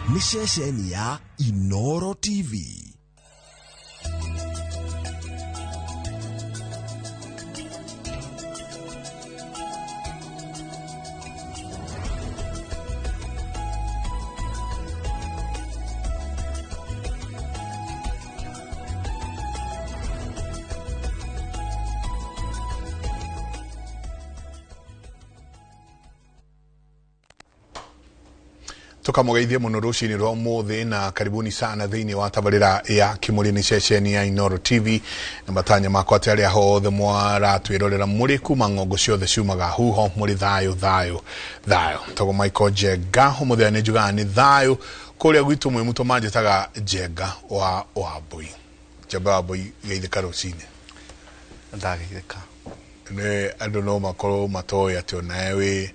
Nĩ ceceni ya Inoro TV. Tukamugeithie muno rucini rwa umuthi na karibuni sana thiini wa tabarira ya Kimuri ni ceceni ya Inoro TV na matanya makwa ati aria hothe mwaratwirorera muri kuma ng'ongo ciothe ciumaga huho muri thayo thayo thayo. Togo Michael Njenga umuthi ni njugaga ni thayo kuria gwitu mwi muto manjitaga Njenga wa Wambui. Njamba Wambui, geithika rucini. Ndageithika. Ni andu no makorwo matoĩ atĩ onawe wĩ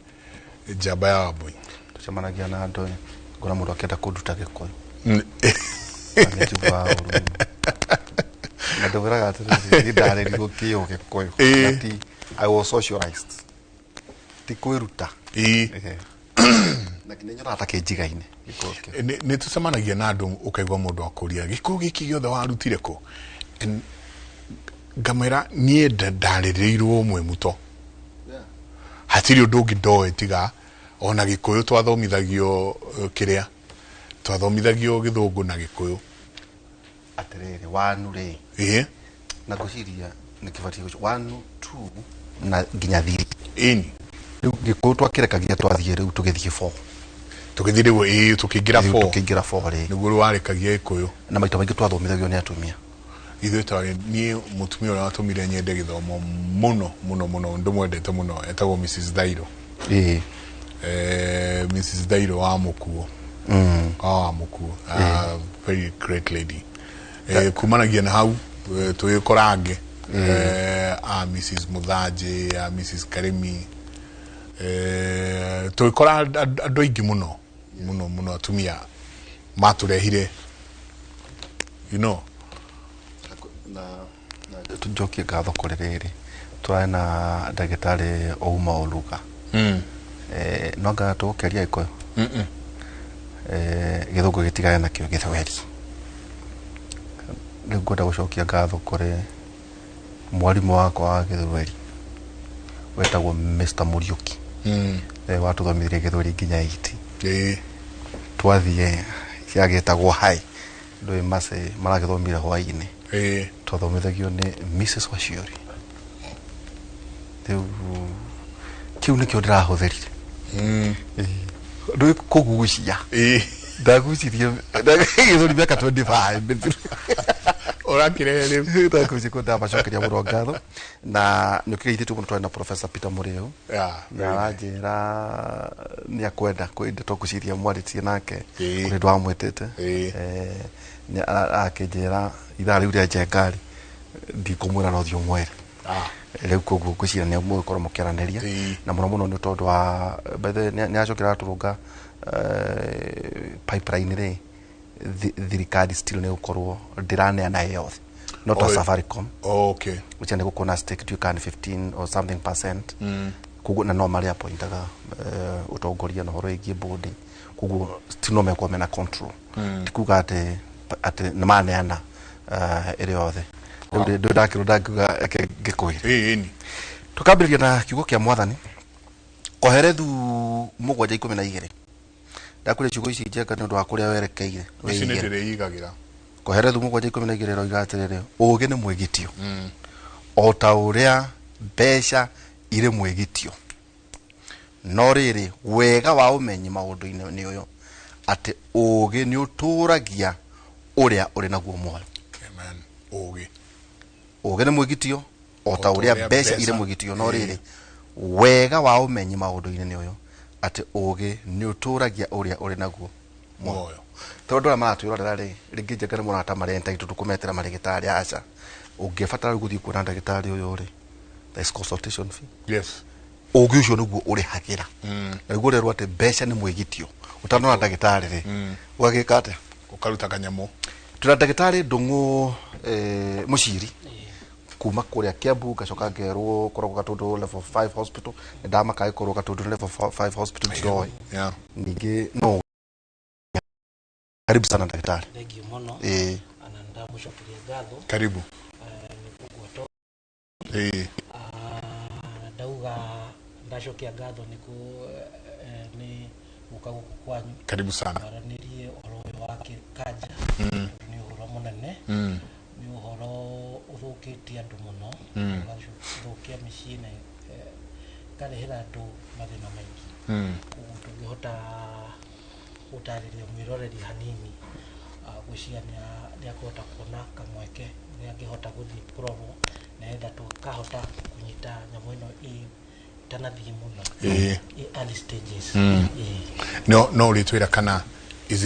njamba ya Wambui. Tucemanagia na andũ, ngona mũndũ akĩenda kũnduta Gĩkũyũ. Na nĩ njiguaga ũru mũno. Na ndĩmwĩraga atĩrĩrĩ, niĩ ndarerirwo kĩo Gĩkũyũ. Na ti I was socialized. Ti kwĩruta. Ehe. Na nĩ nyonaga ta kĩnjigaine Gĩkũyũ kĩu. Nĩ tũcemanagia na andũ ũkaigua mũndũ akũria gĩkũyũ gĩkĩ gĩothe warutire kũ? And ngamwĩra niĩ ndarereirwo mwĩ muto. Hatirĩ ũndũ ũngĩ ndoĩ tiga ona Gĩkũyũ twathomithagio kĩrĩa twathomithagio Gĩthũngũ na Gĩkũyũ. Atĩrĩrĩ, wanu rĩ. Na ngwĩciria nĩ kĩbatiĩ gũco 1, 2 na nginya 3. Ĩni. Rĩu Gĩkũyũ twakĩrekagia twathiĩ rĩu tũgĩthiĩ 4. Tũgĩthiĩ rĩu, ĩĩ, tũkĩingĩra Rĩu 4. Tũkĩingĩra 4 rĩ. Nĩguo rĩu warekagia Gĩkũyũ. Na maita maingĩ twathomithagio nĩ atumia. Ithuĩ twarĩ, niĩ mũtumia ũrĩa watũmire nyende gĩthomo mũno mũno mũno, ndĩmwendete mũno, etagwo Mrs Thairo. Mrs Thairo wa Mũkuo. Wa Mũkuo. Very great lady. Kumanagia na hau, tũgĩkora angĩ. A Mrs Mũthanjĩ, a Mrs Karimi. Tũgĩkora andũ aingĩ mũno mũno mũno atumia matũrehire, you know. Na tũnjokie ngatho kũrĩ rĩrĩ, tũrarĩ na ndagĩtarĩ Ouma Oluga. No anga tũgũkĩaria Gĩkũyũ? Gĩthũngũ gĩtigane nakĩo Gĩthweri. Rĩu ngwenda gũcokia ngatho kũrĩ mwarimũ wakwa wa Gĩthweri wetagwo Mr Mũriũki. Watũthomithirie Gĩthweri nginya 8. Twathiĩ yagĩtagwo high, ndũĩ mace maragĩthomire hwaĩ-inĩ. Twathomithagio nĩ Mrs Waciori. Rĩu kĩu nĩkĩo ndĩrahũthĩrire. Ndũĩ kũgucia. Ndagucirie Gĩthweri mĩaka 25 mĩthiru. Ũrakĩrehe rĩu. Ndagucia kũ ndamacokeria mũno ngatho. Na nĩ ũkĩgeithĩtio mũno twarĩ na Professor Peter Mũrĩu. Na aranjĩra nĩ akwenda kwĩ ndeto ngwĩciria mwarĩtie nake. Kũrĩ ũndũ wamwĩtĩte. Nĩ akĩnjĩra ithaa rĩu rĩa Njenga rĩ, ndikũmwĩra no thiĩ ũmwĩre. Rĩu koguo ngwĩciria nĩ mũgũkorwo mũkĩaranĩria. Na mũno mũno nĩ tondũ wa, by the way, nĩ acokire aratũrũnga, pipeline rĩ, thirikari still nĩ gũkorwo ndĩraneana ĩ yothe. Not a Safaricom. Which nĩ gũkorwo na stake ndiũĩ kana nĩ 15 or something percent. Koguo na no marĩ appointaga, ũtongoria na ũhoro wĩgiĩ board. Koguo still no mekorwo mena control. Ti kuga atĩ nĩ maneana, ĩrĩ yothe. Rĩu ndĩ ndakĩrwo ndangiuga reke ngĩkwĩre. Ĩni. Tũkambĩrĩria na kiugo kĩa Mwathani. Koherethu 7:12. Ndakwĩra ciugo ici Njenga nĩ ũndũ wa kũrĩa werekeire. Ici nĩ Wĩigĩre. ndĩrĩigagĩra. Koherethu 7:12 ĩroiga atĩrĩrĩ, ũũgĩ nĩ mwĩgitio. O ta ũrĩa mbeca irĩ mwĩgitio. No rĩrĩ, wega wa ũmenyi maũndũ-inĩ nĩ ũyũ, atĩ ũũgĩ nĩ ũtũũragia ũrĩa ũrĩ naguo muoyo. Amen. Ũũgĩ. Ũũgĩ nĩ mwĩgitio, o ta O ta ũrĩa ũrĩa mbeca irĩ mbeca. mwĩgitio. No rĩrĩ, wega wa ũmenyi maũndũ-inĩ nĩ ũyũ, atĩ ũũgĩ nĩ ũtũũragia ũrĩa ũrĩ naguo muoyo. Tondũ arĩa maratwĩrorera rĩ, rĩngĩ Njenga nĩ monaga ta marĩ entitled tũkũmetĩra marĩgĩtarĩ, aca. Ũngĩbatara rĩu gũthiĩ kuona ndagĩtarĩ ũyũ rĩ, there is consultation fee. Ũũgĩ ũcio nĩguo ũrĩhagĩra. Na nĩguo ũrerwo atĩ mbeca nĩ mwĩgitio. Ũtanona ndagĩtarĩ rĩ, ũgagĩka atĩa? Ũkaruta kanyamũ. Twĩna ndagĩtarĩ Ndung'u, Mũciri kuma kũrĩa Kiambu, ngacoka ngerwo koragwo Gatũndũ level 5 hospital. Nĩ ndamaka ĩkorwo Gatũndũ level 5 hospital njiroĩ. Ningĩ no Karibu sana daktari. Thank you muno. Ana ndamucokeria ngatho. Karibu. Nĩ kũgwetwo. Ndauga ndacokia ngatho nĩ nĩ gũka gũkũ kwanyu. Karibu sana. Twaranĩrie ũhoro ũyũ wa kanja. Nĩ ũhoro mũnene. Nĩ ũhoro ũthũkĩtie andũ mũno. Ũgathũkia mĩciĩ na ĩkarehera andũ mathĩna maingĩ. Koguo tũngĩhota gũtarĩria mwĩroreri hanini, ngwĩciria nĩ akũhota kuona kamweke nĩ angĩhota gũthiĩ kũrorwo nĩgetha tũkahota kũnyita nyamũ ĩno ĩtanathiĩ mũno ĩ early stages. No ũrĩtwĩra kana is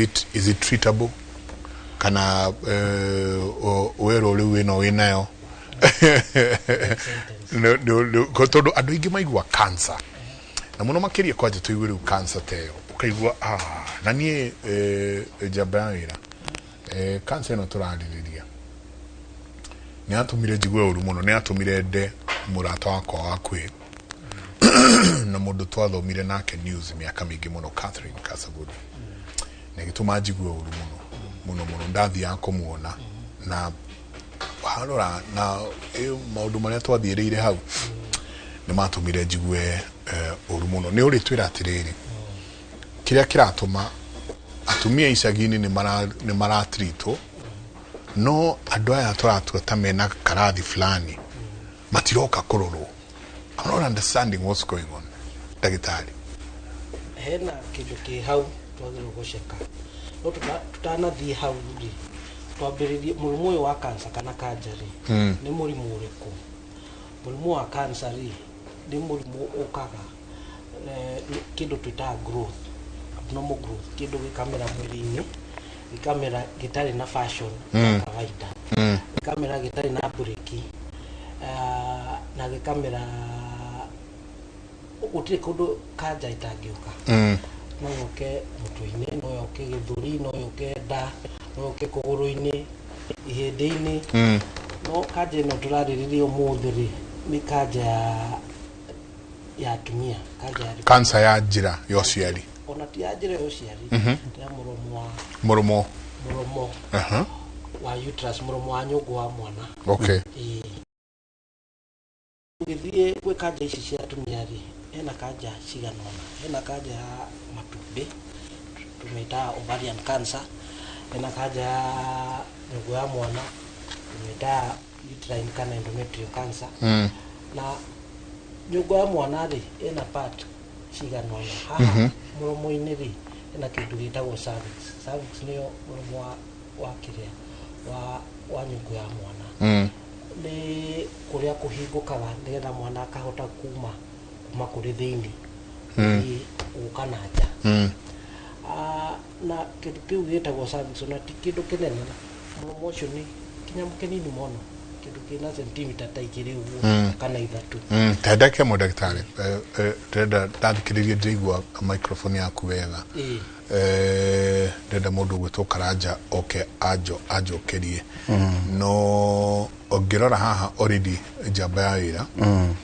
it treatable kana wero rĩu ĩno wĩnayo tondũ andũ aingĩ maigua cancer na mũno makĩria kwanja tũigue rĩu cancer ta ĩyo ũkaigua na niĩ njamba ya wĩra cancer ĩno tũrarĩrĩria nĩ yatũmire njigue ũru mũno, nĩ yatũmire nde mũrata wakwa wa hakuhĩ na mũndũ twathomire nake news mĩaka mĩingĩ mũno, Catherine Kasaguri, na ĩgĩtũma njigue ũru mũno mũno mũno. Ndathiaga kũmuona na harora na maũndũ marĩa twathiĩrĩire hau nĩ matũmire njigue ũru mũno. Nĩ ũrĩtwĩra atĩrĩrĩ, kĩrĩa kĩratũma atumia icagi-inĩ nĩ maratritwo, no andũ aya tũratua ta mena karathi fulani matiroka kũrorwo. I'm not understanding what's going on. Ndagĩtarĩ, hena kĩndũ kĩ hau twagĩrĩirwo gũceka, no tũtanathiĩ hau rĩ, twambĩrĩrie mũrimũ ũyũ wa cancer kana kanja rĩ, nĩ mũrimũ ũrĩkũ? Mũrimũ wa cancer rĩ, nĩ mũrimũ ũkaga kĩndũ twĩtaga growth, abnormal growth, kĩndũ gĩkamera mwĩrĩ-inĩ, gĩkamera gĩtarĩ na fashion ya kawaida, gĩkamera gĩtarĩ na breki, na gĩkamera gũtirĩ kũndũ kanja ĩtangĩũka. No yũke mũtwe-inĩ, no yũke gĩthũri, no yũke nda, no yũke kũgũrũ-inĩ, ihĩndĩ-inĩ. No kanja ĩno tũrarĩrĩria ũmũthĩ rĩ, nĩ kanja ya atumia, kanja ya cancer ya njĩra ya ũciari. Ona ti ya njĩra ya ũciari, ya mũromo wa mũromo wa uterus, mũromo wa nyũngũ wa mwana. Okay. Ũgĩthiĩ gwĩ kanja ici cia atumia rĩ, hena kanja cigana ũna. Hena kanja ya matumbĩ tũmĩtaga ovarian cancer, hena kanja ya nyũngũ ya mwana tũmĩtaga uterine kana endometrial cancer. Na nyũngũ ya mwana rĩ, ĩna part cigana ũna. Haha mũromo-inĩ rĩ, hena kĩndũ gĩtagwo cervix. Cervix nĩyo mũromo wa kĩrĩa wa nyũngũ ya mwana. Nĩ kũrĩa kũhingũkaga nĩgetha mwana akahota kuma kũrĩ thĩinĩ gũthiĩ gũka na nja. Na kĩndũ kĩu gĩtagwo cervix ona ti kĩndũ kĩnene, mũromo ũcio nĩ kĩnyamũ kĩnini mũno, kĩndũ kĩna sentimita ta 2 ũguo kana 3. Ta ndagĩka ĩmwe ndagĩtarĩ, ndĩrenda ndathikĩrĩria ndĩraigua microphone yaku wega. Ndĩrenda mũndũ ũgwĩtwo Karanja oke anjokerie. No ũngĩrora haha already njamba ya wĩra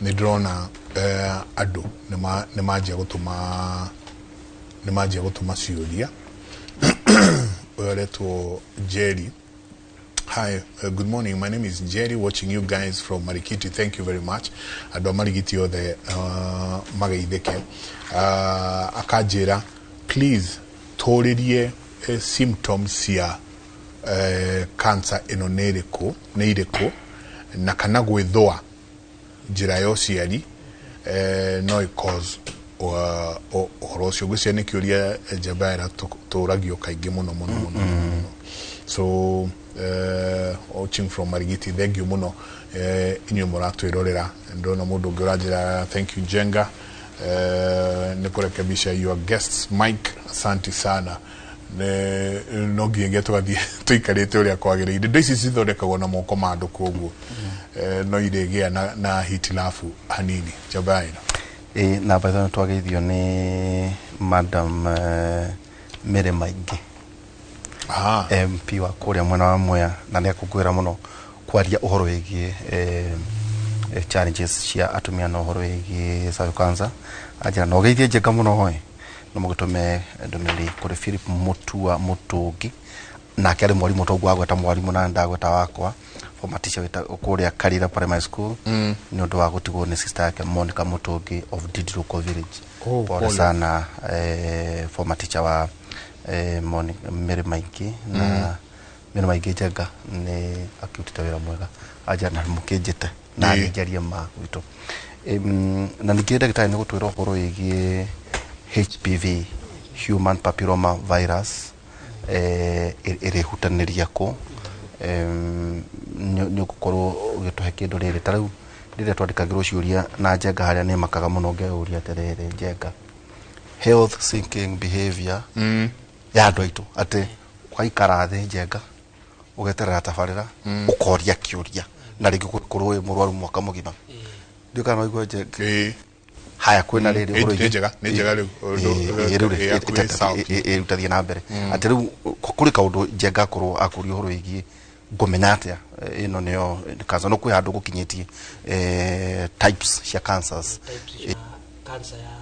nĩ ndĩrona andũ nĩ manjia gũtũma ciũria. Ũyũ aretwo Jerry. Hi, good morning. My name is Jerry, watching you guys from Marikiti. Thank you very much. Andũ a Marigiti othe mageithĩke. Akanjĩra, please tũrĩrie symptoms cia cancer ĩno nĩ irĩkũ na kana gwĩthũa njĩra ya ũciari no ĩ-cause ũhoro ũcio. Ngwĩciria nĩ kĩũria njamba ya tũragio kaingĩ mũno mũno mũno mũno. So watching from Marigiti, thank you mũno inyuĩ mũratwĩrorera. Ndĩrona mũndũ ũngĩ ũranjĩra thank you Njenga, nĩ kũrekebisha your guests mic, asante sana. No nginyagia tũgathiĩ tũikarĩte ũrĩa kwagĩrĩire. Indo ici cithondekagwo na moko ma andũ, koguo no irĩgĩa na hitilafu hanini. Njamba ya ĩno Na by the way twageithio nĩ Madam Mary Maingĩ, MP wa kũrĩa mwena wa Mwea, na nĩ akũngũĩra mũno kwaria ũhoro wĩgiĩ challenges cia atumia na ũhoro wĩgiĩ cervical cancer. Anjĩra no geithie Njenga mũno ĩ, No mũgĩtũme ndũmĩrĩri kũrĩ Philip Mutua Mutungi, nake arĩ mwarimũ toguo agweta mwarimũ na ndagweta wakwa, former teacher wĩta kũrĩa Karira Primary School, nĩ ũndũ wa gũtigwo nĩ sister yake Monica Mutungi of Didiruko Village. Oh, pole pole. sana, former teacher wa Monica Mary Maingĩ na Mary Maingĩ Njenga nĩ akĩrutĩte wĩra mwega anja na mũkĩnjĩte na Ĩĩ. nĩ njarie ma gwitũ. Na ningĩ ndagĩtarĩ nĩ gũtwĩra ũhoro wĩgiĩ HPV, human papilloma virus, ĩrĩhutanĩria kũ. Nĩ ũgũkorwo ũgĩtũhe kĩndũ rĩrĩ ta rĩu rĩrĩa twandĩkagĩrwo ciũria na Njenga harĩa nĩ makaga mũno ngeyũria atĩrĩrĩ, Njenga, health seeking behavior ya andũ aitũ atĩ ũgaikara thĩ Njenga ũgeterera tabarĩra ũkoria kĩũria na rĩngĩ gũkorwo wĩ mũrwaru mwaka mũgima. Ndiũ kana waigua, Njenga? Ĩĩ. Haya, kwĩna rĩrĩ ũhoro Nĩ njega, nĩ njega rĩu. Ĩĩ, rĩu rĩ, Ĩĩ, hakuhĩ sawa. Ĩĩ, rĩu tathiĩ na mbere atĩ rĩu kũrĩ kaũndũ Njenga akorwo akũria ũhoro wĩgiĩ ngũmenya atĩa ĩno nĩyo cancer, no kwĩ handũ gũkinyĩtie types cia cancers. Types cia cancer ya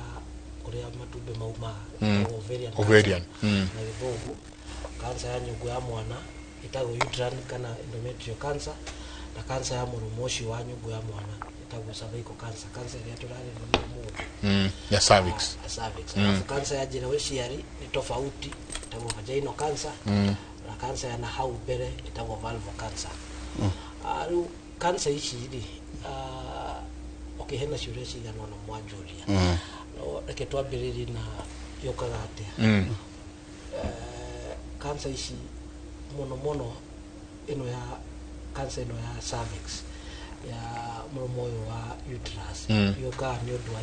kũrĩa matumbĩ maumaga ĩtagwo ovarian Ovarian, cancer na gĩthũngũ, cancer ya nyũngũ ya mwana ĩtagwo uterine kana endometrial cancer, na cancer ya mũromo ũcio wa nyũngũ ya mwana ĩtagwo cervical cancer, cancer ĩrĩa tũrarĩrĩria ũmũthĩ. Ya cervix. Ya cervix. Alafu cancer ya njĩra ya ũciari nĩ tofauti, ĩtagwo vaginal cancer, na cancer ya na hau mbere ĩtagwo vulval cancer. Rĩu cancer ici rĩ, okay, hena ciũria cigana ũna mwanjũria. No reke twambĩrĩrie na yũkaga atĩa. Cancer ici mũno mũno ĩno ya cancer ĩno ya cervix, ya mũromo ũyũ wa uterus, yũkaga nĩ ũndũ wa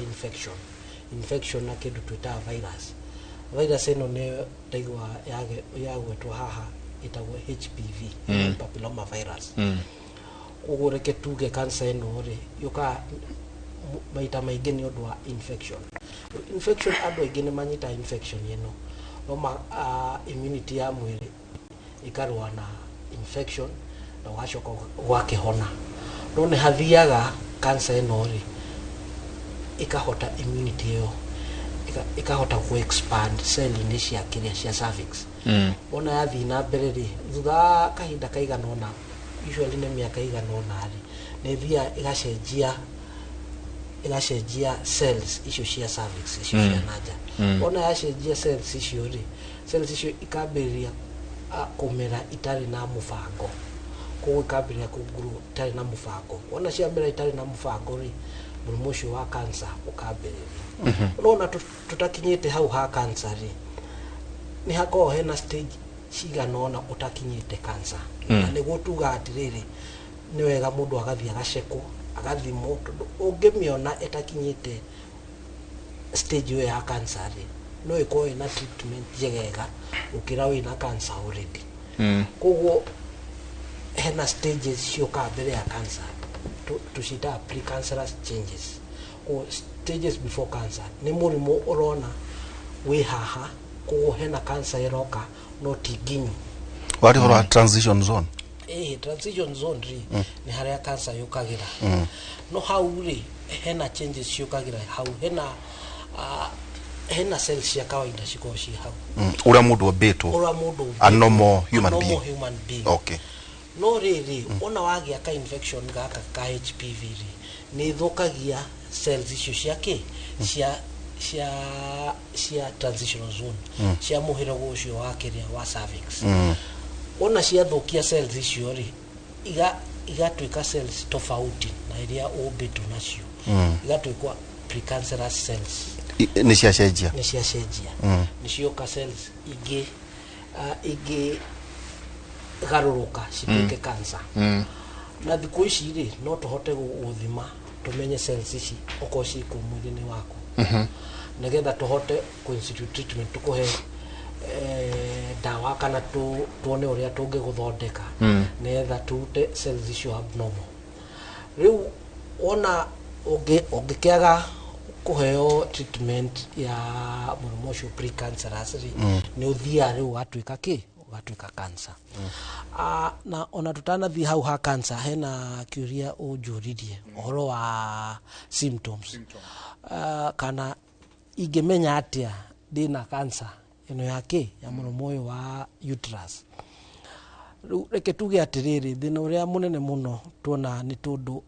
infection na kĩndũ twĩtaga virus. Virus ĩno nĩ ndaigua yagwetwo haha, ĩtagwo HPV, human papilloma virus. Koguo reke tuge cancer ĩno rĩ yũkaga maita maingĩ nĩ ũndũ wa infection. Infection, andũ aingĩ nĩ manyitaga infection ĩno no immunity ya mwĩrĩ ĩkarũa na infection na ũgacoka ũgakĩhona, no nĩ hathiaga cancer ĩno rĩ ĩkahota immunity ĩyo ĩkahota ku expand cell-inĩ cia kĩrĩa cia cervix. Wona yathiĩ na mbere rĩ, thutha wa kahinda kaigana ũna, usually nĩ mĩaka igana ũna rĩ, nĩ ĩthiaga ĩgacenjia cells icio cia cervix, icio cia nanja. Wona yacenjia cells icio rĩ, cells icio ikambĩrĩria kũmera itarĩ na mũbango. Koguo ikambĩrĩria kũgrow itarĩ na mũbango. Wona ciamera itarĩ na mũbango rĩ, mũrimũ ũcio wa cancer ũkambĩrĩria. No ona tũtakinyĩte hau ha cancer rĩ, nĩ hakoragwo hena stage cigana ũna ũtakinyĩte cancer, na nĩguo tugaga atĩrĩrĩ, nĩ wega mũndũ agathiĩ agacekwo, agathimwo, tondũ ũngĩmĩona ĩtakinyĩte stage ĩyo ya cancer rĩ, no ĩkorwo ĩna treatment njegega gũkĩra wĩna cancer already. Koguo hena stages ciũkaga mbere ya cancer, tũciĩtaga precancerous changes. Koguo stages before cancer nĩ mũrimũ ũrona wĩ haha, koguo hena cancer ĩroka no ti nginyu. Warĩ ũhoro wa transition zone. Ĩĩ, transition zone rĩ, nĩ harĩa cancer yũkagĩra, no hau rĩ hena changes ciũkagĩra hau, hena cells cia kawaida cikoragwo ciĩ hau. Ũrĩa mũndũ ombĩtwo. Ũrĩa mũndũ A normal human a normal being. Human being. No rĩrĩ, ona wagĩa ka infection gaka ka HPV rĩ, nĩ ĩthũkagia cells icio cia kĩ cia transitional zone, cia mũhĩrĩga ũcio wa kĩrĩa wa cervix. Wona ciathũkia cells icio rĩ, igatuĩka cells tofauti na iria ũmbĩtwo nacio, igatuĩka precancerous cells. Nĩ ciacenjia. Nĩ ciacenjia, nĩ cioka cells ingĩ ingĩ garũrũka cituĩke cancer. Na thikũ ici rĩ, no tũhote gũthima tũmenye cells ici okorwo ciĩ kũu mwĩrĩ-inĩ waku, nĩgetha tũhote kũ institute treatment, tũkũhe ndawa kana tuone ũrĩa tũngĩgũthondeka nĩgetha tũrute cells icio abnormal. Rĩu wona ũngĩkĩaga kũheo treatment ya mũrimũ ũcio precancerous rĩ, nĩ ũthiaga rĩu ũgatuĩka kĩ, ũgatuĩka cancer. Na ona tũtanathiĩ hau ha cancer, hena kĩũria ũnjũririe ũhoro wa symptoms. Kana ingĩmenya atĩa Ndĩna cancer ĩno ya kĩ ya mũromo ũyũ wa uterus. Rĩu reke tuge atĩrĩrĩ, thĩna ũrĩa mũnene mũno tuona nĩ tondũ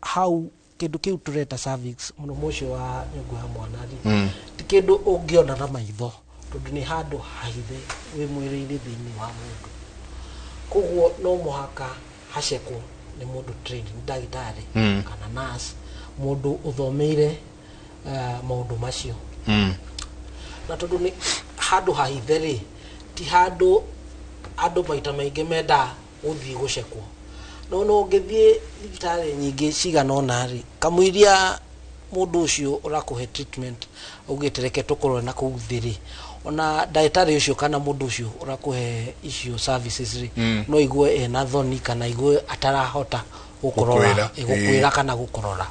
hau kĩndũ kĩu tũreta cervix, mũromo ũcio wa nyũngũ ya mwana rĩ, ti kĩndũ ũngĩona na maitho, tondũ nĩ handũ hahithe wĩ mwĩrĩ-inĩ thĩinĩ wa mũndũ. Koguo no mũhaka hacekwo nĩ mũndũ trained, nĩ ndagĩtarĩ kana nurse, mũndũ ũthomeire maũndũ macio. Na tondũ nĩ handũ hahithe rĩ, ti handũ andũ maita maingĩ mendaga gũthiĩ gũcekwo. No no ũngĩthiĩ thibitarĩ nyingĩ cigana ũna rĩ, kamũiria mũndũ ũcio ũrakũhe treatment augĩte reke tũkũrore na kũu thĩ rĩ, ona ndagĩtarĩ ũcio kana mũndũ ũcio ũrakũhe icio services rĩ, no igue ena thoni kana igue atarahota gũkũrora, Gũkwĩra. Gũkwĩra kana gũkũrora.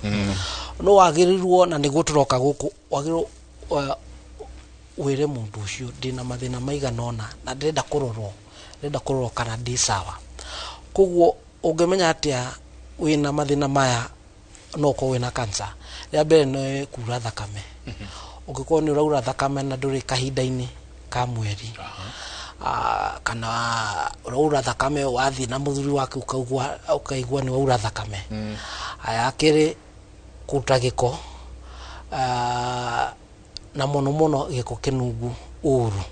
No wagĩrĩirwo, na nĩguo tũroka gũkũ, wagĩrĩirwo wĩre mũndũ ũcio, ndĩna mathĩna maigana ũna na ndĩrenda kũrorwo kana ndĩ sawa. Koguo ũngĩmenya atĩa wĩna mathĩna maya no ũkorwo wĩna cancer? Rĩa mbere nĩ kura thakame. Ũngĩkorwo nĩ ũraura thakame na ndũrĩ kahinda-inĩ ka mweri, kana ũraura thakame wathiĩ na mũthuri waku ũkaigua nĩ waura thakame. Aya kerĩ, kũruta gĩko, na mũno mũno gĩko kĩnungu ũru.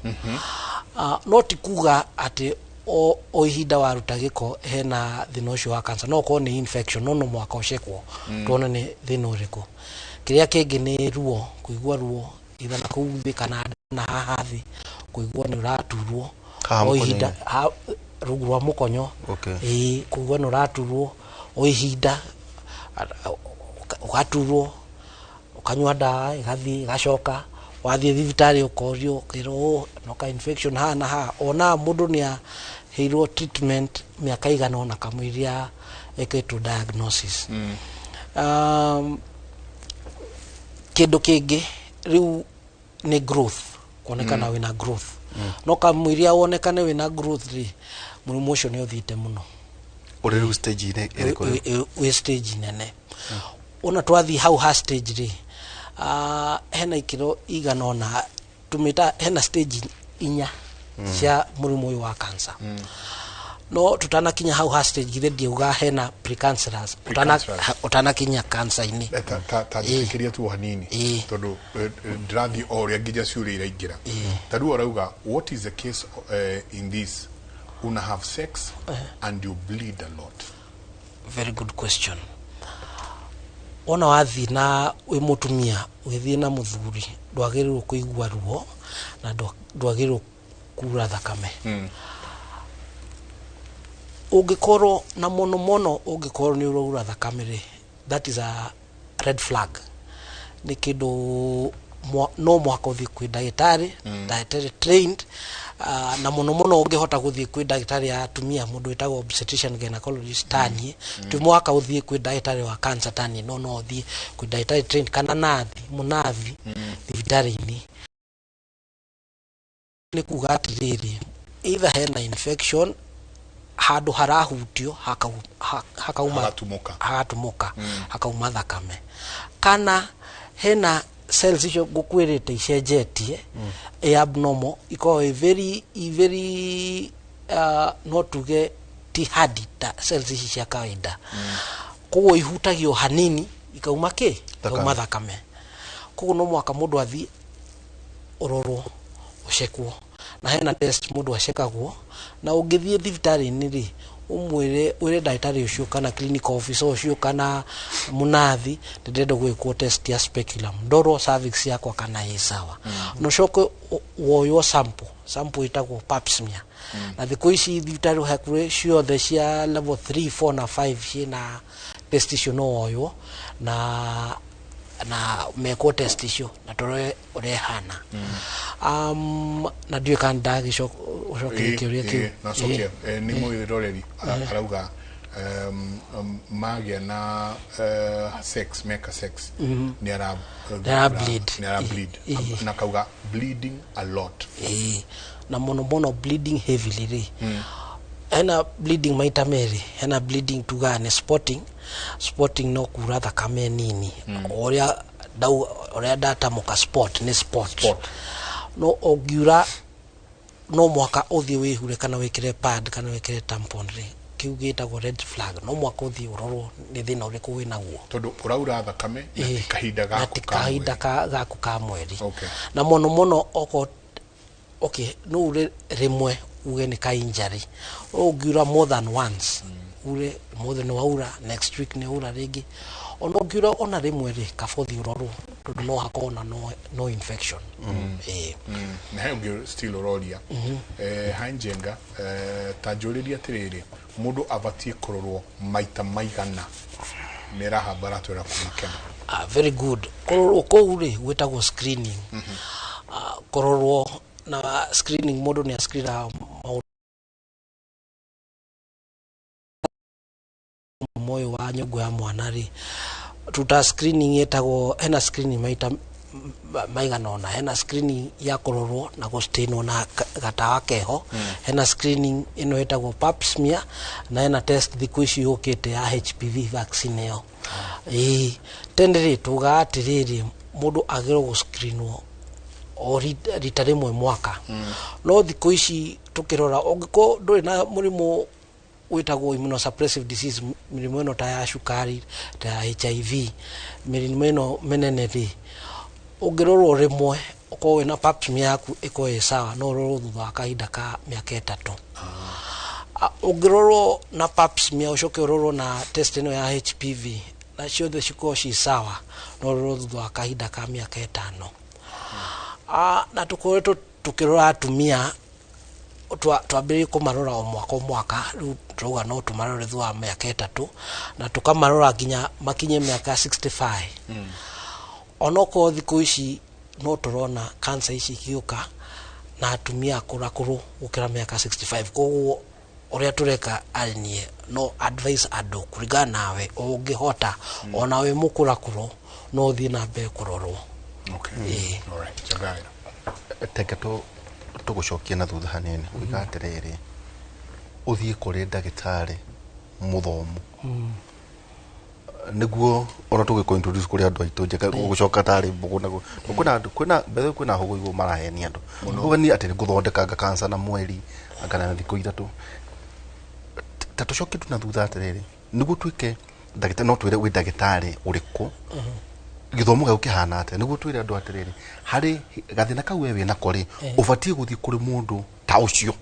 No ti kuga atĩ o ihinda waruta gĩko hena thĩna ũcio wa cancer. No ũkorwo nĩ infection, no no mũhaka ũcekwo tuone nĩ thĩna ũrĩkũ. Kĩrĩa kĩngĩ nĩ ruo, kũigua ruo either na kũu thĩ kana na haha thĩ, kũigua nĩ ũraturwo Haha o mũkonyo-inĩ? ihinda rungu rwa mũkonyo. Ĩĩ, kũigua nĩ ũraturwo o ihinda, ũgaturwo, ũkanyua ndawa ĩgathiĩ ĩgacoka, wathiĩ thibitarĩ ũkorio, ũkerwo, "Oh, no ka infection haha na haha." Ona mũndũ nĩ aheirwo treatment mĩaka igana ũna kamũiria ĩkĩtwo diagnosis. Kĩndũ kĩngĩ rĩu nĩ growth, kuonekana wĩna growth. No kamũiria wonekane wĩna growth rĩ, mũrimũ ũcio nĩ ũthiĩte mũno. Ũrĩ rĩu stage-inĩ ĩrĩkũ rĩu? Wĩ stage nene. Ona twathiĩ hau ha stage rĩ, hena ikĩro igana ũna tũmĩta, hena stage inya cia mũrimũ ũyũ wa cancer. No tutanakinya hau ha stage, githĩ ndiauga hena precancerous? Precancerous. Ũtanakinya cancer-inĩ. Ta njĩtĩkĩria tu o hanini, tondũ ndĩrathiĩ o ũrĩa nginya ciũria iraingĩra. Ta rĩu ũrauga, what is the case in this una have sex and you bleed a lot? Very good question. Wona wathiĩ na wĩ mũtumia ũgĩthiĩ na mũthuri, ndwagĩrĩirwo kũigua ruo na ndwagĩrĩirwo kura thakame. Ũngĩkorwo na mũno mũno, ũngĩkorwo nĩ ũraura thakame rĩ, that is a red flag. Nĩ kĩndũ no mũhaka ũthiĩ kwĩ ndagĩtarĩ, ndagĩtarĩ trained, na mũno mũno ũngĩhota gũthiĩ kwĩ ndagĩtarĩ ya atumia, mũndũ wĩtagwo obstetrician gynecologist taniĩ. Ti mũhaka ũthiĩ kwĩ ndagĩtarĩ wa cancer taniĩ, no no ũthiĩ kwĩ ndagĩtarĩ trained kana nathi, mũnathi thibitarĩ-inĩ. Nĩ kuga atĩrĩrĩ, either hena infection handũ harahutio hakauma, Hagatumũka. Hagatumũka, hakauma thakame, kana hena cells icio ngũkwĩrĩte icenjetie, ĩ abnormal, ikoragwo ĩ very ĩ very no tuge ti hardy ta cells ici cia kawaida. Koguo ihutagio hanini ikauma kĩ? Ikauma thakame. Koguo no mũhaka mũndũ athiĩ ũrorwo, ũcekwo, na hena test mũndũ acekagwo. Na ũngĩthiĩ thibitarĩ-inĩ rĩ, ũmwĩre, wĩre ndagĩtarĩ ũcio kana clinical officer ũcio kana mũnathi, ndĩrenda gwĩkwo test ya speculum, ndorwo cervix yakwa kana ĩ sawa. Na ũcoke woywo sample, sample ĩtagwo pap smear. Na thikũ ici thibitarĩ hakuhĩ ciothe cia level 3, 4 na 5 ciĩna test icio. No woywo na mekwo test icio na tũrore ũrĩa ĩhana. Na ndiũĩ kana ndagĩcokeria kĩũria kĩu. Nacokia. Nĩ mwĩroreri arauga magĩa na sex, meka sex, nĩ ara Nĩ ara bleed. Nĩ ara bleed. Na kauga bleeding a lot. Ĩĩ, na mũno mũno bleeding heavily rĩ, hena bleeding maita merĩ. Hena bleeding tugaga nĩ spotting. Spotting no kura thakame nini, o ũrĩa ndau, ũrĩa ndatamũka, spot nĩ spot. Spot. No ũngiura no mwaka ũthiĩ wĩhure kana wĩkĩre pad kana wĩkĩre tampon rĩ, kĩu gĩtagwo red flag. No mwaka ũthiĩ ũrorwo nĩ thĩna ũrĩkũ wĩnaguo, tondũ ũraura thakame na ti kahinda na gaku ti ka kahinda mweri. gaku ka mweri. Okay. Na mũno mũno okorwo okay, no ure rĩmwe uge nĩ ka injury, ũngiura more than once, ure ũmũthĩ nĩ waura, next week nĩ waura rĩngĩ, ona ũngiura ona rĩmwe rĩ, kaba ũthiĩ ũrorwo tondũ no hakorwo na no infection. Ĩĩ. Na he ũngĩ still ũroria hai Njenga, ta njũrĩrie atĩrĩrĩ, mũndũ abatiĩ kũrorwo maita maigana? Nĩ Rahab aratwĩra kuma Kenya. Ah, very good. Kũrorwo kũu rĩ gwĩtagwo screening. Ah, kũrorwo na screening, mũndũ nĩ ascreenaga maũndũ ũyũ wa nyũngũ ya mwana rĩ, tuta screening ĩtagwo, hena screening maita maigana ũna. Hena screening ya kũrorwo na gũstainwo na gatawa keho, hena screening ĩno ĩtagwo pap smear, na hena test thikũ ici yũkĩte ya HPV vaccine ĩyo. Ĩĩ, tene rĩ tugaga atĩrĩrĩ, mũndũ agĩrĩirwo gũscreenwo o rita rĩmwe mwaka. No thikũ ici tũkĩrora, ũngĩkorwo ndũrĩ na mũrimũ wĩtagwo immunosuppressive disease, mĩrimũ ĩno ta ya cukari, ta ya HIV, mĩrimũ ĩno mĩnene rĩ, ũngĩrorwo rĩmwe ũkorwo wĩna pap smear yaku ĩkorwo ĩ sawa, no ũrorwo thutha wa kahinda ka mĩaka 3. Ũngĩrorwo na pap smear ũcoke ũrorwo na test ĩno ya HPV na ciothe cikorwo ci sawa, no ũrorwo thutha wa kahinda ka mĩaka 5. Na tũkoretwo tũkĩrora atumia, twambĩrĩirie kũmarora o mwaka o mwaka, rĩu tũrauga no tũmarore thutha wa mĩaka 3, na tũkamarora nginya makinye mĩaka 65. Onokorwo thikũ ici no tũrona cancer ici igĩũka na atumia akũrakũrũ gũkĩra mĩaka 65. Koguo ũrĩa tũreka arĩ niĩ no advice andũ, kũringana nawe ũngĩhota, ona wĩ mũkũrakũrũ no ũthiĩ na mbere kũrorwo. Okay. Ĩĩ. Alright, Njenga. Teke tũgũcokie na thutha hanini, uiga atĩrĩrĩ, ũthiĩ kũrĩ ndagĩtarĩ mũthomu nĩguo ona tũgĩkũ introduce kũrĩ andũ aitũ. Njega gũcoka tarĩ mbũgũ na kwĩna andũ, kwĩna mbere, kwĩna hũgũ igũ marahenia andũ. Uga niĩ atĩ nĩngũthondekanga cancer na mweri kana na thikũ 3. Ta tũcokie tu na thutha atĩrĩrĩ, nĩguo tuĩke ndagĩtarĩ, no twĩre wĩ ndagĩtarĩ ũrĩkũ, gĩthomo gĩaku kĩhana atĩa, nĩguo twĩre andũ atĩrĩrĩ, harĩ gathĩna kau we wĩnako rĩ, ũbatiĩ gũthiĩ kũrĩ mũndũ ta ũcio?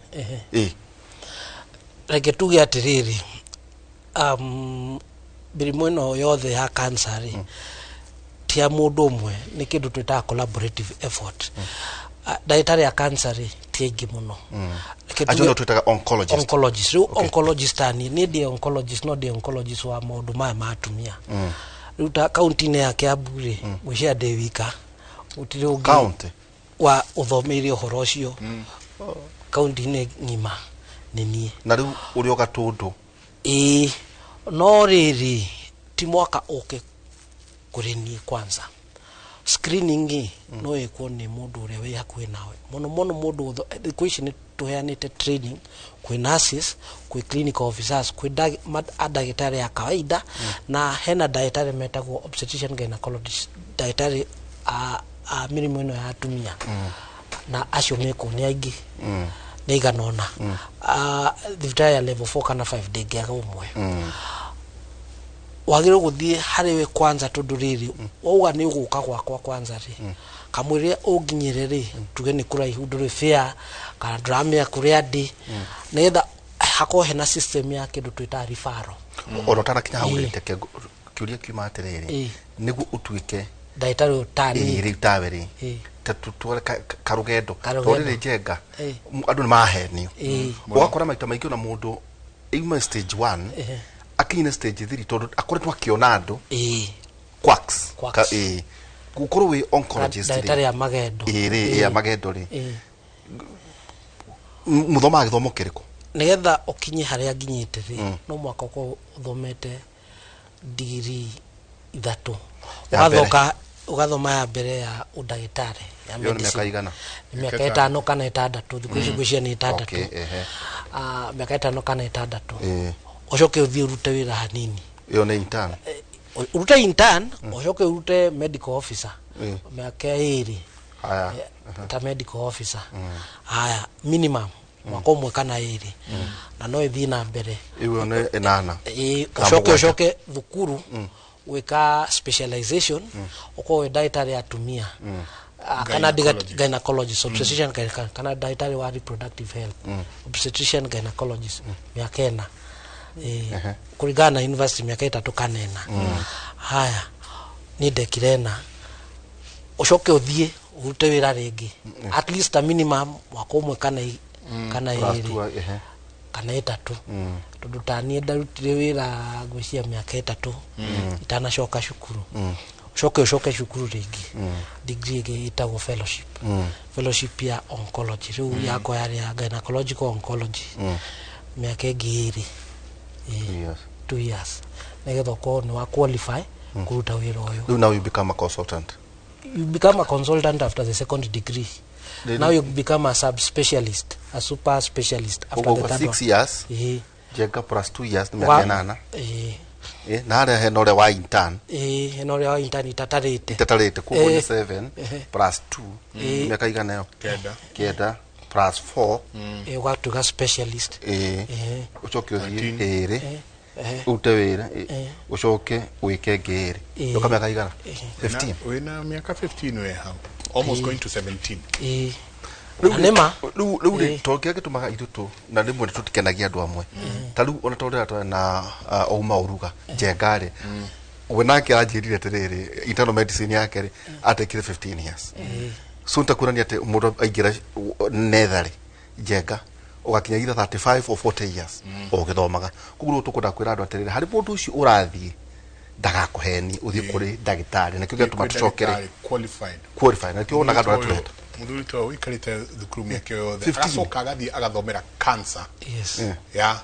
Ĩ. Reke tuge atĩrĩrĩ, mĩrimũ ĩno yothe ya cancer rĩ, ti ya mũndũ ũmwe, nĩ kĩndũ twĩtaga collaborative effort. Ndagĩtarĩ a cancer rĩ ti aingĩ mũno. Reke Acio nĩo twĩtaga oncologist. Oncologist. Rĩu oncologist tani niĩ ndĩ oncologist, no ndĩ oncologist wa maũndũ maya ma atumia. Rĩu ta kaunti-inĩ ya Kiambu rĩ, ngwĩciria ndĩ wika, gũtirĩ ũngĩ County wa ũthomeire ũhoro ũcio kaunti-inĩ ng'ima, nĩ niĩ. Na rĩu ũrĩ o gatũndũ? Ĩĩ, no rĩrĩ ti mwaka ũke kũrĩ niĩ. Kwanza screening ĩ no ĩkwo nĩ mũndũ ũrĩa wĩ hakuhĩ nawe, mũno mũno mũndũ thikũ ici nĩ tũheanĩte training kwĩ nurses, kwĩ clinical officers, kwĩ ndagĩtarĩ a kawaida, na hena ndagĩtarĩ metagwo obstetrician gynecologist, ndagĩtarĩ a mĩrimũ ĩno ya atumia, na acio mekwo nĩ aingĩ, nĩ aigana ũna. Thibitarĩ ya level 4 kana 5 ndĩngĩaga ũmwe. Wagĩrĩirwo gũthiĩ harĩ we kwanza, tondũ rĩrĩ wauga nĩ ũgũka gwakwa kwanza rĩ, kamwĩrĩa ũnginyĩre rĩ, tuge nĩ kũraihu, ndũrĩ fair kana ndũramenya kũrĩa ndĩ, nĩgetha hakorwo hena system ya kĩndũ twĩtaga referral. Ona ũtanakinya hau rĩ, Ĩĩ. teke kĩũria kiuma atĩrĩrĩ, Ĩĩ. nĩguo ũtuĩke ndagĩtarĩ ũyũ tani ĩĩ rĩu tawe rĩ, Ĩĩ. ta tutware karũgendo. Karũgendo. Tondũ rĩrĩ Njenga, Ĩĩ. andũ nĩ mahenio. Ĩĩ. Ũgakora maita maingĩ ona mũndũ auma stage 1 akinyire stage 3 tondũ akoretwo akĩona andũ quacks. Quacks. Ĩĩ, gũkorwo wĩ oncologist rĩ, ndagĩtarĩ a magendo. Ĩĩ rĩ, ya magendo rĩ, Ĩĩ. Mũthomaga gĩthomo kĩrĩkũ? Nĩgetha ũkinye harĩa nginyĩte rĩ, no mwaka ũkorwo ũthomete digiri 3. Ya mbere. Ũgathoka ũgathoma ya mbere ya ũndagĩtarĩ ya Ĩyo nĩ mĩaka medicine. igana? Nĩ mĩaka 5 kana 6, thikũ ici ngwĩciria nĩ 6. Okay, ehe. Mĩaka 5 kana 6. Ũcoke ũthiĩ ũrute wĩra hanini. Ĩyo nĩ intern? Ũrute intern, ũcoke ũrute medical officer mĩaka 2. Aya. Ta medical officer. Haya, minimum mwaka ũmwe kana ĩrĩ, na no ĩthiĩ na mbere. Iwe nĩ 8. Ĩĩ, Kana ũcoke 7. Ũcoke thukuru gwĩka specialization, ũkorwo wĩ ndagĩtarĩ atumia, kana Gynecologist. Gynecologist, obstetrician kana ndagĩtarĩ wa reproductive health, obstetrician gynecologist, mĩaka 4. Ĩĩ, kũringana na university mĩaka 3 kana 4. Haya, niĩ ndekire 4. Ũcoke ũthiĩ ũrute wĩra rĩngĩ at least a minimum mwaka ũmwe kana kana Plus 2 two, ehe. Kana 3, tondũ ta niĩ ndarutire wĩra ngwĩciria mĩaka 3 itanacoka cukuru. Ũcoke cukuru rĩngĩ degree ĩngĩ ĩtagwo fellowship, fellowship ya oncology. Rĩu yakwa yarĩ ya gynecological oncology, mĩaka ĩngĩ 2. 2 years. 2 years, nĩgetha ũkorwo nĩ wa qualify kũruta wĩra ũyũ. Rĩu now you become a consultant. You become a consultant after the second degree. Now you become a subspecialist, a super specialist after Koguo the third 6 one. years. Ĩĩ. Njenga plus 2 years nĩ mĩaka 8. Ĩĩ. Na harĩa hena ũrĩa wa intern. Ĩĩ, hena ũrĩa wa intern itatarĩte. Itatarĩte, koguo nĩ 7 plus 2, mĩaka igana ĩyo? 9. 9 plus 4. Ĩĩ, ũgatuĩka specialist. Ĩĩ. Ĩĩ. Ũcoke ũthiĩ 13. 2 ũrute wĩra, ũcoke wĩke ĩngĩ 2. Ndũka mĩaka igana? 15. Wĩna mĩaka 15, wĩ hau almost going to 17. Ĩĩ. Rĩu Na nĩma. Rĩu rĩ, tondũ kĩrĩa gĩtũmaga ithuĩ tũ na rĩmwe nĩ tũtikenagia andũ amwe, ta rĩu ona tondũ rĩrĩa na Ouma Oruga Njenga rĩ, we nake aranjĩrire atĩrĩrĩ, internal medicine yake rĩ, atekire 15 years. So nĩtakuonania atĩ mũndũ aingĩra netharĩ Njenga ũgakinya either 35 or 40 years ũgĩthomaga. Koguo rĩu tũkwenda kwĩra andũ atĩrĩrĩ, harĩ mũndũ ũcio ũrathiĩ ndagakũheni, ũthiĩ kũrĩ ndagĩtarĩ, nakĩo gĩatũma tũcokere Ndagĩtarĩ qualified. Qualified, nakĩo wonaga andũ arĩa tũreta. Mũthuri ta ũyũ ũikarĩte thukuru mĩaka ĩyo yothe, 15. agacoka agathiĩ agathomera cancer ya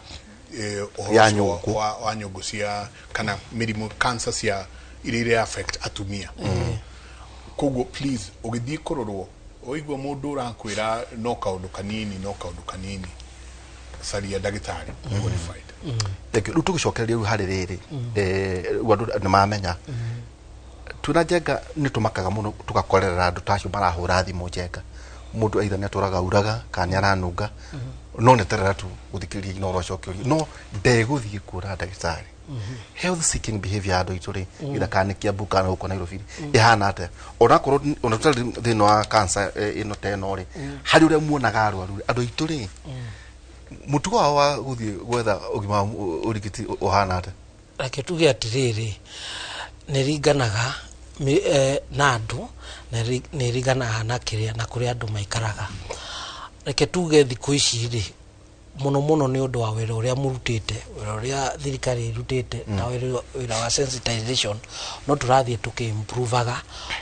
ũhoro Ya ũcio nyũngũ. wa nyũngũ cia kana mĩrimũ cancer cia iria iria affect atumia. Koguo please, ũgĩthiĩ kũrorwo, ũigua mũndũ ũrakwĩra no kaũndũ kanini, no kaũndũ kanini, caria ndagĩtarĩ qualified. Thank you. Rĩu tũgĩcokereria rĩu harĩ rĩrĩ, rĩu andũ nĩ mamenya twĩna Njenga nĩ tũmakaga mũno tũgakorerera andũ ta acio marahũra thimũ. Njenga, mũndũ either nĩ atũraga uraga kana nĩ aranunga, no nĩ tu gũthikĩrĩria Inooro acoke ũrie, no ndegũthiĩ kuona ndagĩtarĩ. Health seeking behavior ya andũ aitũ rĩ, either kana nĩ Kiambu kana gũkũ Nairobi rĩ, ĩhana atĩa, onakorwo ona tũtarĩ thĩna wa cancer ĩno ta ĩno rĩ, harĩ ũrĩa muonaga arwaru rĩ, andũ aitũ rĩ, mũtugo wao wa gũthiĩ gwetha ũgima wa ũrigiti ũhana atĩa? Reke tuge atĩrĩrĩ, nĩ ringanaga na andũ, na nĩ ringanaga na kĩrĩa na kũrĩa andũ maikaraga. Reke tuge thikũ ici rĩ, mũno mũno nĩ ũndũ wa wĩra ũrĩa mũrutĩte, wĩra ũrĩa thirikari ĩrutĩte na wĩra wa sensitization, no tũrathiĩ tũkĩ-improvaga,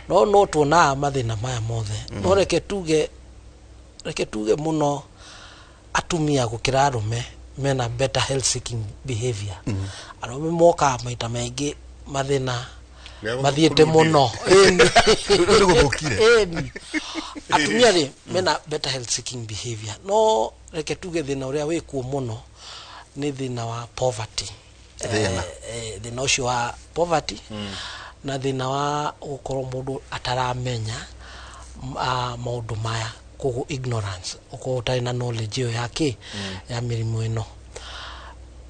no tuonaga mathĩna maya mothe. No reke tuge mũno atumia gũkĩra arũme mena better health seeking behavior. Arũme mokaga maita maingĩ mathĩna Rĩa mathiĩte kũrundire. Mũno. Ĩni. Rĩu nĩ gũthũkire. Ĩni. Atumia rĩ, mena better health seeking behavior, no reke tuge thĩna ũrĩa wĩkuo mũno nĩ thĩna wa poverty. Thĩna. Thĩna ũcio wa poverty na thĩna wa gũkorwo mũndũ ataramenya maũndũ maya, koguo ignorance, ũkorwo ũtarĩ na knowledge ĩyo ya kĩ ya mĩrimũ ĩno.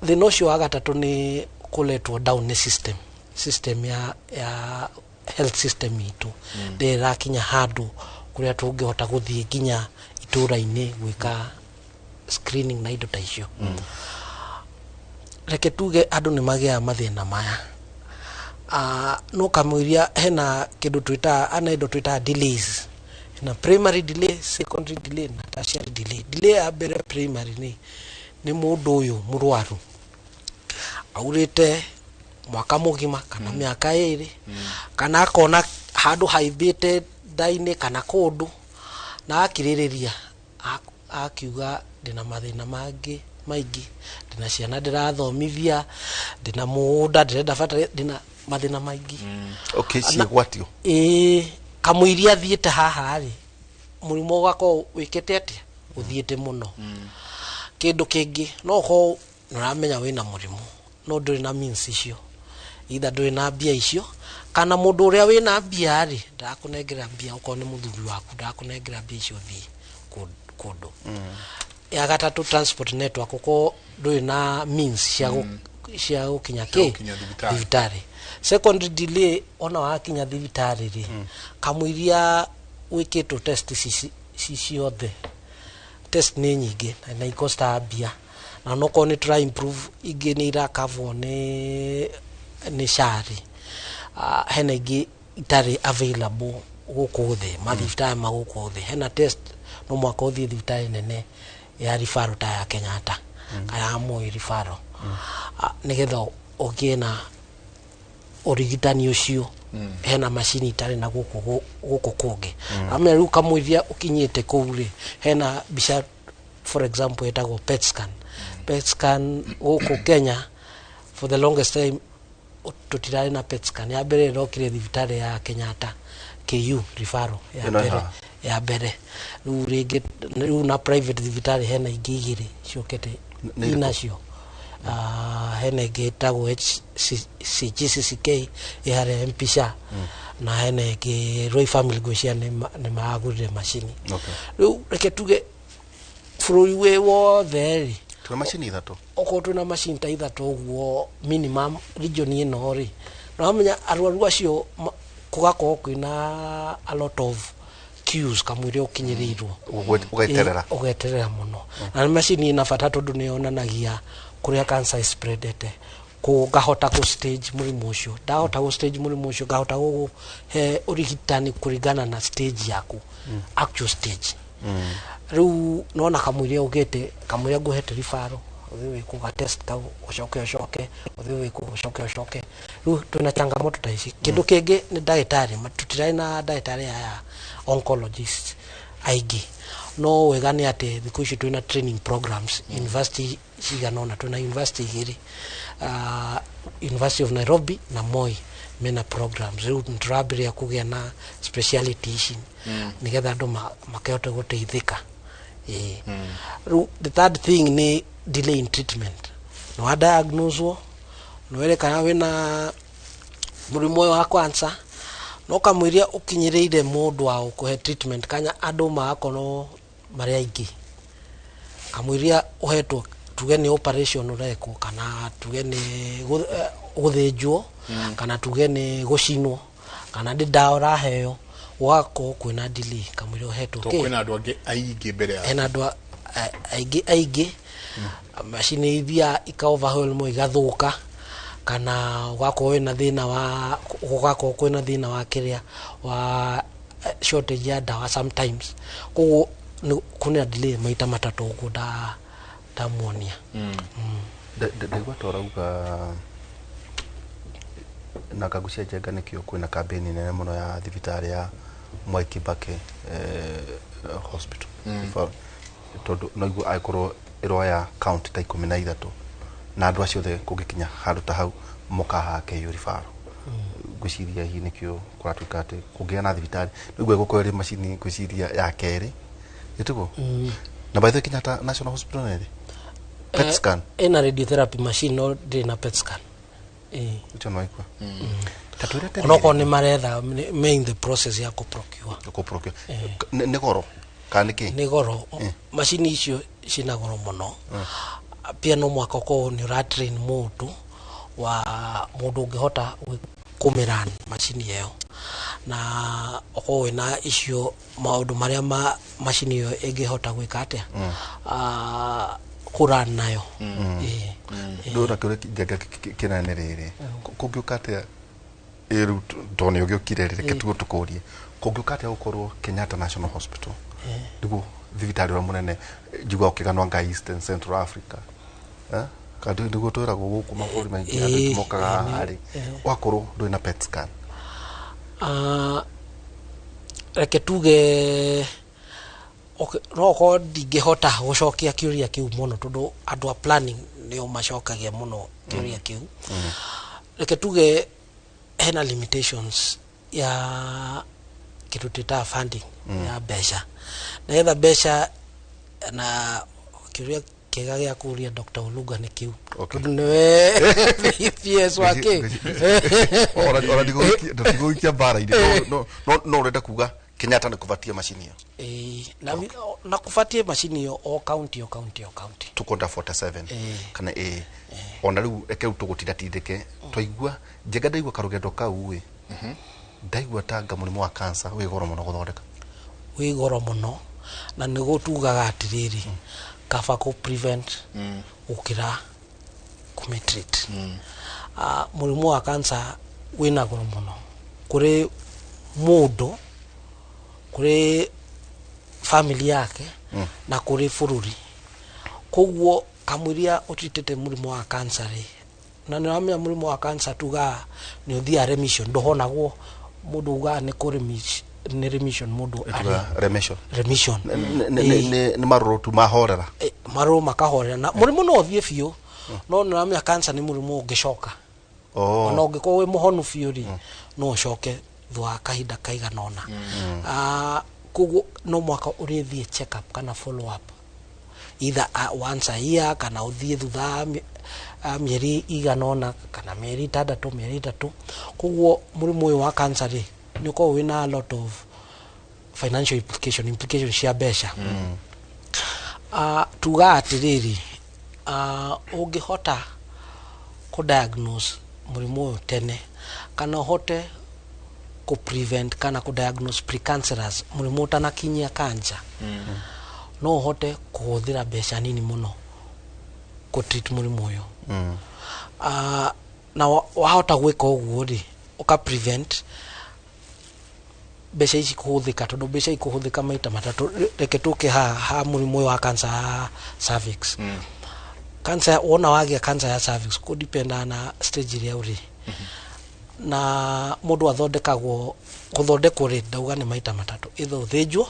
Thĩna ũcio wa gatatũ nĩ kũletwo down nĩ system ya health system itũ, ndĩrĩ ĩrakinya handũ kũrĩa tũngĩhota gũthiĩ nginya itũra-inĩ gwĩka screening na indo ta icio. Reke tuge andũ nĩ magĩaga mathĩna maya, no kamũiria hena kĩndũ twĩtaga ana indo twĩtaga delays. Hena primary delay, secondary delay na tertiary delay. Delay ya mbere, primary, nĩ mũndũ ũyũ mũrwaru aurĩte mwaka mũgima kana mĩaka 2, kana akona handũ haimbĩte nda-inĩ kana kũndũ, na akirĩrĩria akiuga ndĩna mathĩna mangĩ maingĩ, ndĩna ciana ndĩrathomithia, ndĩna mũgũnda ndĩrenda bata, ndĩna mathĩna maingĩ. Okay, ciĩgwatio. Ĩĩ, kamũiria athiĩte haha rĩ, mũrimũ ũgakorwo wĩkĩte atĩa, ũthiĩte mũno. Kĩndũ kĩngĩ, no ũkorwo nĩ ũramenya wĩna mũrimũ no ndũrĩ na means icio. Either ndũrĩ na mbia icio kana mũndũ ũrĩa wĩna mbia rĩ ndakũnengera mbia, okorwo nĩ mũthuri waku ndakũnengera mbia icio ũthiĩ kũndũ. Ya gatatũ, transport network, okorwo ndũrĩ na means cia cia gũkinya Cia kĩ gũkinya thibitarĩ. Thibitarĩ. Secondary delay, ona wakinya thibitarĩ rĩ, kamũiria wĩkĩtwo test ici ci ciothe, test nĩ nyingĩ na ikostaga mbia, na nokorwo nĩ tũra improve, ingĩ nĩ irakavwo nĩ SHA rĩ, hena ingĩ itarĩ available gũkũ thĩ mathibitarĩ ma gũkũ thĩ. Hena test no mwaka ũthiĩ thibitarĩ nene ya referral ta ya Kenyatta kana ya Moi referral, nĩgetha ũgĩe na ũrigitani ũcio. Hena macini itarĩ na gũkũ gũkũ kũngĩ. Amenya rĩu kamũiria ũkinyĩte kũu rĩ, hena mbica, for example, ĩtagwo PET scan. PET scan gũkũ Kenya for the longest time tũtirarĩ na PET scan. Ya mbere ĩrokire thibitarĩ ya Kenyatta KU referral ya Ĩno ĩ mbere haha? Ya mbere. Rĩu rĩngĩ rĩu na private thibitarĩ hena ingĩ igĩrĩ ciũkĩte. Nĩ irĩkũ? Inacio, hena ĩngĩ ĩtagwo CGCCK ĩ harĩa MP Shah, na hena ĩngĩ Roy Family, ngwĩciria nĩ maragũrire macini. Rĩu reke tuge bũrũri wĩ wothe rĩ, Twĩna macini ithatũ. Okorwo twĩna macini ta ithatũ ũguo minimum region ĩno rĩ, na wamenya arwaru acio gũgakorwo kwĩna a lot of queues kamũira ũkinyĩrĩirwo. Ũgeterera. Ũgeterera mũno. Na nĩ macini ĩna bata tondũ nĩ yonanagia kũrĩa cancer spreadete, kũ ngahota kũ stage mũrimũ ũcio. Ndahota gũ stage mũrimũ ũcio, ngahota gũkũhe ũrigitani kũringana na stage yaku, actual stage. Rĩu nona kamũiria ũgĩte, kamũiria ngũhete referral, ũthiĩ wĩkwo ga test kau, ũcoke ũcoke ũthiĩ wĩkwo, ũcoke ũcoke. Rĩu twĩna changamoto ta ici. Kĩndũ kĩngĩ nĩ ndagĩtarĩ. Tũtirarĩ na ndagĩtarĩ aya oncologists aingĩ, no wega nĩ atĩ thikũ ici twĩna training programs university cigana ũna. Twĩna university igĩrĩ, University of Nairobi na Moi, mena programs. Rĩu nĩtũrambĩrĩria kũgĩa na speciality ici nĩgetha andũ makĩhote gũteithĩka. Ĩĩ. Rĩu the third thing nĩ delay in treatment. Nĩ wa diagnoswo, nĩ werekana wĩna mũrimũ ũyũ wa cancer, no kamũiria ũkinyĩrĩire mũndũ wa gũkũhe treatment kanya andũ magakorwo marĩ aingĩ, kamũiria ũhetwo, tuge nĩ operation ũrekwo, kana tuge nĩ gũthĩnjwo, kana tuge nĩ gũcinwo, kana nĩ ndawa ũraheo, gũgakorwo kwĩna delay kamũiria ũhetwo to kĩ? Kwĩna andũ angĩ aingĩ mbere ya Hena andũ aingĩ aingĩ, macini ithiaga ika overwhelm igathũka, kana ũgakorwo wĩna thĩna wa gũgakorwo kwĩna thĩna wa kĩrĩa wa shortage ya ndawa sometimes. Koguo kwĩna delay maita matatũ ũguo ndamuonia. Ndaigua ta ũrauga na ngagucia njenga nĩkĩo kwĩna kambĩni nene mũno ya thibitarĩ ya Mwai Kibaki Hospital. Tondũ no igue angĩkorwo ĩroya county ta 13 na andũ acio othe kũngĩkinya handũ ta hau mokaga KU referral, ngwĩciria hihi nĩkĩo kũratuĩka atĩ kũngĩgĩa na thibitarĩ no igue gũkorwo ĩrĩ macini, ngwĩciria ya kerĩ ĩtiguo. Na by the way, Kenyatta National Hospital nĩ ĩrĩ PET scan? Ĩna radiotherapy machine no ndĩrĩ na PET scan. Ĩĩ. Ũcio no waigua ta twĩre atĩrĩrĩ. Onokorwo nĩ maretha, me in the process ya kũprocure. Kũprocure. Nĩ goro kana nĩ kĩ? Nĩ goro, macini icio cina goro mũno. Pia no mwaka ũkorwo nĩ ũra train mũndũ wa mũndũ ũngĩhota kũmĩran macini ĩyo, na ũkorwo wĩna icio maũndũ marĩa ma macini ĩyo ĩngĩhota gwĩka atĩa, kũran nayo. Ĩĩ. Ndũra kĩũria njenga kĩnene rĩrĩ, kũngĩũka atĩa ĩ rĩu tondũ nĩ ũgĩũkire rĩ, reke tuge tũkũrie, kũngĩũka atĩa gũkorwo Kenyatta National Hospital nĩguo thibitarĩ ũrĩa mũnene njiguaga ũkĩganwo anga East and Central Africa? Eh? Kana nĩguo twĩragwo gũkũ mabũrũri maingĩ andũ aingĩ mokaga haha rĩ, ũgakorwo ndũrĩ na PET scan? Reke tuge okay, no okorwo ndingĩhota gũcokia kĩũria kĩu mũno tondũ andũ a planning nĩo macokagia mũno kĩũria kĩu. Reke tuge hena limitations ya kĩndũ twĩtaga funding ya mbeca, nĩgetha mbeca na kĩũria. Kĩega gĩa kũria Dr. Oluga nĩ kĩu, tondũ nĩwe PS wa kĩ. Ona ndigũgũikia mbara-inĩ, no ũrenda kuga Kenyatta nĩ kũbatie macini ĩyo? Ĩĩ, na kũbatie macini ĩyo o county, o county, o county. Tukonda 47 kana ĩ ona rĩu reke rĩu tũgũtindatindĩke. Twaigua njenga, ndaigua karũgendo kau ĩ, ndaigua tanga mũrimũ wa cancer wĩ goro mũno gũthondeka. Wĩ goro mũno, na nĩguo tugaga atĩrĩrĩ, kaba kũ prevent gũkĩra kũmĩtreat. Mũrimũ wa cancer wĩna goro mũno kũrĩ mũndũ, kũrĩ family yake na kũrĩ bũrũri. Koguo kamũiria ũtritĩte mũrimũ wa cancer rĩ, na nĩ ũramenya mũrimũ wa cancer tugaga nĩ ũthiaga remission, ndũhonagwo. Mũndũ ugaga nĩ kũ nĩ remission mũndũ arĩ. Tuga remission. Remission. Nĩ marũrũ tu mahorera. Marũrũ makahorera na mũrimũ no ũthiĩ biũ, no nĩ ũramenya cancer nĩ mũrimũ ũngĩcoka. Ona ũngĩkorwo wĩ mũhonu biũ rĩ, no ũcoke thutha wa kahinda kaigana ũna. Koguo no mwaka ũrĩthiĩ check up kana follow up, either once a year kana ũthiĩ thutha wa mĩeri igana ũna kana mĩeri 6, mĩeri 3. Koguo mũrimũ ũyũ wa cancer rĩ, nĩ ũkoragwo wĩna a lot of financial implication cia mbeca. Tugaga atĩrĩrĩ, ũngĩhota kũ diagnose mũrimũ ũyũ tene kana ũhote kũ prevent kana kũ diagnose precancerous, mũrimũ ũtanakinyia cancer, no ũhote kũhũthĩra mbeca nini mũno kũ treat mũrimũ ũyũ. Na wahota gwĩka ũguo rĩ, ũka prevent mbeca ici kũhũthĩka, tondũ mbeca ikũhũthĩka maita matatũ. Reke tũke ha mũrimũ ũyũ wa cancer ya cervix. Cancer, wona wagĩa cancer ya cervix, kũ depend na stage ĩrĩa ũrĩ. Na mũndũ athondekagwo, gũthondekwo rĩ, ndauga nĩ maita matatũ: either ũthĩnjwo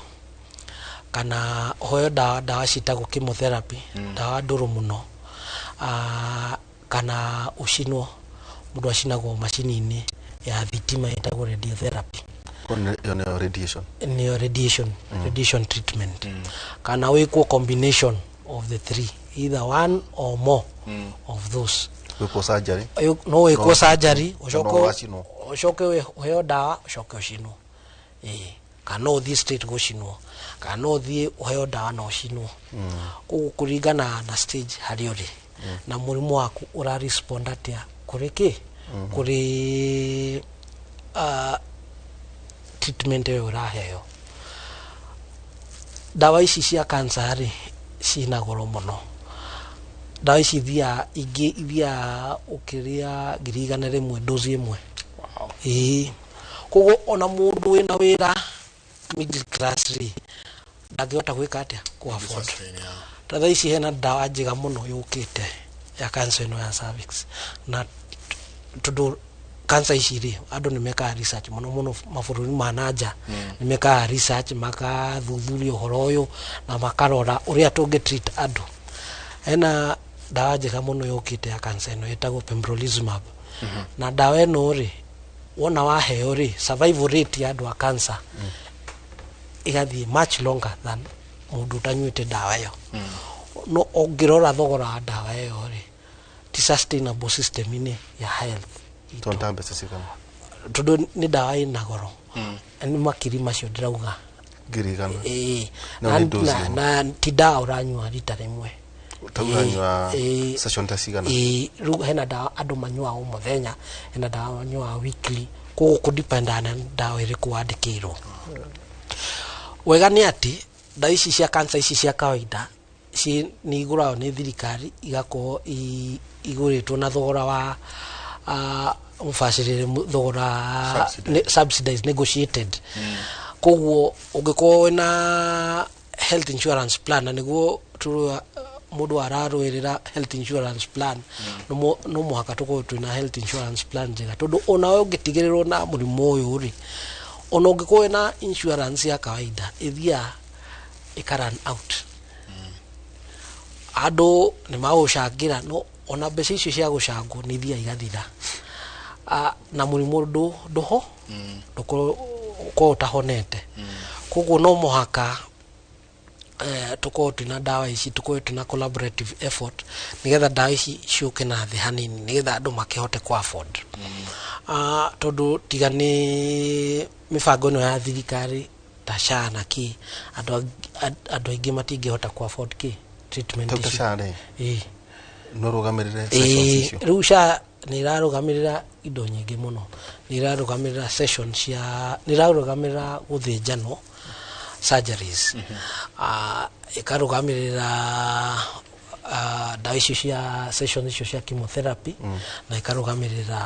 kana ũheo ndawa ciĩtagwo chemotherapy, ndawa ndũrũ mũno, kana ũcinwo. Mũndũ acinagwo macini-inĩ ya thitima ĩtagwo radiotherapy. Ĩyo nĩyo radiation? Nĩyo radiation treatment, kana wĩkwo combination of the three, either one or more of those. Gwĩkwo surgery? No wĩkwo surgery, ũcoke no ũgacinwo. Ũcoke ũheo ndawa, ũcoke ũcinwo. Ĩĩ, kana no ũthiĩ straight gũcinwo, kana no ũthiĩ ũheo ndawa na ũcinwo. Koguo kũringana na stage harĩa ũrĩ na mũrimũ waku ũra respond atĩa kũrĩ kĩ, kũrĩ treatment ĩyo ũraheo. Ndawa ici cia cancer rĩ, ciĩna goro mũno. Ndawa ici ithiaga, ingĩ ithiaga ũkĩrĩa 100,000 dozi ĩmwe. Ĩĩ, koguo ona mũndũ wĩna wĩra middle class rĩ, ndangĩhota gwĩka atĩa, kũ afford. Sustain, yeah. Ta thaa ici hena ndawa njega mũno yũkĩte ya cancer ĩno ya cervix, na tondũ cancer ici rĩ, andũ nĩ mekaga research mũno mũno mabũrũri ma nanja, nĩ mekaga research, makathuthuria ũhoro ũyũ na makarora ũrĩa tũngĩ treat andũ. Hena ndawa njega mũno yũkĩte ya cancer ĩno ĩtagwo pembrolizumab, na ndawa ĩno rĩ, wona waheo rĩ, survival rate ya andũ a cancer ĩgathiĩ much longer than mũndũ ũtanyuĩte ndawa ĩyo. No ũngĩrora thogora wa ndawa ĩyo rĩ, ti sustainable system-inĩ ya health itũ. Tondũ ta mbeca cigana? Tondũ nĩ ndawa ĩna goro, nĩ makiri macio ndĩrauga. 100,000? Ĩĩ. No na, nĩ dose na, ĩmwe. Na ti ndawa ũranyua rita rĩmwe. Ta ũranyua Ĩĩ. session ta cigana? Ĩĩ, rĩu hena ndawa andũ manyuaga o mũthenya, hena ndawa manyuaga weekly. Koguo kũdependa na ndawa ĩrĩkũ wandĩkĩirwo. Wega nĩ atĩ ndawa ici cia cancer ici cia kawaida nĩ igũragwo nĩ thirikari, igakorwo igũrĩtwo na thogora wa mũbacĩrĩre, thogora Subsidized. Subsidized, negotiated. Koguo ũngĩkorwo wĩna health insurance plan, na nĩguo tũrũa mũndũ ararũĩrĩra health insurance plan, no mũhaka tũkorwo twĩna health insurance plan njega, tondũ onawe ũngĩtigĩrĩrwo na mũrimũ ũyũ rĩ, ona ũngĩkorwo wĩna insurance ya kawaida, ĩthiaga ĩka run out. Andũ nĩ magũcangĩra, no ona mbeca icio cia gũcangwo nĩ ithiaga igathira. Na mũrimũ ndũho ndũkorwo ũkorwo ũtahonete. Koguo no mũhaka Tukorwo twina ndawa ici, tukorwo twina collaborative effort nigetha ndawa ici ciũke na thĩ hanini, nigetha andũ makĩhote ku afford. Tondũ tiga nĩ mĩbango ĩno ya thirikari ta SHA na kĩ, andũ aingĩ matingĩhota ku afford kĩ treatment Tau ta ici. SHA rĩ, Ĩĩ. no rũgamĩrĩre sessions Ĩĩ, icio? Rĩu SHA nĩ ĩrarũgamĩrĩra indo nyingĩ mũno. Nĩ ĩrarũgamĩrĩra session cia, nĩ ĩrarũgamĩrĩra gũthĩnjanwo, surgeries, ĩkarũgamĩrĩra ndawa icio cia session icio cia chemotherapy, na ĩkarũgamĩrĩra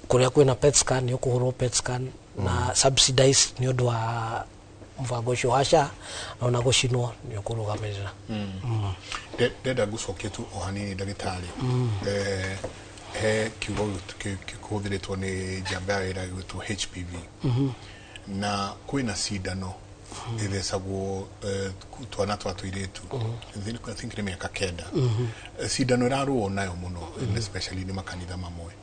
kũrĩa kwĩna PET scan, nĩ ũkũhũrwo PET scan na subsidize nĩ ũndũ wa mũbango ũcio wa SHA, na ona gũcinwo nĩ ũkũrũgamĩrĩra. Ndenda ngucokie tu o hanini, ndagĩtarĩ. He kiugo kĩhũthĩrĩtwo nĩ njamba ya wĩra gĩgwĩtwo HPV, na kwĩna cindano ĩthecagwo twana twa tũirĩtu, I think nĩ mĩaka 9. Cindano ĩrarũo nayo mũno, especially nĩ makanitha mamwe,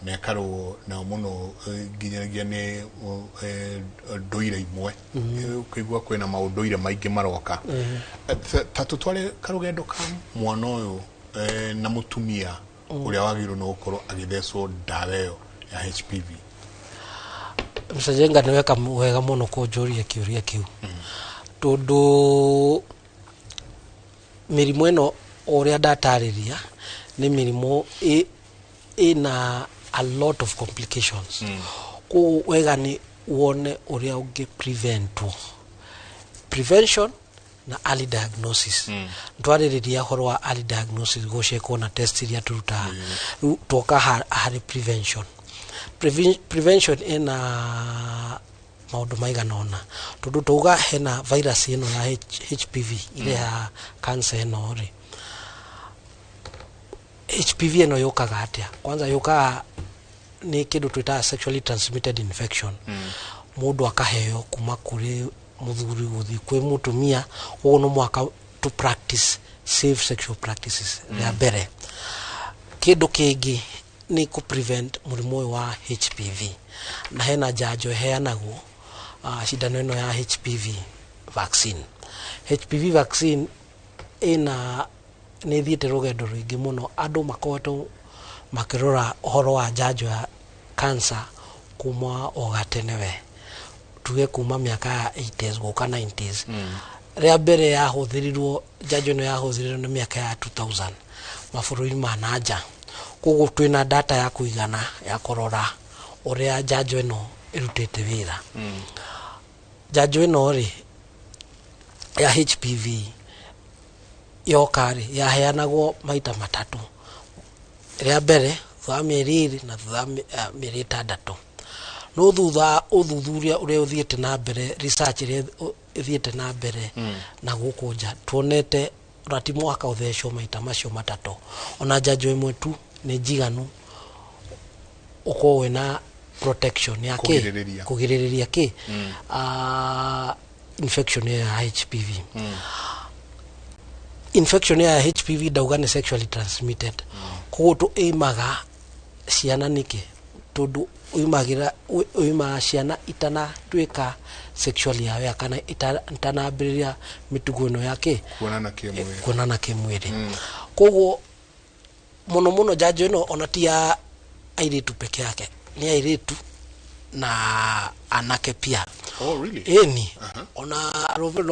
na ĩkarũo nayo mũno nginyagia nĩ ndũire imwe. Ũkĩigua kwĩna maũndũire maingĩ maroka. Ta tũtware karũgendo ka mwana ũyũ na mũtumia ũrĩa wagĩrĩirwo nĩ gũkorwo agĩthecwo ndawa ĩyo ya HPV. Mr. Jenga, nĩ weka wega mũno kũnjũria kĩũria kĩu, tondũ mĩrimũ ĩno o ũrĩa ndatarĩria nĩ mĩrimũ ĩna a lot of complications. Koguo wega nĩ wone ũrĩa ũngĩ preventwo, prevention na early diagnosis. Twarĩrĩria ũhoro wa early diagnosis, gũcekwo na test iria tũrutaga. Rĩu twoka harĩ prevention. Prevention ĩna maũndũ maigana ũna, tondũ tauga hena virus ĩno ya HPV irehaga cancer ĩno rĩ, HPV ĩno yũkaga atĩa? Kwanza yũkaga nĩ kĩndũ twĩtaga sexually transmitted infection. Mũndũ akaheo kuma kũrĩ mũthuri gũthiĩ kwĩ mũtumia. Koguo no mũhaka to practice safe sexual practices rĩa mbere. Kĩndũ kĩngĩ nĩ kũ prevent mũrimũ ũyũ wa HPV, na hena njanjo ĩheanagwo, cindano ĩno ya HPV vaccine. HPV vaccine ĩna nĩ ĩthiĩte rũgendo rũingĩ mũno. Andũ makoretwo makĩrora ũhoro wa njanjo ya cancer kuma o gatene, we tuge kuma mĩaka ya 80s gũka 90s. Rĩa mbere yahũthĩrirwo, njanjo ĩno yahũthĩrirwo nĩ mĩaka ya 2000 mabũrũri ma nanja. Koguo twĩna data ya kũigana ya kũrora ũrĩa njanjo ĩno ĩrutĩte wĩra. Njanjo ĩno rĩ ya HPV yoka rĩ, yaheanagwo maita matatũ: rĩa mbere thutha wa mĩeri 2 na thutha wa mĩeri 6. No thutha wa ũthuthuria ũrĩa ũthiĩte na mbere, research ĩrĩa ĩthiĩte na mbere na gũkũ nja, tuonete ona ti mwaka ũthecwo maita macio matatũ, ona njanjo ĩmwe tu nĩ njiganu ũkorwo wĩna protection ya kĩ? Kũgirĩrĩria. Kũgirĩrĩria kĩ? Infection ĩyo ya HPV. Infection ya HPV ndauga nĩ sexually transmitted. Koguo tũ ĩmaga ciana nĩkĩ? Tondũ uimagĩra uimaga ciana itanatuĩka sexually aware kana itanambĩrĩria mĩtugo ĩno ya kĩ? Kuonana kĩmwĩrĩ. Kuonana kĩmwĩrĩ. Koguo mũno mũno njanjo ĩno ona ti ya airĩtu peke yake, nĩ airĩtu na anake pia. Oh, really? Ĩni, ona arũme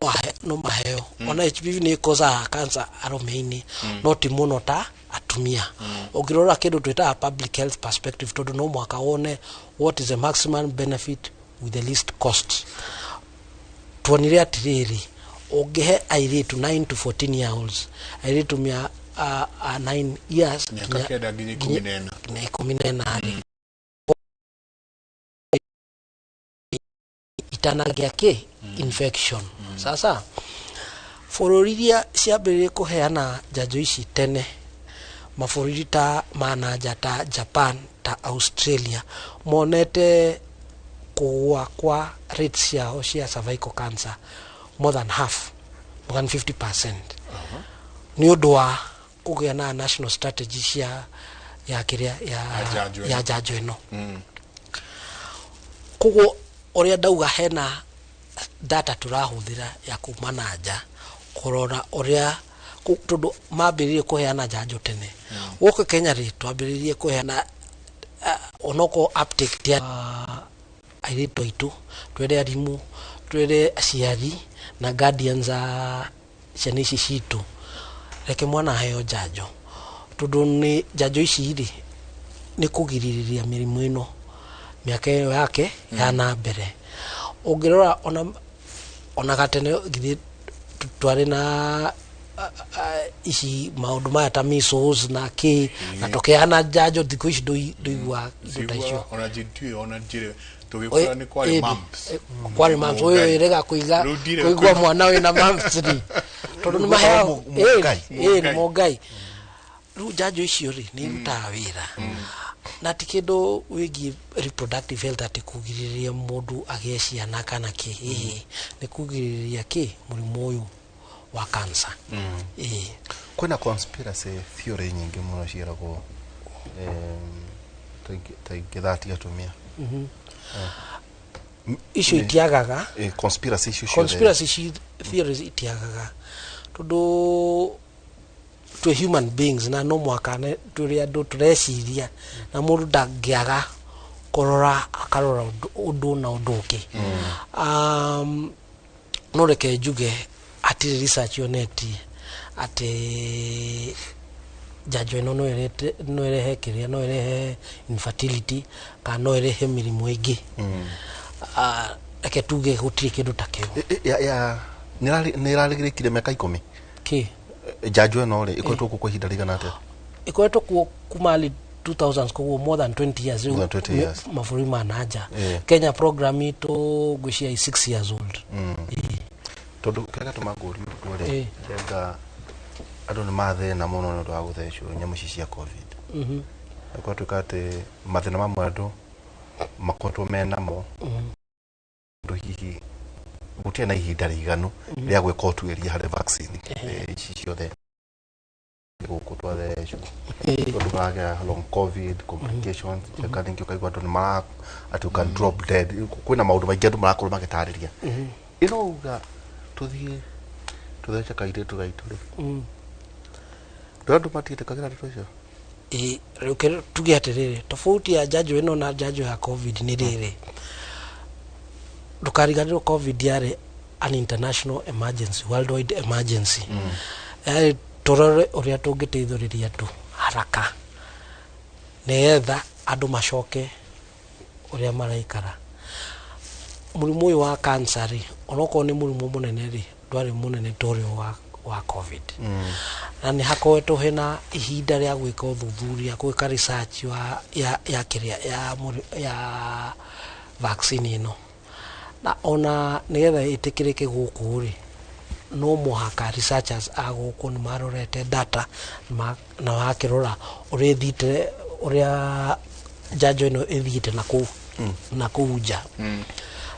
no maheo. Ona HPV nĩ ĩkosaga cancer arũme-inĩ, no ti mũno ta atumia. Ũngĩrora kĩndũ twĩtaga public health perspective, tondũ no mũhaka wone what is the maximum benefit with the least cost, tuonire atĩrĩrĩ, ũngĩhe airĩtu 9 to 14 year olds, airĩtu mĩa 9 years Mĩaka 9 nginya 14. Nginya 14 rĩ, itanagĩa kĩ? Infection. Sasa bũrũri iria ciambĩrĩrie kũheana njanjo ici tene, mabũrũri ta ma nanja ta Japan, ta Australia, monete kũgũa kwa rates ciao cia cervical cancer more than half, more than 50%, nĩ ũndũ wa kũgĩa na national strategy cia ya kĩrĩa ya Ya njanjo ĩno. Ya njanjo ĩno. Koguo ũrĩa ndauga, hena Data tũrahũthĩra ya kuma na nja kũrora ũrĩa tondũ mambĩrĩirie kũheana njanjo tene. Gũkũ Kenya rĩ, twambĩrĩirie kũheana onokorwo uptake ti airĩtu aitũ, twĩre arimũ, twĩre aciari na guardians a ciana ici citũ, reke mwana aheo njanjo, tondũ nĩ njanjo ici rĩ, nĩ kũgirĩrĩria mĩrimũ ĩno mĩaka ĩyo yake ya na mbere. Ũngĩrora ona gatene githĩ twarĩ na ici maũndũ maya ta measles na kĩ, na tũkĩheana njanjo. Thikũ ici ndũiguaga indo ta icio. Ona njitiũĩ, ona njĩrĩ tũgĩkũra nĩ kwarĩ mumps. Kwarĩ mumps. Ũyũ ĩrega kũiga Rĩu ndirĩ kũigua mwana wĩna mumps rĩ, tondũ nĩ maheagwo. Mũngai. Ĩĩ, nĩ mũngai. Rĩu njanjo icio rĩ, nĩ irutaga wĩra, na ti kĩndũ wĩgiĩ reproductive health atĩ kũgirĩrĩria mũndũ agĩe ciana kana kĩ. Ĩhĩ, nĩ kũgirĩrĩria kĩ mũrimũ ũyũ wa cancer, ĩĩ. Kwĩna conspiracy theory nyingĩ mũno ciĩragwo ta ingĩthatia atumia. Icio itiagaga. Conspiracy icio ciothe. Conspiracy theories itiagaga, tondũ twĩ human beings na no mwaka tũrĩ andũ tũreciria, na mũndũ ndangĩaga kũrora, akarora ũndũ na ũndũ ũngĩ. No reke njuge hatirĩ research yonetie atĩ njanjo ĩno no ĩrehe kĩrĩa, no ĩrehe infertility kana no ĩrehe mĩrimũ ĩngĩ. Reke tuge gũtirĩ kĩndũ ta kĩu. Ya nĩ ĩrarĩkire mĩaka 10. Kĩ? Njanjo ĩno rĩ, ĩkoretwo kuo kwa ihinda rĩigana atĩa? Ĩkoretwo kuo kuma early 2000s, koguo more than 20 years rĩu. More than 20 years. Mabũrũri ma na nja. Eh. Kenya program itũ ngwĩciria is 6 years old. Ĩĩ. Tondũ kĩrĩa gĩatũma ngũrie ũguo rĩ, renga andũ nĩ mathĩna mũno nĩ ũndũ wa gũthecwo nyamũ ici cia COVID. Na gwatuĩka atĩ mathĩna mamwe andũ makoretwo menamo, ũndũ hihi gũtirĩ na ihinda rĩiganu rĩa gwĩka ũtuĩria harĩ vaccine ici ciothe gũkũ twathecwo, tondũ maragĩa long COVID complications. Kana ningĩ ũkaigua andũ nĩ mara atĩ you can drop dead. Kwĩna maũndũ maingĩ andũ marakorwo magĩtarĩria. Ĩrauga tũthiĩ tũthece kairĩtu gaitũ rĩ, ndũ andũ matiĩtĩkagĩra ndeto icio. Ĩĩ, rĩu tuge atĩrĩrĩ, tofauti ya njanjo ĩno na njanjo ya COVID nĩ rĩrĩ: ndũkariganĩrwo COVID yarĩ an international emergency, worldwide emergency. Yarĩ tũrore ũrĩa tũngĩteithũrĩria andũ haraka nĩgetha andũ macoke ũrĩa maraikara. Mũrimũ ũyũ wa cancer rĩ, onokorwo nĩ mũrimũ mũnene rĩ, ndwarĩ mũnene ta ũrĩa wa COVID, na nĩ hakoretwo hena ihinda rĩa gwĩka ũthuthuria, gwĩka research ya kĩrĩa ya vaccine ĩno, na ona nĩgetha ĩtĩkĩrĩke gũkũ rĩ, no mũhaka researchers a gũkũ nĩ marorete data na makĩrora ũrĩa ĩthiĩte, ũrĩa njanjo ĩno ĩthiĩte na kũu nja.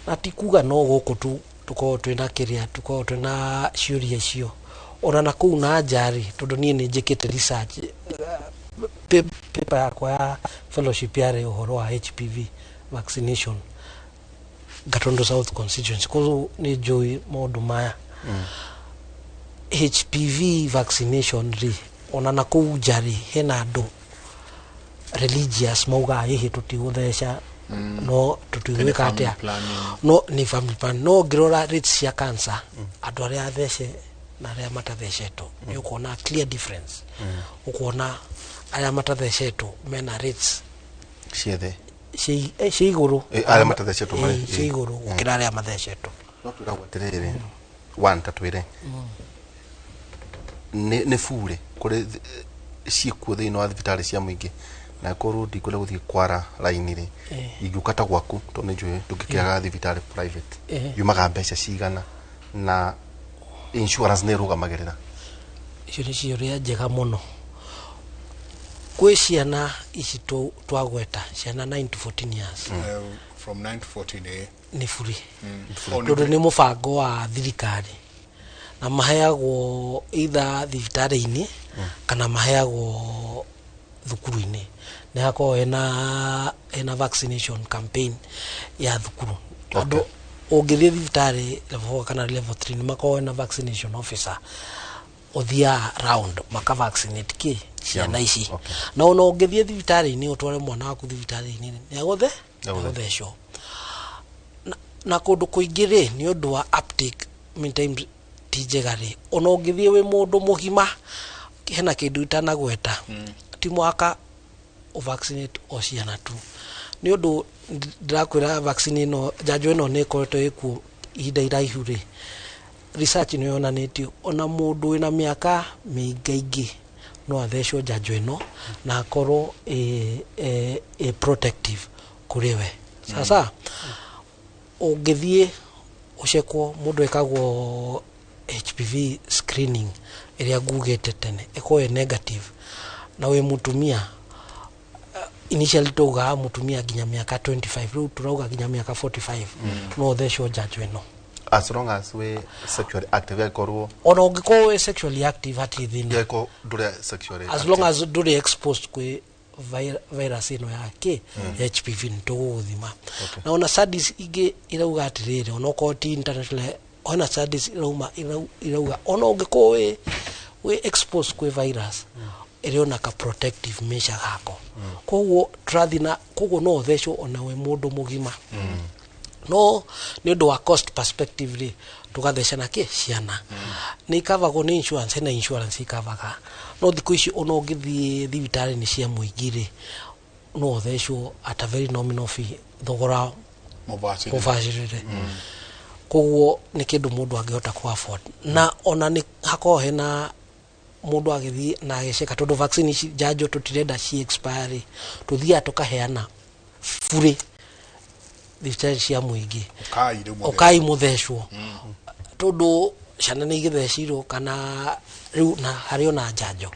Na ti kuga no gũkũ tu tũkorwo twĩna kĩrĩa, tũkorwo twĩna ciũria icio, ona na kũu na nja rĩ, tondũ niĩ nĩ njĩkĩte research. Paper yakwa ya fellowship yarĩ ũhoro wa HPV vaccination Gatundu South constituency, koguo nĩ njũĩ maũndũ maya. HPV vaccination rĩ, ona na kũu nja rĩ, hena andũ religious maugaga hihi tũtigũtheca, no tũtigwĩka family atĩa planning. No nĩ family plan, no ũngĩrora rates cia cancer, andũ arĩa athece na arĩa matathecetwo, nĩ ũkuona clear difference. Ũkuona arĩa matathecetwo mena rates ciethe cia igũrũ. Arĩa matathecetwo Cia igũrũ gũkĩra arĩa mathecetwo. No twĩragwo atĩrĩrĩ, one, ta twĩre nĩ burĩ kũrĩ ciĩkuo thĩinĩ wa thibitarĩ cia mũingĩ, na korwo ndikwenda gũthiĩ kwara raini rĩ, ingĩũka ta gwaku, tondũ nĩ njũĩ ndũngĩkĩaga thibitarĩ private, yumaga mbeca cigana na insurance nĩ ĩrũgamagĩrĩra? Icio nĩ ciũria njega mũno. Gwĩ ciana ici twagweta, ciana 9 to 14 years, From 9 to 14, eh. nĩ buri. Oh, nĩ Tondũ nĩ mũbango wa thirikari na maheagwo either thibitarĩ-inĩ kana maheagwo thukuru-inĩ. Nĩ hakoragwo hena vaccination campaign ya thukuru. Andũ Ũngĩthiĩ thibitarĩ level 4 kana level 3, nĩ makoragwo na vaccination officer ũthiaga round maka vaccinate kĩ ciana ici. Na ona ũngĩthiĩ thibitarĩ-inĩ, ũtware mwana waku thibitarĩ-inĩ, nĩ agũthe nĩagũthecwo. Na kũndũ kũingĩ rĩ, nĩ ũndũ wa uptake many times ti njega rĩ, ona ũngĩthiĩ wĩ mũndũ mũgima, hena kĩndũ itanagweta, ti mũhaka ũvaccinate o ciana tu, nĩ ũndũ ndĩrakwĩra vaccine ĩno, njanjo ĩno nĩ ĩkoretwo ĩkuo ihinda iraihu rĩ, research nĩ yonanĩtio ona mũndũ wĩna mĩaka mĩingaingĩ no athecwo njanjo ĩno na akorwo ĩ protective kũrĩ we. Sasa ũngĩthiĩ ũcekwo, mũndũ ekagwo HPV screening ĩrĩa ngugĩte tene, ĩkorwo ĩ negative na wĩ mũtumia, initially taugaga mũtumia nginya mĩaka 25, rĩu tũrauga nginya mĩaka 45 no ũthecwo njanjo ĩno. As long as we sexually active, yakorwo Ona ũngĩkorwo wĩ sexually active, hatirĩ thĩna. Yakorwo ndũrĩ sexually As long as ndũrĩ exposed kwĩ virus ĩno ya kĩ HPV, nĩ tũgũgũthima. Na ona studies ingĩ irauga atĩrĩrĩ, ona okorwo ti international, ona studies irauma irauga ona ũngĩkorwo wĩ exposed kwĩ virus, ĩrĩ ona ka protective measure gako. Koguo tũrathiĩ na koguo no ũthecwo ona wĩ mũndũ mũgima, no nĩ ũndũ wa cost perspective rĩ, tũgatheca na kĩ ciana. Nĩ ikavagwo nĩ insurance, hena insurance ikavaga, no thikũ ici ona ũngĩthiĩ thibitarĩ-inĩ cia mũingĩ rĩ, no ũthecwo at a very nominal fee, thogora mũbacĩrĩre. Mũbacĩrĩre. Koguo nĩ kĩndũ mũndũ angĩhota ku afford, na ona nĩ hakoragwo hena mũndũ agĩthiĩ na agĩceka, tondũ vaccine ici, njanjo, tũtirenda ci expire rĩ, tũthiaga tũkaheana burĩ thibitarĩ cia mũingĩ. Ũkai rĩu mũthecwo. Ũkai mũthecwo, tondũ ciana nĩ igĩthecirwo kana rĩu na harĩ ona njanjo.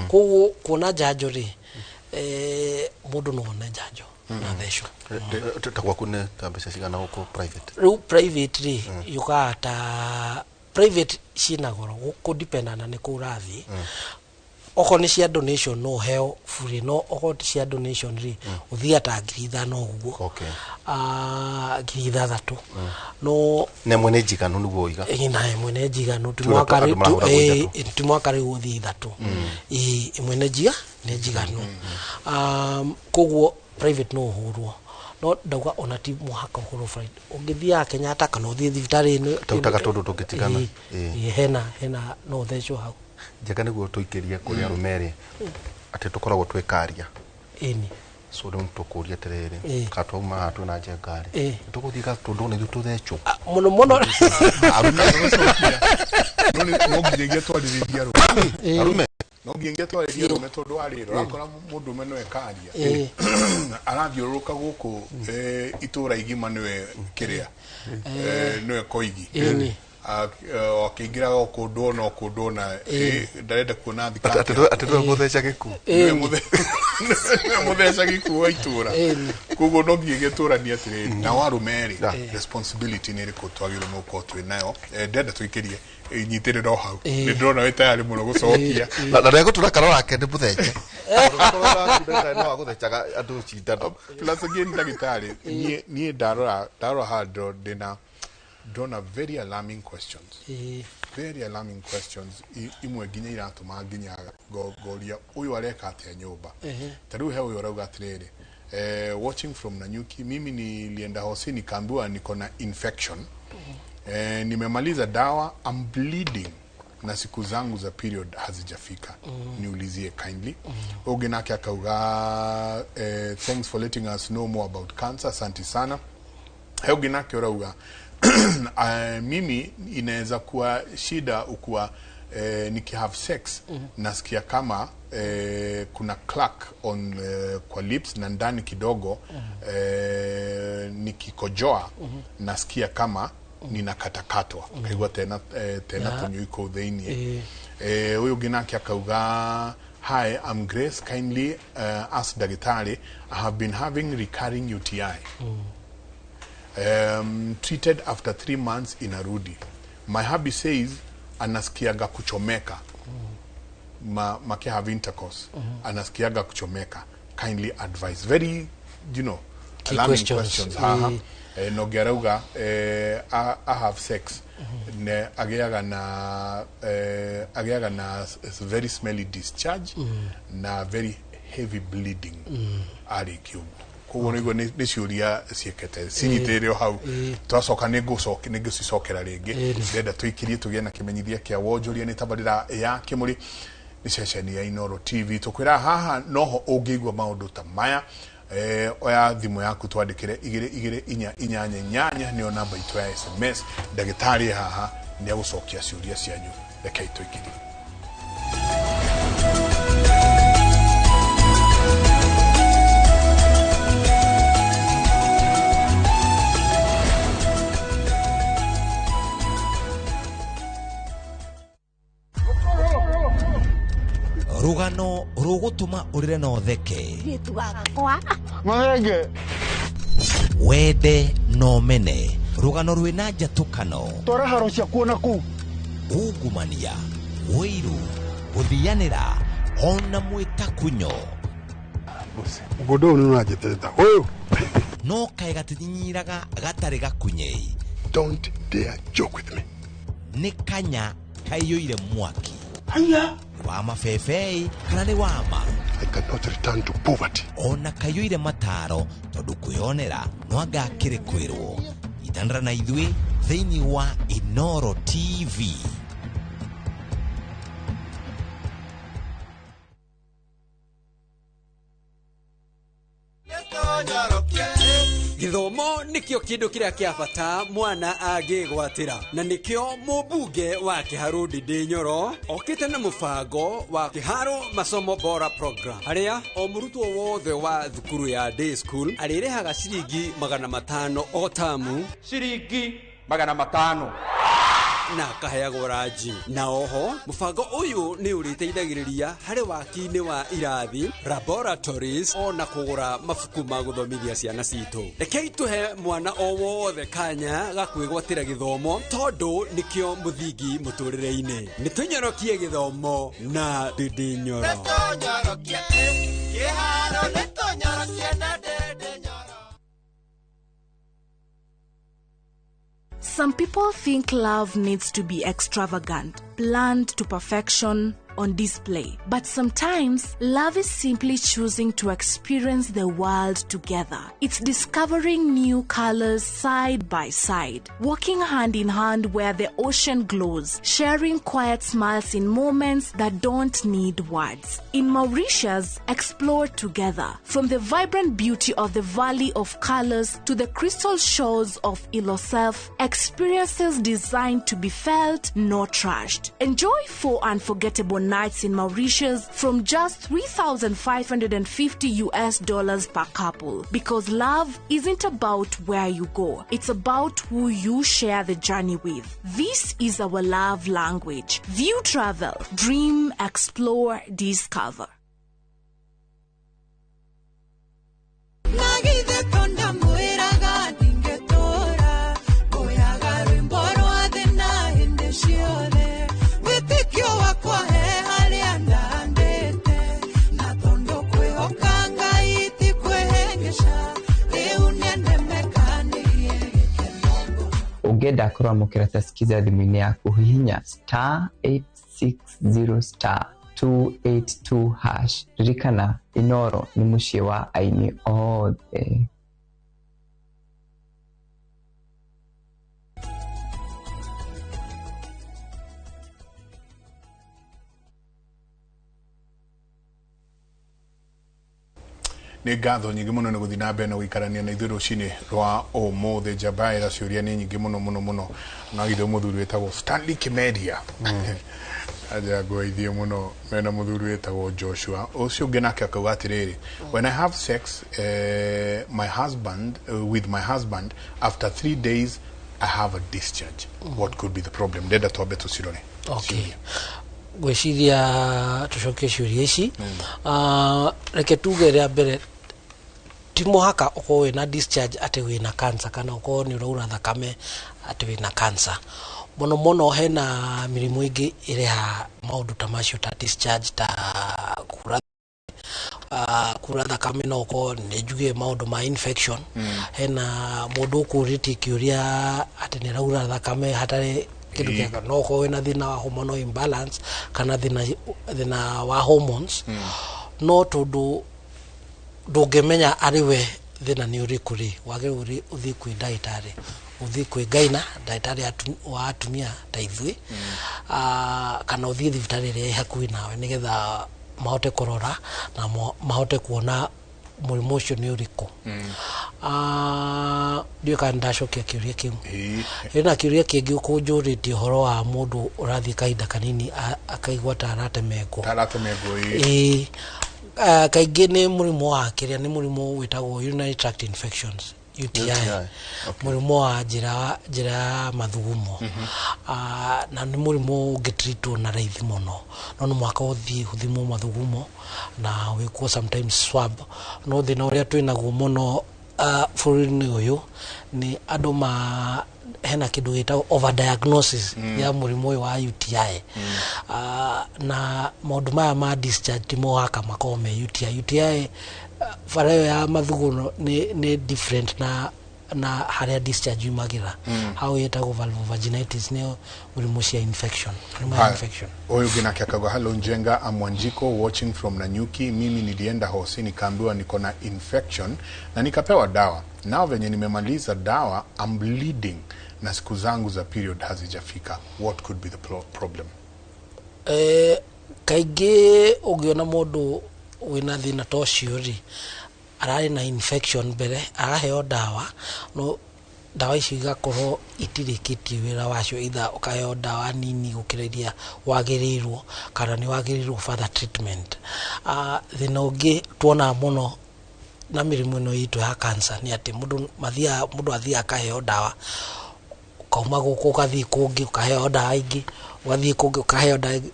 Koguo kuona njanjo rĩ, mũndũ no one njanjo na thecwo. Ta gwaku nĩ ta mbeca cigana gũkũ private? Rĩu private rĩ, yũkaga ta private ciĩna goro, kũdependana nĩ kũ ũrathiĩ. Okorwo nĩ cia donation no ũheo burĩ, no okorwo ti cia donation rĩ, ũthiaga ta 5,000 ũguo. 6,000, no Na ĩmwe nĩ njiganu nĩguo ũiga? Ĩ, na ĩmwe nĩ njiganu, ti Tuge mwaka andũ rĩu marahũra gwĩ ithatũ. Ĩ, ti mwaka rĩu ũthiĩ ithatũ. Ĩ, ĩmwe nĩ njiga nĩ njiganu. Koguo private no ũhũrwo, no ndauga ona ti mũhaka ũhũrwo private. Ũngĩthiaga Kenyatta kana ũthiĩ thibitarĩ ĩno Ta gatũndũ tũngĩtigana. Ĩ, ĩ, hena no ũthecwo hau. Njega nĩguo tũikĩrie kũrĩ arũme rĩ, atĩ tũkoragwo twĩkaria. Ĩni. So rĩu tũkũria atĩrĩrĩ, ka twauma haha twĩna njenga rĩ, tũgũthiĩ gatũndũ na ithuĩ tũthecwo? Ah, mũno mũno. Arũme gũcokia no nginyagia twarĩrĩria arũme. Arũme. No nginyagia twarĩrĩria arũme, tondũ wa rĩrĩ, ũrakora mũndũrũme no ekaria, arathiũrũrũka gũkũ itũũra igima, nĩwe kĩrĩa, nĩwe koigi. Ĩni. Akĩingĩraga o kũndũ ona o kũndũ, ona ndarenda kuona Atĩ nĩwe mũtheca gĩkuũ. Nĩwe mũtheca gĩkuũ wa itũũra. Koguo no nginyagia tũranie atĩrĩrĩ, nao arũme rĩ, responsibility nĩ ĩrĩkũ twagĩrĩirwo nĩ gũkorwo twĩ nayo? Ndĩrenda tũikĩrie, nyitĩrĩra o hau. Nĩ ndĩrona wĩ tayarĩ mũno gũcokia. Na ndegũtũra karora ke nĩ mũthece no agũthecaga andũ cindano. Plus again, ndagĩtarĩ, niĩ ndarora haha ndĩna ndona very alarming questions, very alarming questions. Imwe nginya iratũma nginya ngoria ũyũ areka atĩa nyũmba. Ta rĩu he ũyũ ũrauga atĩrĩrĩ, watching from Nanyuki, mimi nilienda hosi nikaambiwa niko na infection, nimemaliza dawa, I'm bleeding na siku zangu za period hazijafika, niulizie kindly. Ũngĩ nake akauga, thanks for letting us know more about cancer, asante sana. He ũngĩ nake ũrauga, mimi inaweza kuwa shida ukuwa nikihave sex nasikia kama kuna crack on kwa lips na ndani kidogo, nikikojoa nasikia kama ninakatakatwa, kaigua tena tena tũnyui kũu thĩiniĩ. Ũyũ ũngĩ nake akauga, hi, I'm Grace, kindly ask daktari, I have been having recurring UTI, treated after 3 months inarudi. My hubby says anasikiaga kuchomeka ma, make have intercourse, anasikiaga kuchomeka, kindly advise. Very Key alarming questions. questions haha. No ngĩarauga I have sex ne agĩaga na agĩaga na very smelly discharge na very heavy bleeding arĩkia ũguo. Koguo nĩguo nĩ ciũria ciĩkĩte cinyitĩrĩre o hau. Twacoka nĩ ngũcicokera rĩngĩ. Ndĩrenda tũikirie tũgĩe na kĩmenyithia kĩa wonjoria. Nĩ tabarĩra ya Kĩmũrĩ, nĩ ceceni ya Inooro TV. Tũkwĩra haha noho ũngĩigua maũndũ ta maya. Oya thimũ yaku twandĩkĩre 22488, nĩyo namba itũ ya SMS. Ndagĩtarĩ haha nĩ agũcokia ciũria cianyu. Rekei tũikirie. Rugano rũgũtũma ũrĩre na ũtheke, wende na ũmene. Rũgano rwĩna njatũkano, twara haro ciakuo na kũu, ungumania, ũiru, gũthianĩra ona mwĩtakunyo. Mũgũnda ũyũ nĩ ũranjĩtĩrĩta ũyũ. No kaĩ gatinyinyiraga gatarĩ gakunyei. Don't dare joke with me. Nĩ kanya kaiyũire mwaki. Haya. Wa mabebei kana nĩ wama. I cannot return to poverty. Ona kaiyũire mataro tondũ kwĩonera no anga akĩrĩ kwĩrwo. Itanĩra na ithuĩ thĩinĩ wa Inooro TV. Gĩthomo nĩkĩo kĩndũ kĩrĩa kĩa bata mwana angĩgwatĩra, na nĩkĩo mũmbunge wa Kĩharũ Ndindi Nyoro okĩte na mũbango wa Kĩharũ Masomo Bora Program, harĩa o mũrutwo wothe wa thukuru ya day school arĩrĩhaga ciringi 500 o tamu, ciringi 500, na akaheagwo ranji. Na oho mũbango ũyũ nĩ ũrĩteithagĩrĩria harĩ waki-inĩ wa irathi, laboratories, ona kũgũra mabuku ma gũthomithia ciana citũ. Rekei tũhe mwana o wothe kanya ga kwĩgwatĩra gĩthomo, tondũ nĩkĩo mũthingi mũtũrĩre-inĩ. Nĩ tũnyorokie gĩthomo na Ndindi Nyoro. Some people think love needs to be extravagant, planned to perfection, on display. But sometimes, love is simply choosing to experience the world together. It's discovering new colors side by side, walking hand in hand where the ocean glows, sharing quiet smiles in moments that don't need words. In Mauritius, explore together. From the vibrant beauty of the Valley of Colors to the crystal shores of Ilosef, experiences designed to be felt, not trashed. Enjoy 4 unforgettable nights in Mauritius from just $3,550 per couple. Because love isn't about where you go, it's about who you share the journey with. This is our love language. View Travel. Dream, explore, discover. Ũngĩenda kũramũkĩra Skiza thimũ-inĩ yaku, hihinya *860*282#. Ririkana, Inooro nĩ mũciĩ wa aini othe. Nĩ ngatho nyingĩ mũno nĩ gũthiĩ na mbere na gũikarania na ithuĩ rũcinĩ rwa ũmũthĩ. Njambaĩra ciũria nĩ nyingĩ mũno mũno mũno. Na githĩ mũthuri wĩtagwo Stanley Kimeria aja ngũgeithie mũno mena mũthuri wĩtagwo Joshua. Ũcio ũngĩ nake akauga atĩrĩrĩ, when I have sex my husband with my husband, after 3 days I have a discharge. What could be the problem? Ndenda twambe tũcirore. Okay. Ngwĩciria tũcokie ciũria ici. Reke tuge rĩa mbere, ti mũhaka ũkorwo wĩna discharge atĩ wĩna cancer, kana ũkorwo nĩ ũraura thakame atĩ wĩna cancer. Mũno mũno hena mĩrimũ ĩngĩ ĩrehaga maũndũ ta macio, ta discharge, ta kura. Kura thakame no ũkorwo nĩ njuge maũndũ ma infection. Hena mũndũ ũkũrĩtie kĩũria atĩ nĩ araura thakame hatarĩ kĩndũ kĩega, no ũkorwo wĩna thĩna wa hormonal imbalance kana thĩna wa hormones. No tondũ ndũngĩmenya arĩ we thĩna nĩ ũrĩkũ rĩ, wagĩrĩirwo ũthiĩ kwĩ ndagĩtarĩ, ũthiĩ kwĩ gynae, ndagĩtarĩ wa atumia ta ithuĩ, kana ũthiĩ thibitarĩ ĩrĩa ĩ hakuhĩ nawe, nĩgetha mahote kũrora na mahote kuona mũrimũ ũcio nĩ ũrĩkũ. Ndiũĩ kana nĩndacokia kĩũria kĩu. Hena kĩũria kĩngĩ ũkũnjũrĩtie ũhoro wa mũndũ ũrathiĩ kahinda kanini akaigua ta aratemengwo. Aratemengwo, ĩĩ. Ĩĩ. Kaingĩ nĩ mũrimũ wa kĩrĩa, nĩ mũrimũ wĩtagwo urinary tract infections, UTI. UTI. Mũrimũ wa njĩra ya mathugumo. Na nĩ mũrimũ ũngĩtreatwo na raithi mũno, no nĩ mũhaka ũthiĩ ũthimwo mathugumo na wĩkwo sometimes swab. No thĩna ũrĩa twĩnaguo mũno bũrũri-inĩ ũyũ nĩ andũ ma hena kĩndũ gĩtagwo overdiagnosis ya mũrimũ ũyũ wa UTI. Na maũndũ maya ma discharge ti mũhaka makorwo me UTI. UTI, bara ĩyo ya mathugumo nĩ different na harĩa discharge yumagĩra. Hau ĩtagwo vulvovaginitis, nĩyo mũrimũ cia infection, mũrimũ wa Haya. infection. Huyu mwingine akagwa, "Hello Njenga, I'm Wanjiko watching from Nanyuki. Mimi nilienda hosi nikaambiwa niko na infection na nikapewa dawa. Nao venye nimemaliza dawa, I'm bleeding na siku zangu za period hazijafika. What could be the problem?" Kaingĩ ũngĩona mũndũ wĩna thĩna ta ũcio rĩ, ararĩ na infection mbere, araheo ndawa, no ndawa icio igakorwo itirĩkĩtie wĩra wacio, either ũkaheo ndawa nini gũkĩra iria wagĩrĩirwo kana nĩ wagĩrĩirwo further treatment. Thĩna ũngĩ tuonaga mũno na mĩrimũ ĩno itũ ya cancer nĩ atĩ mũndũ athiaga akaheo ndawa, ukauma gũkũ ũgathiĩ kũngĩ ũkaheo ndawa ingĩ, ũgathiĩ kũngĩ ũkaheo ndawa ingĩ.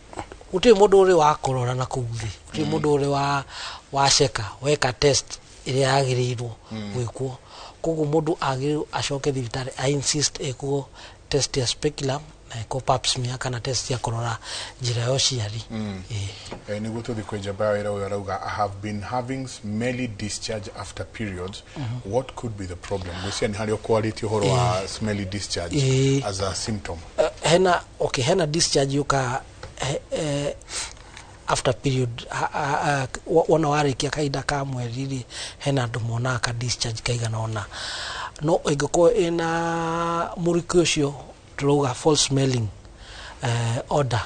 Gũtirĩ mũndũ ũrĩ wa kũrora na kũu thĩ, gũtirĩ mũndũ ũrĩ wa waceka weka test ĩrĩa yagĩrĩirwo gwĩkwo. Koguo mũndũ agĩrĩirwo acoke thibitarĩ a insist ĩkwo test ya speculum na ĩkwo pap smear kana test ya kũrora njĩra ya ũciari. Ĩĩ. Niguo tuthi kwĩ njamba ya wĩra. Ũyũ arauga, "I have been having smelly discharge after periods. What could be the problem?" Gwĩciria nĩ harĩa ũkwarĩtie ũhoro wa smelly discharge as a symptom. Hena, okay, hena discharge yuka after period. Wona warĩkia kahinda ka mweri rĩ, hena andũ monaga ka discharge kaigana ũna, no ĩngĩkorwo ĩna mũrukĩ ũcio tũrauga false smelling odor,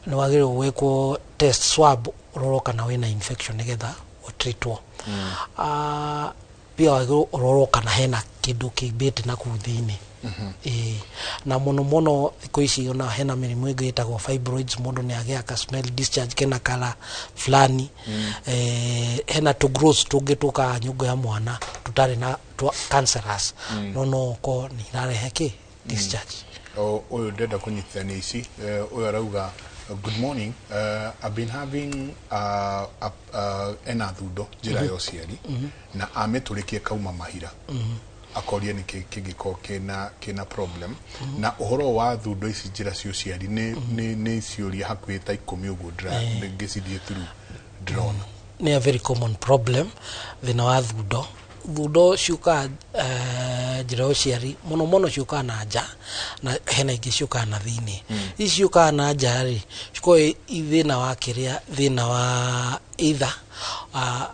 nĩ wagĩrĩirwo gwĩkwo test swab, ũrorwo kana wĩna infection nĩgetha ũtreatwo. Pia wagĩrĩirwo ũrorwo kana hena kĩndũ kĩimbĩte na kũu thĩinĩ. Ĩĩ, na mũno mũno thikũ ici ona hena mĩrimũ ĩngĩ ĩtagwo fibroids, mũndũ nĩ agĩaga ka smell discharge kena kala fulani. Hena tũ growths tũngĩ tũkaga nyũngũ ya mwana tũtarĩ na twa cancerous, no ũkorwo nĩ irarehe kĩ discharge. Ũyũ ndĩrenda kũnyitithania ici. Ũyũ arauga, "Good morning, I've been having ena thundo njĩra ya ũciari na amĩtũrĩkie kauma mahira." Akoria nĩ kĩ kĩngĩkorwo kĩna problem. Na ũhoro wa thundo ici njĩra cia ũciari nĩ ciũria hakuhĩ ta 10 ũguo ngĩcithiĩ through ndĩrona. Nĩ a very common problem, thĩna wa thundo. Thundo ciũkaga njĩra ya ũciari mũno mũno ciũkaga na nja, na hena ingĩ ciũkaga na thĩinĩ. Ici ciũkaga na nja rĩ, cikoragwo i thĩna wa kĩrĩa, thĩna wa either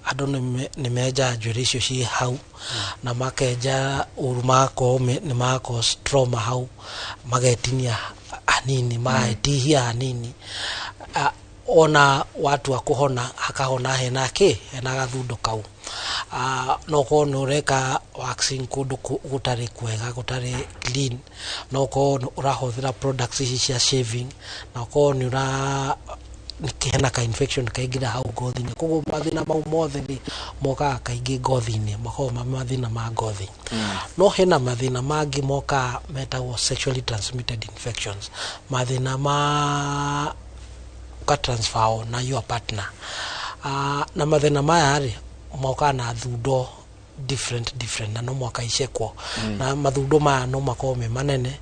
andũ nĩ menjaga njuĩrĩ icio ciĩ hau na makenja ũru, magakorwo nĩ magakorwo trauma hau, magetinia hanini, magetihia hanini. Ona watua kũhona hakahona hena kĩ, hena gathundo kau. No ũkorwo nĩ ũreka waxing kũndũ gũtarĩ kwega, gũtarĩ clean, no ũkorwo nĩ ũrahũthĩra products ici cia shaving, na ũkorwo nĩ ũra hena ka infection kaingĩra hau ngothi-inĩ. Koguo mathĩna mau mothe rĩ, mokaga kaingĩ ngothi-inĩ, makoragwo ma mathĩna ma ngothi. No hena mathĩna mangĩ mokaga metagwo sexually transmitted infections, mathĩna ma ũka transfer na your partner. Na mathĩna maya rĩ, mokaga na thundo different different, na no mwaka icekwo. Na mathundo maya no makorwo me manene,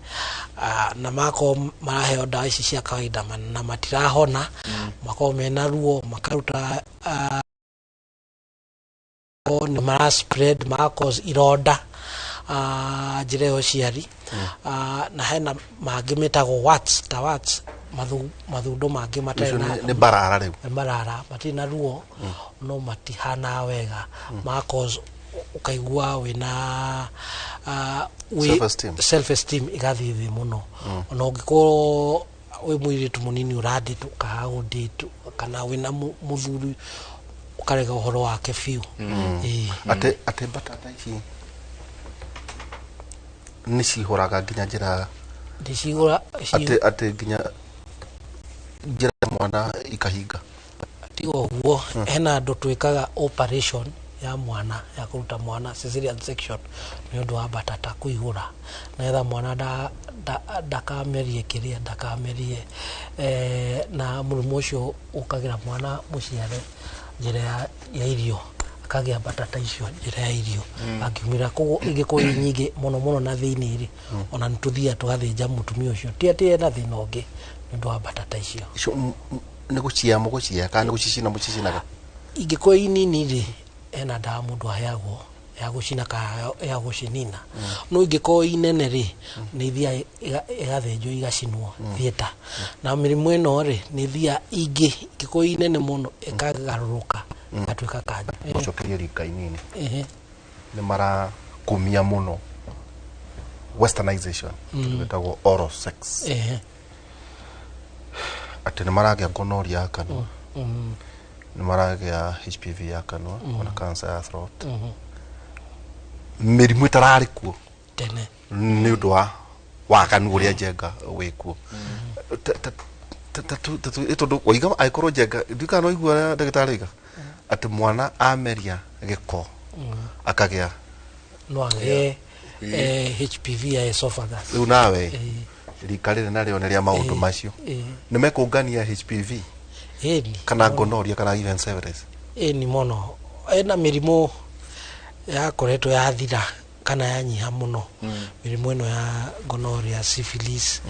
na makorwo maraheo ndawa ici cia kawaida na matirahona, makorwo mena ruo makaruta. Nĩ mara spread ma cause ironda njĩra ya ũciari. Na hena mangĩ metagwo warts, ta warts, mathundo mangĩ matarĩ na nĩ barara rĩu, nĩ marara matirĩ na ruo no matihana wega, ma cause ukaigua wĩna self esteem igathiĩ thĩ mũno. Ona ũngĩkorwo wĩ mũirĩtu mũnini ũrandĩtwo ũkaga gũndĩtwo, kana wĩna mũthuri ũkarega ũhoro wake biũ. Atĩ mbatata ici nĩ cihũraga nginya njĩra, atĩ nginya njĩra ya mwana ikahinga. Tiga ũguo, hena andũ twĩkaga operation ya mwana, ya kũruta mwana cesarean section nĩ ũndũ wa mbatata kũihũra, nĩgetha mwana ndakamerie kĩrĩa, ndakamerie na mũrimũ ũcio ũkagĩra mwana mũciare njĩra ya irio, akagĩa mbatata icio njĩra ya irio angiumĩra. Koguo ingĩkorwo ĩ nyingĩ mũno mũno na thĩinĩ rĩ, ona nĩ tũthiaga tũgathĩnja mũtumia ũcio, ti atĩ ena thĩna ũngĩ, nĩ ũndũ wa mbatata icio. Icio nĩ gũcia mũgũcia kana nĩ gũcicina mũcicinaga? Ingĩkorwo ĩ nini rĩ, hena ndawa mũndũ aheagwo ya gũcina kana ya gũcinina. No ingĩkorwo ĩ nene rĩ, nĩ ithiaga igathĩnjwo igacinwo theatre. Na mĩrimũ ĩno rĩ, nĩ ithiaga ingĩ ingĩkorwo ĩ nene mũno ĩkagarũrũka ĩgatuĩka kanja. Gũcokeria rika inini nĩ marakumia mũno westernization, kĩndũ gĩtagwo oral sex. Atĩ nĩ maragĩa gonorrhea ya kanua, nĩ maragĩa HPV ya kanua, ona cancer ya throat, mĩrimũ ĩtararĩ kuo tene nĩ ũndũ wa waganu ũrĩa Njenga wĩ kuo. Tondũ waiga angĩkorwo Njenga, ndiũĩ kana waigua ũrĩa ndagĩtarĩ oiga atĩ mwana ameria gĩko akagĩa no agĩe HPV ya esophagus. Rĩu nawe rika rĩrĩ narĩo nĩ rĩa maũndũ macio, nĩ mekũngania HPV kana gonorrhea kana even syphilis. Ĩni mũno, ena mĩrimũ yakoretwo yathira kana yanyiha mũno. Mĩrimũ ĩno ya gonorrhea, syphilis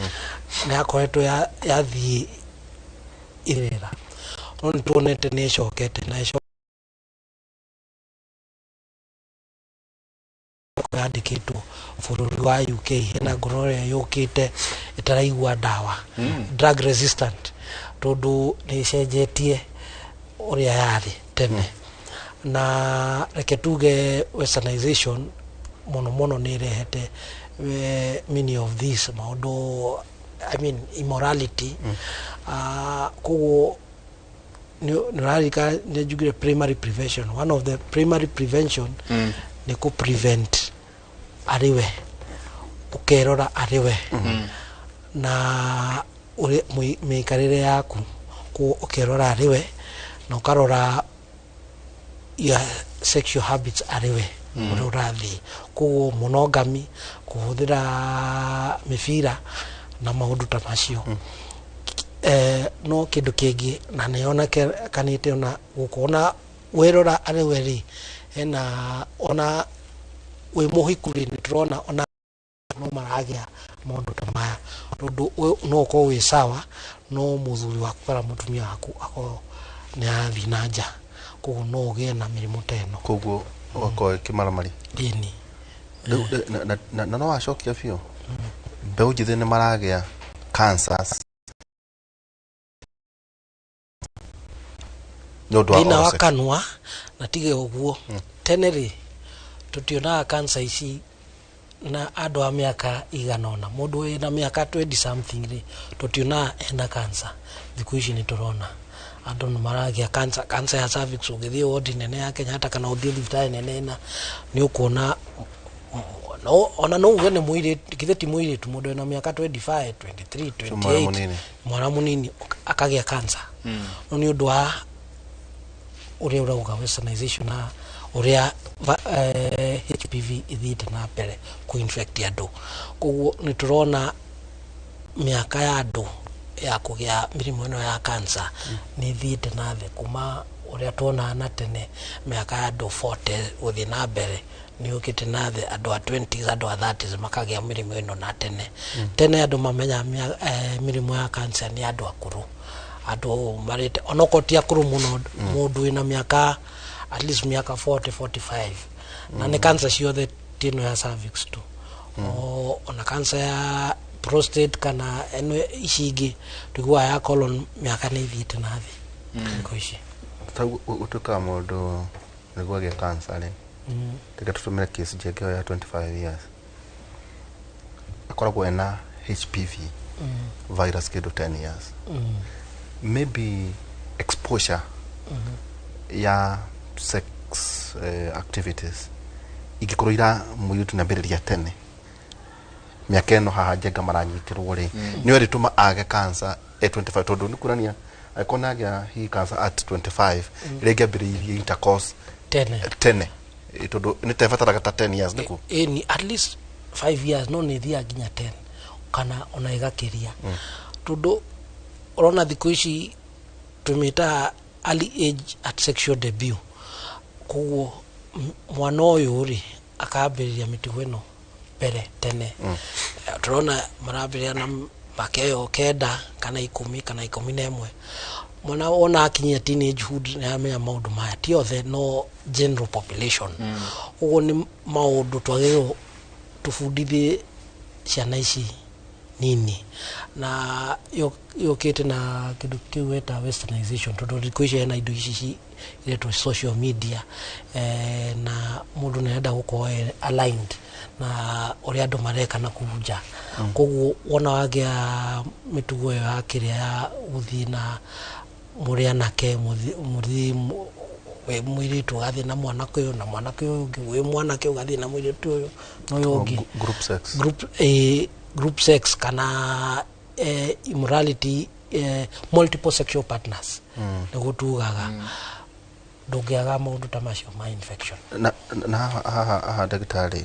nĩ yakoretwo yathiĩ ĩrera, no nĩ tuonete nĩ ĩcokete na yandĩkĩtwo bũrũri wa UK, hena gonorrhea yũkĩte ĩtaraigua ndawa, drug resistant, tondũ nĩ ĩcenjetie ũrĩa yarĩ tene. Na reke tuge westernization mũno mũno nĩ ĩrehete many of these maũndũ, I mean immorality. Koguo nĩ ũraririkana nĩ njugire primary prevention, one of the primary prevention nĩ kũ prevent arĩ we, ũkerora arĩ we na mĩikarĩre yaku, koguo ũkerora arĩ we na ũkarora your sexual habits arĩ we ũrĩa ũrathiĩ. Koguo monogamy, kũhũthĩra mĩbira na maũndũ ta macio. No kĩndũ kĩngĩ na nĩ yonekanĩte ona gũkũ, ona wĩrora arĩ we rĩ, hena ona wĩ mũhiku rĩ, nĩ tũrona ona no maragĩa maũndũ ta maya, tondũ no ũkorwo wĩ sawa no mũthuri waku kana mũtumia waku akorwo nĩ arathiĩ na nja, koguo no ũgĩe na mĩrimũ ta ĩno. Koguo ũgakorwo kĩmaramari. Ĩni. Na no wacokia biũ, mbeũ njĩthĩ nĩ maragĩa cancers nĩ ũndũ wa thĩna wa oral sex. Kanua. Na tige ũguo, tene rĩ tũtionaga cancer ici na andũ a mĩaka igana ũna, mũndũ wĩna mĩaka 20 something rĩ, tũtionaga ena cancer. Thikũ ici nĩ tũrona andũ nĩ maragĩa cancer, cancer ya cervix. Ũngĩthiĩ wodi nene ya Kenyatta kana ũthiĩ thibitarĩ nene ĩna, nĩ ũkuona no, ona no uge nĩ mũirĩtu, githĩ ti mũirĩtu, mũndũ wĩna mĩaka 25, 23, Mwana 28, mũnini. Mwana mũnini akagĩa cancer. No nĩ ũndũ wa ũrĩa ũrauga westernization na ũrĩa HPV ithiĩte na mbere kũ-infect andũ, koguo nĩ tũrona mĩaka ya andũ ya kũgĩa mĩrimũ ĩno ya cancer nĩ ĩthiĩte na thĩ kuma ũrĩa tuonaga na tene, mĩaka ya andũ 40 gũthiĩ na mbere nĩ yũkĩte na thĩ, andũ a 20s, andũ a 30s makagĩa mĩrimũ ĩno na tene. Tene andũ mamenya mĩrimũ ya cancer nĩ andũ akũrũ, andũ marĩte, onokorwo ti akũrũ mũno, mũndũ wĩna mĩaka at least mĩaka 40 45 na nĩ cancer ciothe ti ĩno ya cervix tu. Ona cancer ya prostate kana ĩno ici ingĩ tũiguaga ya colon mĩaka nĩ ithiĩte na thĩ thikũ ici. Tau ũtuĩkaga mũndũ nĩguo agĩe cancer rĩ, reke tũtũmĩre case njenge ĩyo ya 25 years, akoragwo ena HPV virus kĩndũ 10 years, maybe exposure ya sex activities ingĩkorwo ira mũirĩtu nĩambĩrĩria tene mĩaka ĩno haha njenga maranyitĩrwo rĩ, nĩyo ĩrĩtũma age cancer e 25, tondũ nĩ kuonania angĩkorwo nĩagĩa hihi cancer at 25, rĩngĩ ambĩrĩirie intercourse tene tene, tondũ nĩ tebataraga ta 10 years nĩkuo? Ĩni, at least 5 years, no nĩ ĩthiaga nginya 10 kana ona ĩgakĩria, tondũ ũrona thikũ ici tũmĩtaga early age at sexual debut. Koguo mwana ũyũ rĩ akambĩrĩria mĩtugo ĩno mbere tene. Tũrona marambĩrĩria na mĩaka ĩyo 9 kana 10 kana 11. Mwana wona akinyia teenagehood nĩ aramenya maũndũ maya, ti othe no general population. Koguo nĩ maũndũ twagĩrĩirwo tũbundithie ciana ici nini, na yũkĩte na kĩndũ kĩu weta westernization, tondũ thikũ ici hena indo ici iretwo social media, na mũndũ nĩ arenda gũkorwo e aligned na ũrĩa andũ mareka na kũu nja. Koguo wona wagĩa mĩtugo ĩyo ya kĩrĩa ya gũthiĩ na mũrĩ anake, mũthiĩ wĩ mũirĩtu ũgathiĩ na mwanake ũyũ na mwanake ũyũ ũngĩ, wĩ mwanake ũgathiĩ na mũirĩtu ũyũ na ũyũ ũngĩ. Group sex. Group sex kana immorality, multiple sexual partners, nĩguo tugaga. Ndũngĩaga maũndũ ta macio ma infection. Na haha haha ndagĩtarĩ,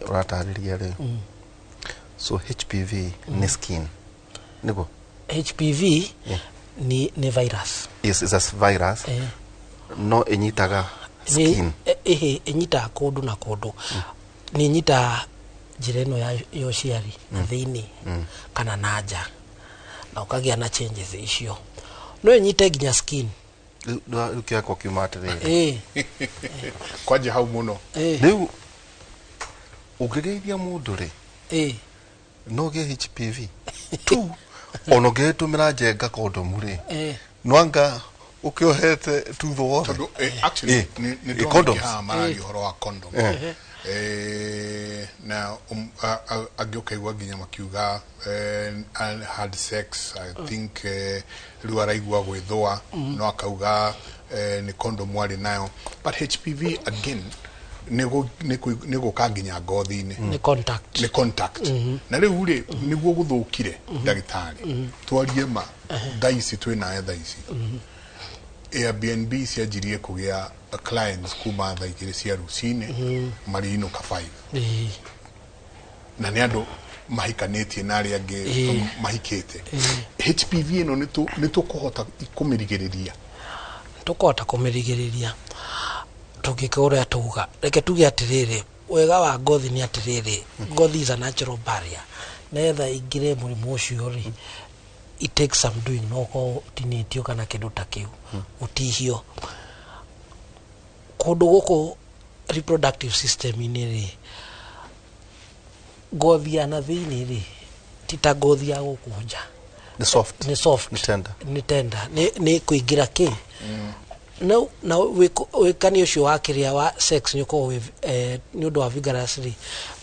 ũratarĩria rĩ, so HPV nĩ skin nĩguo? HPV ni virus. Is a virus. No ĩnyitaga skin? Ĩhĩ, ĩnyitaga kũndũ na kũndũ. Nĩ ĩnyitaga njĩra ĩno ya ũciari na thĩinĩ kana na nja, na ũkagĩa na changes icio. No ĩnyite nginya skin. Rĩu kĩakwa kiuma atĩrĩrĩ, kwanja hau mũno. Rĩu ũngĩgeithia mũndũ rĩ, no ũgĩe HPV tu, ona ũngĩtũmĩra njenga kondomu rĩ, nwanga ũkĩohete tutho wothe. Tondũ actually nĩ condoms. ndona mararia ũhoro wa condom, na angĩ ũkaigua nginya makiuga I had sex, I think rĩu araigua gwĩthũa, no akauga nĩ condom warĩ nayo. But HPV again nĩ gũka nginya ngothi-inĩ. Nĩ contact. Nĩ contact. Na rĩu rĩ, nĩguo gũthũkire ndagĩtarĩ, twarie ma thaa ici twĩ nayo thaa ici, Airbnb cianjirie kũgĩa clients kuma thaa 2 cia rũcinĩ marĩinũka 5, na nĩ andũ mahikanĩtie na arĩa angĩ mahikĩte. HPV ĩno nĩ tũkũhota kũmĩrigĩrĩria? Tũkũhota kũmĩrigĩrĩria tũngĩka ũrĩa tuga. Reke tuge atĩrĩrĩ, wega wa ngothi nĩ atĩrĩrĩ, ngothi is a natural barrier. Nĩgetha ingĩre mũrimũ ũcio rĩ, it takes some doing, no ũkorwo ũtinĩtio kana kĩndũ ta kĩu, ũtihio kũndũ gũkũ reproductive system-inĩ rĩ, ngothi ya na thĩinĩ rĩ ti ta ngothi ya gũkũ nja. Nĩ soft. Nĩ soft. Nĩ tender. Nĩ tender, nĩ kũingĩra kĩ na wĩkani ũcio wa kĩrĩa wa sex nĩ ũkoragwo wĩ nĩ ũndũ wa vigorous rĩ,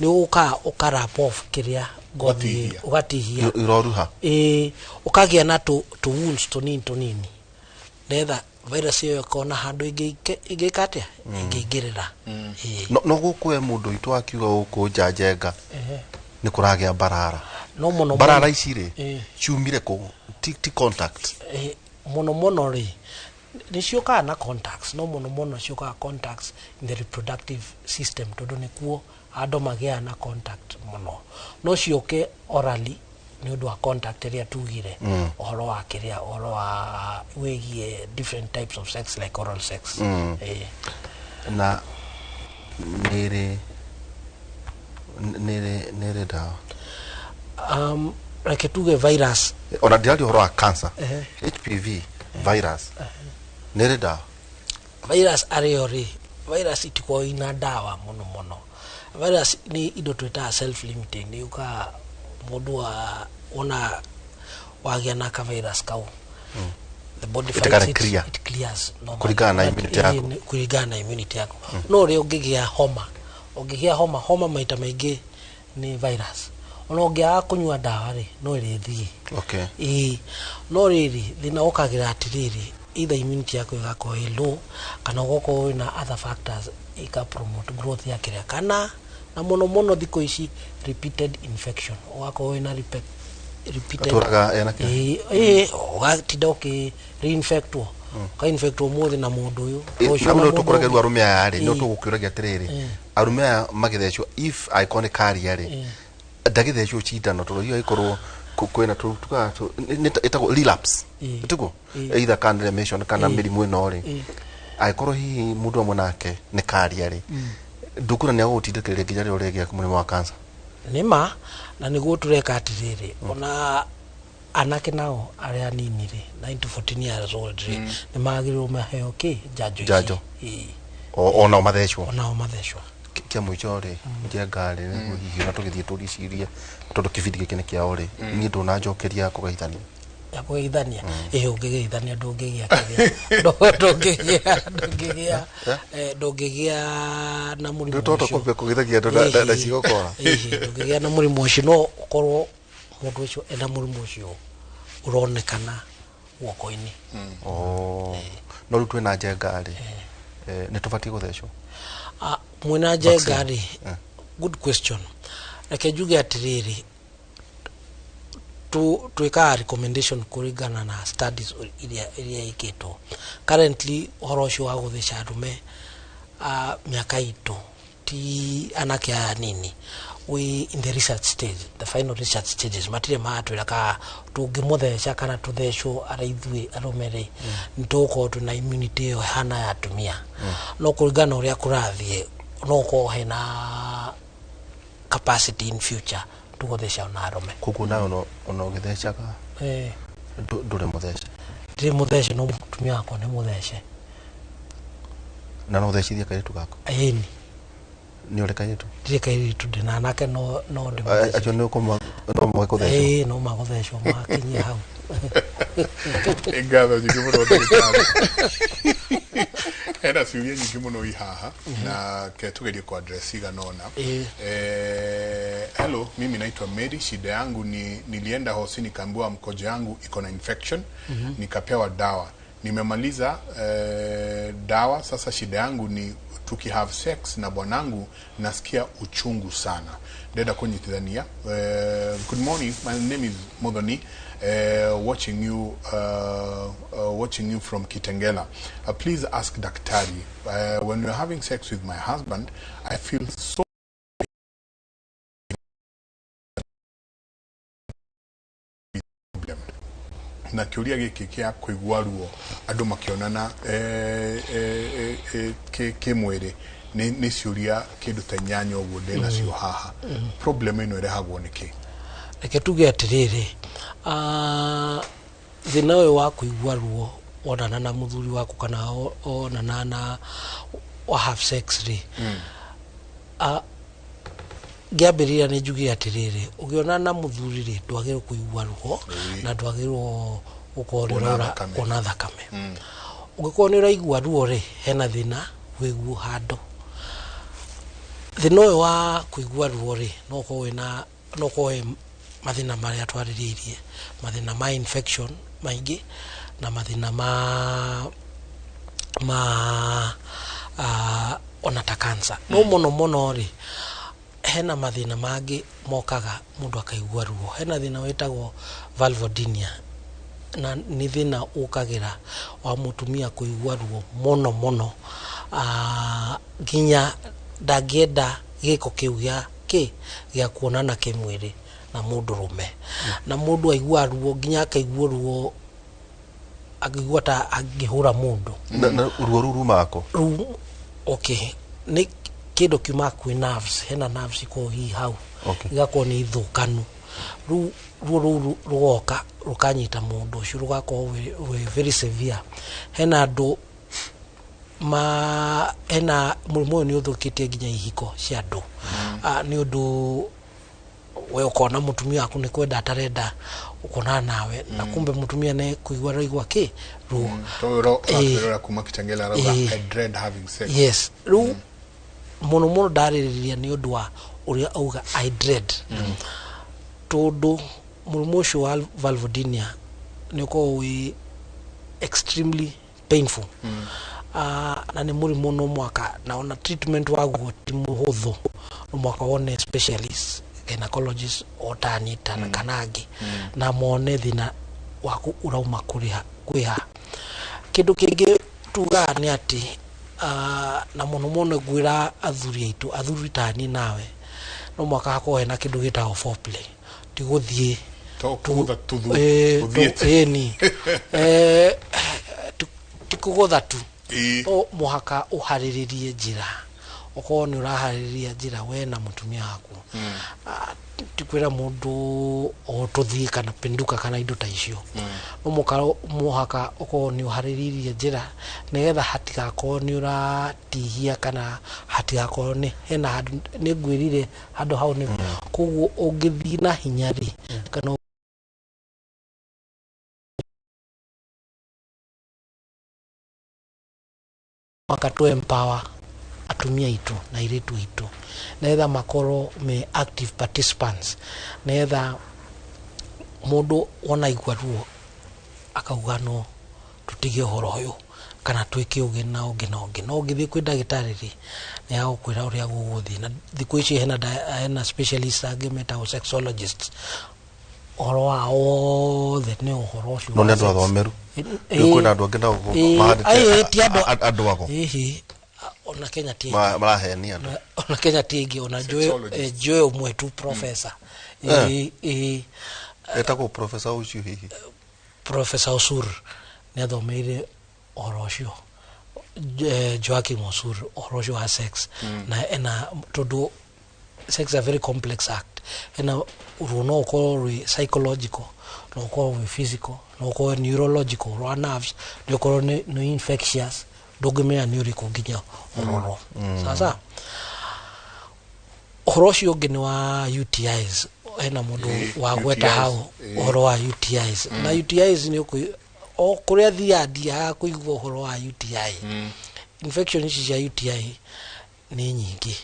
nĩ ũkaga ũka off kĩrĩa ngothi ũgatihia, iroruha, ũkagĩa na tũ wounds tũnini tũnini, nĩgetha virus ĩyo ĩkona handũ ĩngĩka atĩa, ĩngĩingĩrĩra. No gũkũ we mũndũ witũ akiuga gũkũ nja njenga nĩ kũragĩa mbarara. No mũno mbarara ici rĩ ciumire kũ? Ti contact? Mũno mũno rĩ nĩ ciũkaga na contacts, no mũno mũno ciũkaga contacts in the reproductive system, tondũ nĩkuo andũ magĩaga na contact mũno. No ciũke orally nĩ ũndũ wa contact ĩrĩa tugire, ũhoro wa kĩrĩa, ũhoro wa wĩgiĩ different types of sex like oral sex. Na nĩrĩ ndawa? Reke tuge virus, ona ndĩraria ũhoro wa cancer, HPV virus nĩrĩ ndawa? Virus arĩo rĩ, virus itikoragwo ina ndawa mũno mũno. Virus nĩ indo twĩtaga self limiting, nĩ yũkaga mũndũ wa wona wagĩa na ka virus kau, the body fights Ĩtakara it, clear. it clears normally. Kũringana na But, immunity yaku. Kũringana na immunity yaku. No ũrĩa ũngĩgĩa homa, ũngĩgĩa homa, homa maita maingĩ nĩ virus, ona ũngĩaga kũnyua ndawa rĩ, no ĩrĩthiĩ. Ĩĩ, no rĩrĩ, thĩna ũkagĩra atĩrĩrĩ, either immunity yaku ĩgakorwo ĩ low, kana ũgakorwo wĩna other factors ika promote growth ya kĩrĩa, kana na mũno mũno thikũ ici repeated infection, ũgakorwo wĩna repeated Atũraga ena kĩ? Ĩĩ, ũgatinda ũkĩ reinfectwo, ũkainfectwo ũmũthĩ na mũndũ ũyũ, rũciũ na na mũno mũndũ tũkũragia rĩu ũngĩ. arũme aya rĩ, no tũgũkĩũragia atĩrĩrĩ, arũme aya magĩthecwo, if angĩkorwo nĩ karia rĩ, ndagĩthecwo cindano, tondũ hiyo ĩkorwo kwĩna tugaga ĩtagwo relapse, tiguo? Either kana remission kana mĩrimũ ĩno rĩ, angĩkorwo hihi mũndũ amwe nake nĩ karia rĩ, ndũkuona nĩ agũgũtindĩkĩrĩria nginya rĩrĩa ũrĩgĩa mũrimũ wa cancer? Nĩma, na nĩguo tũreka atĩrĩrĩ, ona anake nao arĩa anini rĩ, 9 to 14 years old rĩ, nĩ magĩrĩirwo maheo kĩ njanjo ici. Njanjo. Onao mathecwo? Onao mathecwo. Kĩa mũico rĩ, Njenga rĩ, nĩguo hihi ona tũgĩthiĩ tũricirie, tondũ kĩbindi gĩkĩ nĩ kĩao rĩ, niĩ ndũnanjokeria kũgeithania. Ya kũgeithania? Ĩ, ũngĩgeithania ndũngĩgĩa kĩrĩa, ndũngĩgĩa ndũngĩgĩa na mũrimũ Ndũtohota ũcio. kwambia kũgeithagia andũ na cigokora. Ĩhĩ, ndũngĩgĩa na mũrimũ ũcio, no ũkorwo mũndũ ũcio ena mũrimũ ũcio ũronekana guoko-inĩ. Oh. No rĩu twĩna Njenga rĩ, nĩ tũbatiĩ gũthecwo? Ah, mwĩna Njenga Vaccine. rĩ, good question. Reke njuge atĩrĩrĩ, twĩkaga recommendation kũringana na studies iria ĩkĩtwo currently. Ũhoro ũcio wa gũtheca arũme a mĩaka itũ, ti anake aya nini, we in the research stage, the final research stages, matirĩ maratwĩra kana tũngĩmũtheca kana tũthecwo arĩ ithuĩ arũme rĩ, nĩ tũgũkorwo twĩna immunity ĩyo ĩhana ya atumia. No kũringana na ũrĩa kũrathiĩ, no ũkorwo hena capacity in future tũgũtheca ona arũme. Koguo nawe ona ũgĩthecaga ndũrĩ mũthece? Ndirĩ mũthece, no mũtumia wakwa nĩ mũthece. Na no ũthecithie kairĩtu gaku? Ĩni. Nĩ ũrĩ kairĩtu? Ndirĩ kairĩtu, ndĩ na anake, no ndĩmũthece. Acio nĩ no mwage kũthecwo? Ĩĩ, no magũthecwo makinyie hau. Nĩ ngatho nyingĩ mũno, ndagĩtarĩ. Hena ciũria nyingĩ mũno i haha, na ke tugerie ku address igana ũna. Hello, mimi naitwa Mary. Shida yangu ni nilienda hosi, nikaambiwa mkojo yangu iko na infection, nikapewa dawa, nimemaliza dawa. Sasa shida yangu ni tuki have sex na bwanangu nasikia uchungu sana. Ndenda kunyitithania. Good morning, my name is Modhoni, watching you from Kitengela. Please ask daktari, when we're having sex with my husband, I feel so problem. Na kĩũria gĩkĩ kĩa kũigua ruo andũ makĩonana kĩmwĩrĩ nĩ ciũria kĩndũ ta inyanya ũguo ndĩ nacio haha. Problem ĩno ĩrehagwo nĩ kĩ? Reke tuge atĩrĩrĩ, thĩna ũyũ wa kũigua ruo wonana na mũthuri waku kana wonana na wa have sex rĩ, ngĩambĩrĩria nĩ njuge atĩrĩrĩ, ũngĩonana na mũthuri rĩ, ndwagĩrĩirwo kũigua ruo na ndwagĩrĩirwo gũkorwo nĩ Kuona ũraura thakame. Kuona thakame. Ũngĩkorwo nĩ ũraigua ruo rĩ, hena thĩna wĩguo handũ. Thĩna ũyũ wa kũigua ruo rĩ, no ũkorwo wĩna, no ũkorwo wĩ mathĩna marĩa twarĩrĩirie, mathĩna ma infection maingĩ na mathĩna ma ona ta cancer. No mũno mũno rĩ, hena mathĩna mangĩ mokaga mũndũ akaigua ruo. Hena thĩna wĩtagwo vulvodynia, na nĩ thĩna ũkagĩra wa mũtumia kũigua ruo mũno mũno, nginya ndangĩenda gĩko kĩu gĩa kĩ gĩa kuonana kĩmwĩrĩ na mũndũrũme. Na mũndũ aigua ruo nginya akaigua ruo akĩigua ta angĩhũra mũndũ. Na ruo rũu rumaga kũ? Rĩu okay, nĩ kĩndũ kiumaga kwĩ nerves. Hena nerves ikoragwo hihi hau, igakorwo nĩ ithũkanu. Rĩu ruo rũu rũgoka rũkanyita mũndũ ũcio, rũgakorwo wĩ very severe. Hena andũ Ma ena mũrimũ ũyũ nĩ ũthũkĩtie nginya ihiko cia andũ. Nĩ ũndũ we ũkona mũtumia waku nĩ kwenda atarenda ũkona nawe, na kumbe mũtumia nĩ kũigua araigua kĩ ruo. Tũrora kuma Kitengela arauga, "I dread having sex." Yes, rĩu mũno mũno ndarĩrĩria nĩ ũndũ wa ũrĩa auga "I dread", tondũ mũrimũ ũcio wa vulvodynia nĩ ũkoragwo wĩ extremely painful, na nĩ mũrimũ no mwaka na ona treatment waguo ti mũhũthũ, no mwaka wone specialist gynecologist o tani tana kana angĩ, na mone thĩna waku ũrauma kũrĩha kwĩha. Kĩndũ kĩngĩ tugaga nĩ atĩ na mũno mũno ngwĩra athuri aitũ, athuri tani nawe, no mwaka hakorwo hena kĩndũ gĩtagwo foreplay, ti gũthiĩ To kũgũtha tuthu ũthiĩte. Ĩni ti kũgũtha tu, no mũhaka ũharĩrĩrie njĩra, ũkorwo nĩ ũraharĩrĩria njĩra we na mũtumia waku. Ti kwĩra mũndũ o tũthiĩ kana pinduka kana indo ta icio. No mũhaka ũkorwo nĩ ũharĩrĩirie njĩra nĩgetha hatigakorwo nĩ ũratihia kana hatigakorwo nĩ hena handũ nĩ ngwĩrire handũ hau nĩ koguo ũngĩthiĩ na hinya rĩ, kana mũhaka tũ empower atumia aitũ na airĩtu aitũ nĩgetha makorwo me active participants, nĩgetha mũndũ wona igua ruo akauga no tũtige ũhoro ũyũ kana twĩke ũngĩ na ũngĩ na ũngĩ. No ũngĩthiĩ kwĩ ndagĩtarĩ rĩ, nĩ agũkwĩra ũrĩa gũgũthiĩ. Na thikũ ici hena specialist angĩ metagwo sexologists, ũhoro wao wothe nĩ ũhoro ũcio No wa nĩ andũ sex. athomeru. Rĩu kwĩna andũ angĩ nao Ĩĩ, ti andũ andũ ago. Ĩhĩ, ona Kenya ti aingĩ. Marahenia andũ. Ona Kenya ti aingĩ, ona njũĩ Sexologist. njũĩ ũmwe tu, professor. Ĩĩ. Etagwo professor ũcio hihi? Professor Osur nĩ athomeire ũhoro ũcio, Joachim Osur, ũhoro ũcio wa sex. Na ena tondũ sex is a very complex act, ena ruo no ũkorwo rwĩ psychological, no ũkorwo rwĩ physical, no ũkorwo neurological rwa nerves, nĩ ũkorwo nĩ infectious, ndũngĩmenya nĩ ũrĩkũ nginya ũrorwo. Sasa ũhoro ũcio ũngĩ nĩ wa UTIs. Hena mũndũ wagweta UTIs, hau ũhoro wa UTIs. Na UTIs nĩ o kũrĩa thiaga ndiaga kũigua ũhoro wa UTI. Infection ici cia UTI nĩ nyingĩ,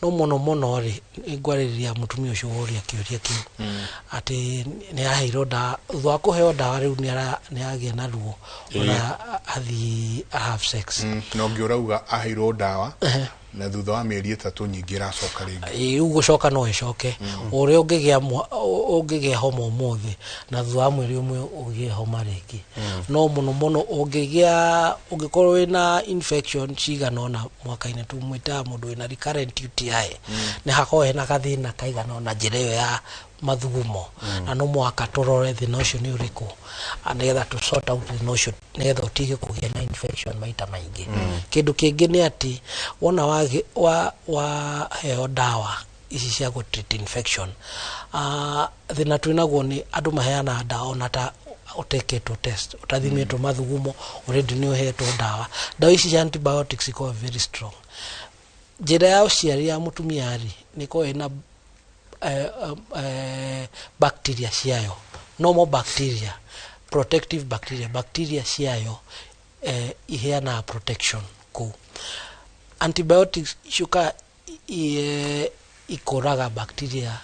no mũno mũno rĩ, nĩ ngwarĩrĩria mũtumia ũcio woria kĩũria kĩu atĩ nĩ aheirwo ndawa, thutha wa kũheo ndawa rĩu nĩ agĩa na ruo ona athiĩ a have sex. Na ũngĩ ũrauga aheirwo ndawa na thutha wa mĩeri 3 nyingĩ ĩracoka rĩngĩ. Ĩĩ, rĩu gũcoka no ĩcoke o ũrĩa ũngĩgĩa ũngĩgĩa homa ũmũthĩ na thutha wa mweri ũmwe ũgĩe homa rĩngĩ. No mũno mũno ũngĩgĩa ũngĩkorwo wĩna infection cigana ũna mwaka-inĩ, tũmwĩtaga mũndũ wĩna recurrent UTI, nĩ hakoragwo hena gathĩna kaigana ũna njĩra ĩyo ya mathugumo, na no mũhaka tũrore thĩna ũcio nĩ ũrĩkũ, nĩgetha tũ sort out thĩna ũcio nĩgetha ũtige kũgĩa na infection maita maingĩ. Kĩndũ kĩngĩ nĩ atĩ wona waheo ndawa ici cia gũ treat infection, thĩna twĩnaguo nĩ andũ maheanaga ndawa ona ta ũtekĩtwo test, ũtathimĩtwo mathugumo, already nĩ ũhetwo ndawa. Ndawa ici cia antibiotics ikoragwo very strong. Njĩra ya ũciari ya mũtumia rĩ, nĩ ĩkoragwo ĩna bacteria ciayo, normal bacteria, protective bacteria, bacteria ciayo iheanaga protection kũu. Antibiotics ciũkaga ikũraga bacteria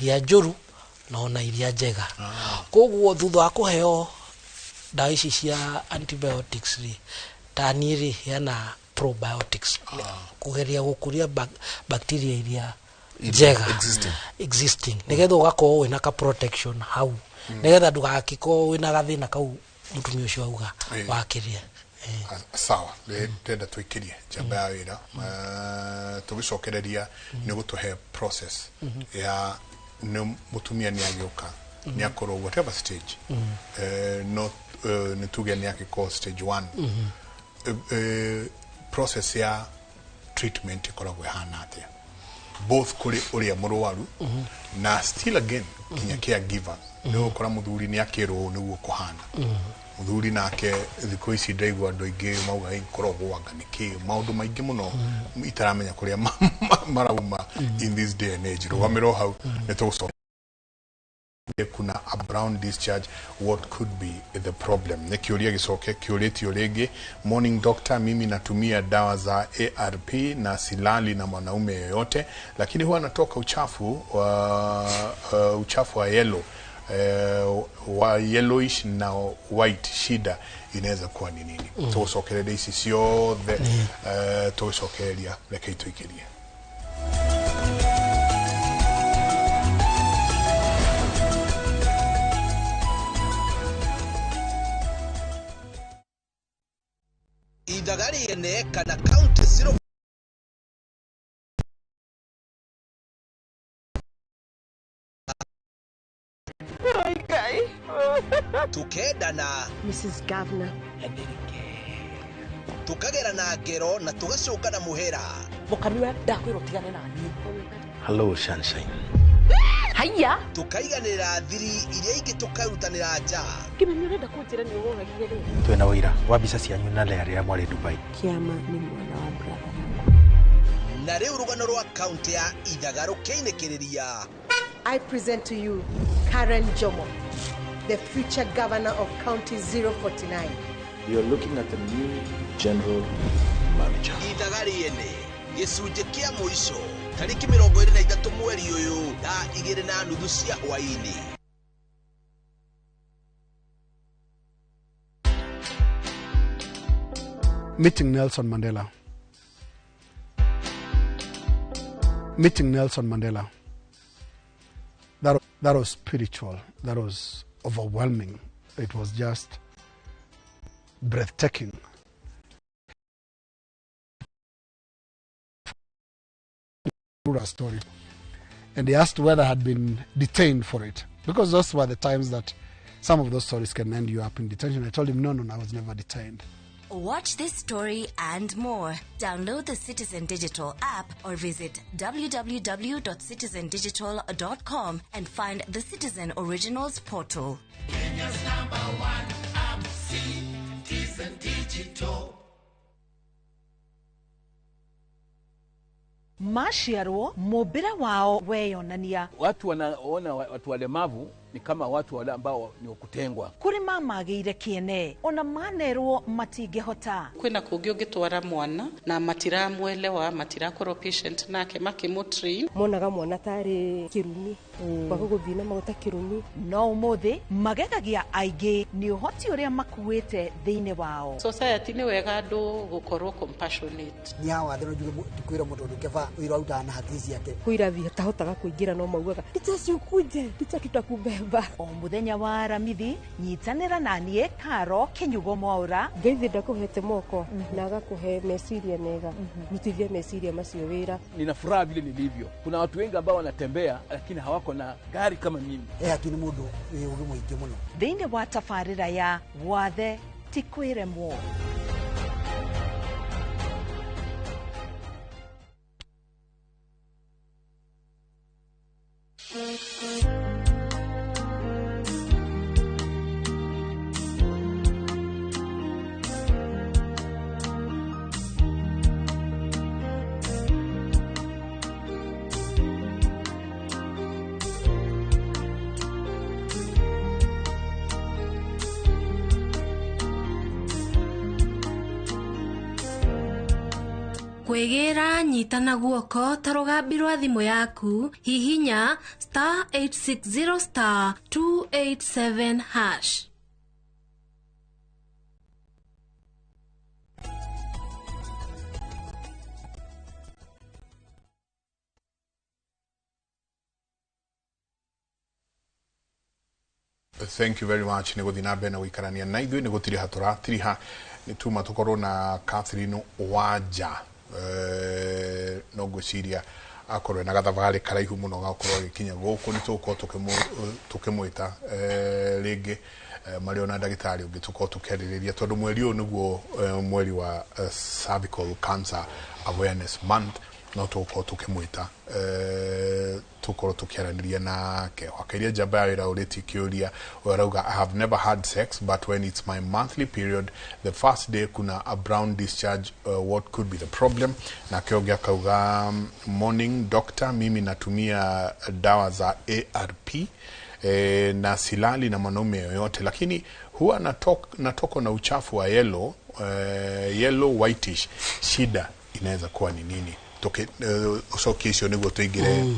iria njũru na ona iria njega. Koguo thutha wa kũheo ndawa ici cia antibiotics rĩ, ta niĩ rĩ, heana probiotics kũgeria gũkũria bacteria iria njega existing. Existing, nĩgetha ũgakorwo wĩna ka protection hau, nĩgetha ndũgakĩkorwo wĩna gathĩna kau mũtumia ũcio auga wakĩria. Sawa, ndĩrenda tũikĩrie njamba ya wĩra. Tũgĩcokereria nĩ gũtũhe process ya nĩ mũtumia nĩ agĩũka, nĩ akorwo whatever stage, no nĩ tuge nĩ agĩkorwo stage one. Process ya treatment ĩkoragwo ĩhana atĩa, both kũrĩ ũrĩa mũrwaru na still again nginya caregiver? Nĩ ũgũkora mũthuri nĩ akĩrwo ũũ nĩguo kũhana. Muthuri nake thikũ ici ndaigua andũ aingĩ mauga ĩkoragwo anga nĩkĩ maũndũ maingĩ mũno itaramenya kũrĩa marauma in this day and age. Rũgamĩro hau nĩ tũgũcoka kuna a brown discharge, what could be the problem? Nĩ kĩũria gĩcoke kĩũrĩtio rĩngĩ. Morning doctor, mimi natumia dawa za ARP na silali na mwanaume yoyote, lakini huwa natoka uchafu wa yellow, wa yellowish na white. Shida inaweza kuwa ni nini? Tũgũcokereria ici ciothe, tũgũcokereria, reke itũikĩrie. Ithaga rĩene kana county 0 tukendana Mrs. Governor tukagerana ngero na tugacũngana mũhera. Mũkamiwe ndakwĩrwo tigane na niĩ. Hello sunshine. Haiya, tukaiganĩra thiri iria ingĩ tukarutanĩra nja. Kĩmeni ũrenda kũnjĩra nĩ ũgũragire rĩ? Twĩna ũira wa mbica cianyu na Lea rĩrĩa mwarĩ Dubai. Kĩama nĩ mwana wa brother. Na rĩu rũgano rwa kaunti ya Ithaga rũkĩinĩkĩrĩria. I present to you Karen Jomo, the future governor of County 049. You're looking at the new general manager. Ithaga rĩene gĩcunjĩ kĩa mũico tarĩki 23 mweri ũyũ thaa 2:30 cia hwaĩ-inĩ. Meeting Nelson Mandela. Meeting Nelson Mandela. That was spiritual. That was overwhelming. It was just breathtaking. Story. And he asked whether I had been detained for it, because those were the times that some of those stories can end you up in detention. I told him, no, I was never detained. Watch this story and more. Download the Citizen Digital app or visit www.citizendigital.com and find the Citizen Originals portal. Kenya's #1 app, Citizen Digital. Maciarwo mumbire wao weyonania. Watu wanaona watu walemavu ni kama watu wale ambao ni kutengwa. Kuri mamagĩire kĩene ona manerwo matingĩhota. Kwĩna kũngĩ ũngĩtwara mwana na matiramwelewa, matirakorwo patient nake makĩmũtrain. Monaga mwana tarĩ kĩrumi, kwaga gũthiĩ na maguta kĩrumi. No ũmũthĩ magegagia aingĩ nĩ ũhoti ũrĩa makuĩte thĩinĩ wao. Society nĩ wega andũ gũkorwo compassionate. Nĩ hawa thĩ no njuge ndikwĩra mũndũ ũndũ keba ũira arutaga na hakiri ciake. Kwĩ irathi atahotaga kũingĩra no maugaga ticha ciukuje, ticha tutakubeba. O muthenya wa Aramithi nyitanĩra na niĩ Karo Kinyugo Mwaura. Ngai thĩ ndakũhete moko na agakũhe meciria mega, rutithia meciria macio wĩra. Nina furaha vile nilivyo. Kuna watu wengi ambao wanatembea lakini hawako na gari kama mimi. Hakini mũndũ wĩ ũũgĩ mũingĩ mũno. Thĩinĩ wa tabarĩra ya Wathe ti kwĩremwo. Kwĩgĩra nyita na guoko ta rũgambi rwa thimũ yaku, hihinya *860 *287#. Thank you very much. Nĩ gũthiĩ na mbere na gũikarania na ithuĩ, nĩ gũtiriha tũratiriha nĩ tuma tũkorwo na Catherine Wanja. No ngwĩciria akorwo na gathabarĩ karaihu mũno gakorwo agĩkinya gũkũ, nĩ tũgũkorwo tũkĩmwĩta rĩngĩ marĩ ona ndagĩtarĩ ũngĩ tũkorwo tũkĩarĩrĩria, tondũ mweri ũyũ nĩguo mweri wa Cervical Cancer Awareness Month, No tũgũkorwo tũkĩmwĩta, tũkorwo tũkĩaranĩria nake. Wakairia njamba ya wĩra ũrĩtie kĩũria. Ũyũ arauga, "I have never had sex, but when it's my monthly period, the first day kuna a brown discharge. What could be the problem?" Nake ũngĩ akauga, "Morning doctor, mimi natumia dawa za ARP na silali na mwanaume yoyote, lakini huwa natokwa na uchafu wa yellow, yellow whitish. Shida inaweza kuwa ni nini?" Ucokie icio nĩguo tũingĩre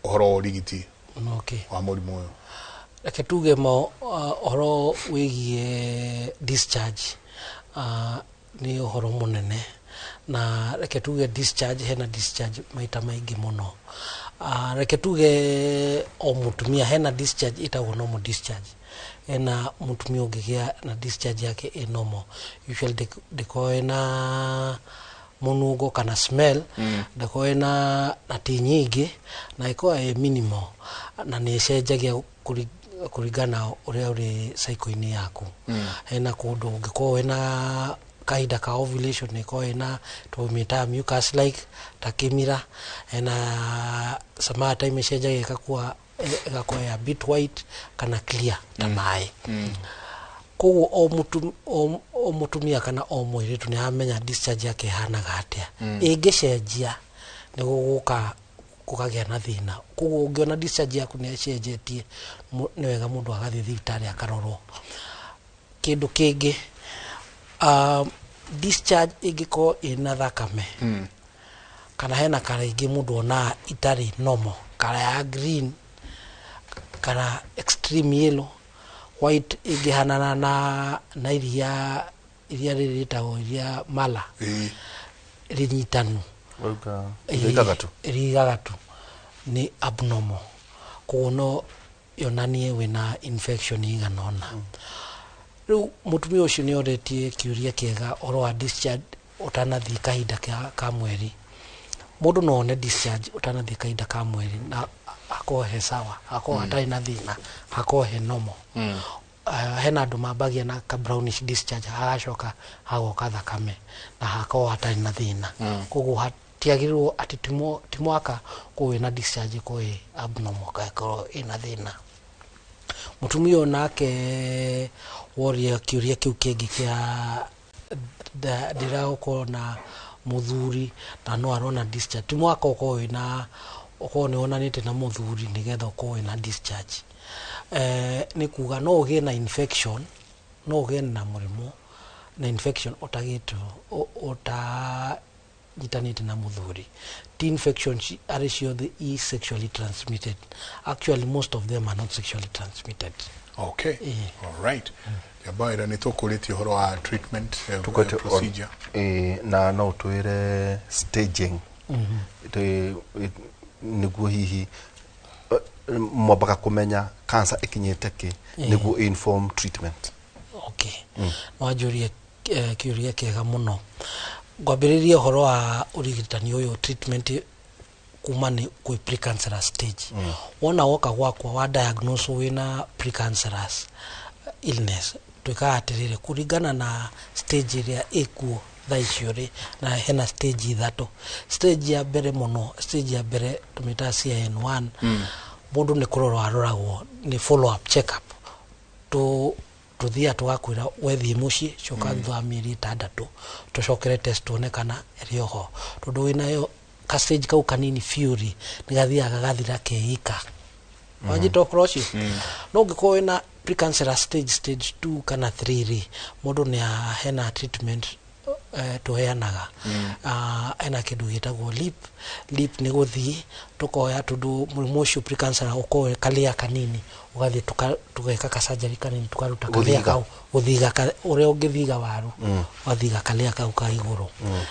ũhoro wa ũrigiti wa mũrimũ ũyũ. Reke tuge mo ũhoro wĩgiĩ discharge nĩ ũhoro mũnene, na reke tuge discharge, hena discharge maita maingĩ mũno. Reke tuge o mũtumia hena discharge ĩtagwo normal discharge. Hena mũtumia ũngĩgĩa na discharge yake ĩ normal, usually ndĩkoragwo ĩna mũnungo kana smell, ndĩkoragwo ĩna na ti nyingĩ, na ĩkoragwo ĩ minimal, na nĩ ĩcenjagia kũringana na ũrĩa ũrĩ cycle-inĩ yaku. Hena kũndũ ũngĩkorwo wĩna kahinda ka ovulation, ĩkoragwo ĩna tũmĩtaga mucus like ta kĩmira. Hena some other time ĩcenjagia ĩgakorwo ya bit white kana clear ta maĩ. Koguo o mũtumia kana o mũirĩtu nĩ aramenya discharge yake ĩhanaga atĩa. Ĩngĩcenjia nĩ gũgũka kũkagĩa na thĩna. Koguo ũngĩona discharge yaku nĩ ĩcenjetie, nĩ wega mũndũ agathiĩ thibitarĩ akarorwo. Kĩndũ kĩngĩ, discharge ĩngĩkorwo ĩna thakame kana hena kara ingĩ mũndũ onaga itarĩ normal, kara ya green kana extreme yellow white ĩngĩhanana na iria rĩrĩ rĩtagwo iria mala rĩnyitanu. Wauga igagatu. Rigagatu nĩ abnormal, koguo no yonanie wĩna infection igana ũna. Rĩu mũtumia ũcio nĩ oretie kĩũria kĩega ũhoro wa discharge ũtanathiĩ kahinda ka mweri. Mũndũ no one discharge ũtanathiĩ kahinda ka mweri na hakorwo he sawa, hakorwo hatarĩ na thĩna, hakorwo he normal. Hena andũ mambagia na ka brownish discharge, hagacoka hagoka thakame na hakorwo hatarĩ na thĩna. Koguo hatiagĩrĩirwo atĩ ti mwaka korwo wĩna discharge ĩkorwo ĩ abnormal kana ĩkorwo ĩna thĩna. Mũtumia ũyũ nake woria kĩũria kĩu kĩngĩ kĩa ndĩragũkorwo na mũthuri na no arona discharge, ti mwaka ũkorwo wĩna ũkorwo nĩ wonanĩte na mũthuri nĩgetha ũkorwo wĩna discharge. Nĩ kuga no ũgĩe na infection, no ũgĩe na mũrimũ na infection ũtagĩtwo ũtanyitanĩte na mũthuri. Ti infection arĩ ciothe i sexually transmitted. Actually, most of them are not sexually transmitted. Okay. All right. Njamba nĩ tũkũrĩtie ũhoro wa treatment Tũkwete procedure. Na no twĩre staging nĩguo hihi mwambaga kũmenya cancer ĩkinyĩte kĩ nĩguo inform treatment. Okay. Wanjũrie kĩũria kĩega mũno. Ngwambĩrĩria ũhoro wa ũrigitani ũyũ, treatment, kuma nĩ kwĩ precancerous stage. Wona woka gwakwa wa diagnose wĩna precancerous illness, twĩkaga atĩrĩrĩ, kũringana na stage ĩrĩa ĩkuo thaa icio rĩ, na hena stage ithatũ. Stage ya mbere mũno, stage ya mbere tũmĩtaga CIN1. Mũndũ nĩ kũrorwo aroragwo, nĩ follow up check up. Tũthiaga tũgakwĩra wethiĩ mũciĩ, coka thutha wa mĩeri 6 tũcokere test tuone kana ĩrĩ oho, tondũ wĩnayo ka stage kau kanini biũ rĩ, nĩ gathiaga gagathira keika. Wanyita ũhoro ũcio? No ũngĩkorwo wĩna precancerous stage, stage 2 kana 3 rĩ, mũndũ nĩ hena treatment tũheanaga. Hena kĩndũ gĩtagwo LEEP. LEEP nĩ gũthiĩ tũkoya, tondũ mũrimũ ũcio precancer ũkorwo kalĩa kanini, ũgathiĩ tũgeka ka surgery kanini, tũkaruta kalĩa Gũthiga. kau, gũthiga ũrĩa ũngĩthiga waru, ũgathiga kalĩa kau ka igũrũ.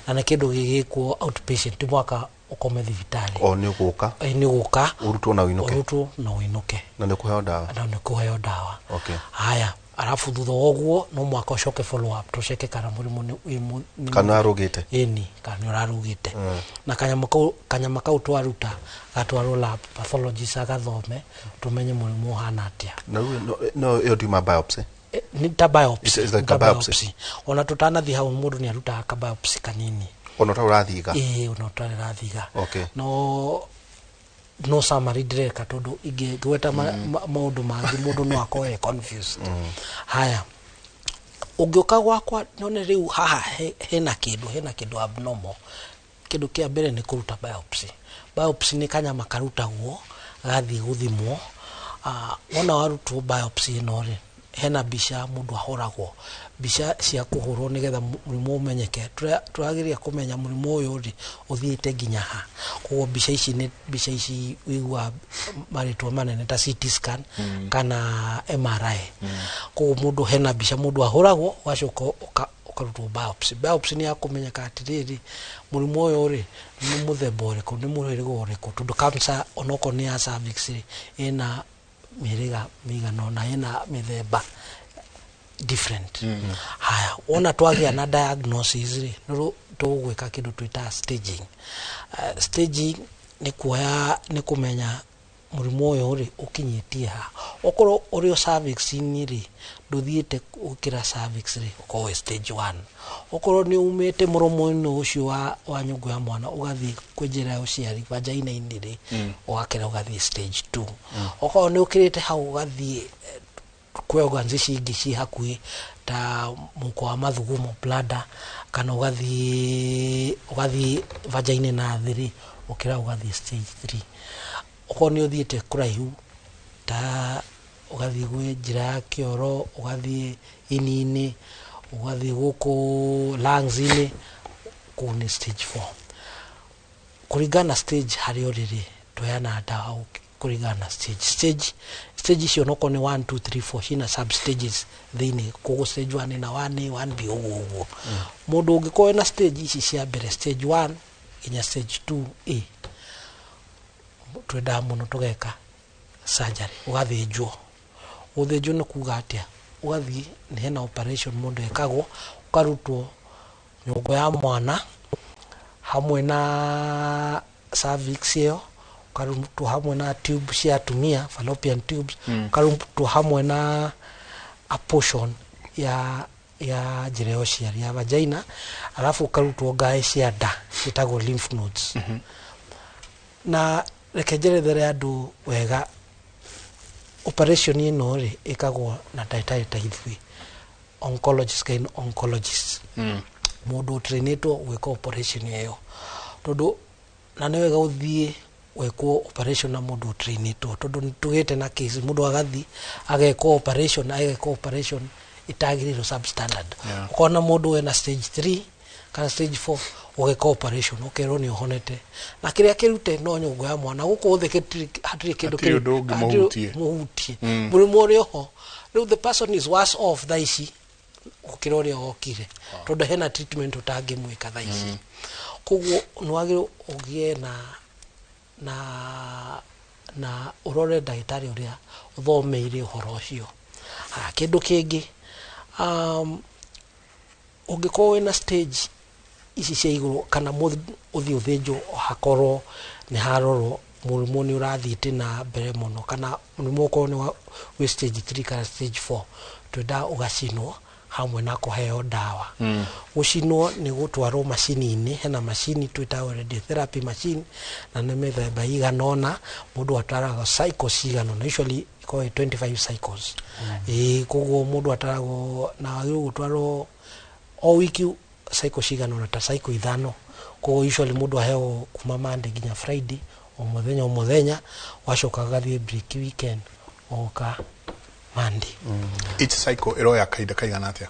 Na nĩ kĩndũ gĩgĩkwo outpatient, ti mwaka ũkome thibitarĩ. O nĩ ũgũka. Nĩ ũgũka. Ũrutwo na ũinũke. Ũrutwo na ũinũke. Na nĩ ũkũheo ndawa. Na nĩ ũkũheo ndawa. Okay. Haya, arabu thutha wa ũguo no mwaka ũcoke follow up, tũceke kana mũrimũ nĩ wĩ Kana ũrarũgĩte. Ĩni, kana nĩ ũrarũgĩte. Na kanyama kau twaruta gatwarwo lab, pathologist agathome, tũmenye mũrimũ ũhana atĩa. Na rĩu no ĩyo ndiuma biopsy. Nĩ ta biopsy. It's like Nĩ ta a biopsy. biopsy. Ona tũtanathiĩ hau mũndũ nĩ arutaga ka biopsy kanini. Ona ũtarĩ ũrathiga. Ĩĩ, ona ũtarĩ ũrathiga. Okay. No summary ndĩreka tondũ ingĩgweta maũndũ mangĩ mũndũ no akorwo e confused. Haya, ũngĩũka gwakwa nyone rĩu haha hena kĩndũ abnormal. Kĩndũ kĩa mbere nĩ kũruta biopsy. Biopsy nĩ kanyama karutagwo gathiĩ gũthimwo. Wona warutwo biopsy ĩno rĩ, hena mbica mũndũ ahũragwo, mbica cia kũhũrwo nĩgetha mũrimũ ũmenyeke. Tũrageria kũmenya mũrimũ ũyũ rĩ ũthiĩte nginya ha. Koguo mbica ici nĩ mbica ici ũiguaga marĩtwa manene ta CT scan kana MRI. Koguo mũndũ hena mbica mũndũ ahũragwo, ũgacoka ũkarutwo biopsy. Biopsy nĩ ya kũmenyeka atĩrĩrĩ, mũrimũ ũyũ rĩ nĩ mũthemba ũrĩkũ, nĩ mũhĩrĩga ũrĩkũ, tondũ cancer onokorwo nĩ ya cervix rĩ ĩna mĩhĩrĩga mĩigana ũna, ĩna mĩthemba different. Haya, wona twagĩa na diagnosis rĩ, nĩ tũgwĩka kĩndũ twĩtaga staging. Staging nĩ kuoya, nĩ kũmenya mũrimũ ũyũ rĩ ũkinyĩtie ha. Okorwo ũrĩ o cervix-inĩ rĩ, ndũthiĩte gũkĩra cervix rĩ, ũkorwo wĩ stage 1. Okorwo nĩ umĩte mũromo-inĩ ũcio wa nyũngũ ya mwana ũgathiĩ kwĩ njĩra ya ũciari vagina-inĩ rĩ, ũgakĩra ũgathiĩ stage 2. Okorwo nĩ ũkĩrĩte hau ũgathiĩ kwĩ organs ici ingĩ ciĩ hakuhĩ ta mũhuko wa mathugumo bladder, kana ũgathiĩ vagina na thĩ rĩ, ũkĩra ũgathiĩ stage 3. Okorwo nĩ ũthiĩte kũraihu ta ũgathiĩ gwĩ njĩra ya kĩoro, ũgathiĩ ini-inĩ, ũgathiĩ gũkũ lungs-inĩ, kũu nĩ stage 4. Kũringana na stage harĩa ũrĩ rĩ, tũheanaga ndawa kũringana na stage. Stage icio onokorwo nĩ 1, 2, 3, 4, ciĩna sub stages thĩinĩ. Koguo stage 1 na 1A, 1B, ũguo ũguo. Mũndũ ũngĩkorwo ena stage ici cia mbere, stage 1 nginya stage 2A, twendaga mũno tũgeka surgery, ũgathĩnjwo. Gũthĩnjwo nĩ kuga atĩa? Ũgathiĩ, nĩ hena operation mũndũ ekagwo, ũkarutwo nyũngũ ya mwana hamwe na cervix ĩyo, ũkarutwo hamwe na tube cia atumia, fallopian tubes, ũkarutwo hamwe na a portion ya njĩra ya ũciari ya vagina, alafu ũkarutwo ngaĩ cia nda ciĩtagwo lymph nodes. Na reke njerethere andũ wega, operation ĩno rĩ ĩkagwo na ndagĩtarĩ ta ithuĩ, oncologist, gyne oncologist. Mũndũ ũtrainĩtwo gwĩka operation ĩyo, tondũ na nĩ wega ũthiĩ gwĩkwo operation na mũndũ ũtrainĩtwo, tondũ nĩ tũgĩte na case mũndũ agathiĩ agekwo operation, agekwo operation ĩtagĩrĩirwo substandard. Ũkona mũndũ wĩna stage 3 kana stage 4 ũgeka operation ũkerwo nĩ ũhonete, na kĩrĩa kĩrute no nyũngũ ya mwana. Gũkũ thĩ hatirĩ kĩndũ Hatirĩ ũndũ ũngĩ mũhutie. mũhutie. Mũrimũ ũrĩ oho rĩu, the person is worse off thaa ici gũkĩra ũrĩa okire, tondũ hena treatment ũtangĩmwĩka thaa ici. Koguo nĩ wagĩrĩirwo ũgĩe na ũrore ndagĩtarĩ ũrĩa ũthomeire ũhoro ũcio. Kĩndũ kĩngĩ, ũngĩkorwo wĩna stage ici cia igũrũ kana ũthiĩ ũthĩnjwo hakorwo nĩ harorwo mũrimũ nĩ ũrathiĩte na mbere mũno, kana mũrimũ ũkorwo nĩ wĩ stage 3 kana stage 4, twendaga ũgacinwo hamwe na kũheo ndawa. Gũcinwo nĩ gũtwarwo macini-inĩ, hena macini twĩtaga radiotherapy machine, na nĩ mĩthemba igana ũna, mũndũ atwaragwo cycles cigana ũna, usually ĩkoragwo ĩ 25 cycles. Koguo mũndũ atwaragwo na wagĩrĩirwo gũtwarwo o wiki cycle cigana ũna, ta cycle 5. Koguo usually mũndũ aheagwo kuma Monday nginya Friday, o mũthenya o mũthenya, wacoka agathiĩ break weekend, oka Monday. Each cycle ĩroya kahinda kaigana atĩa?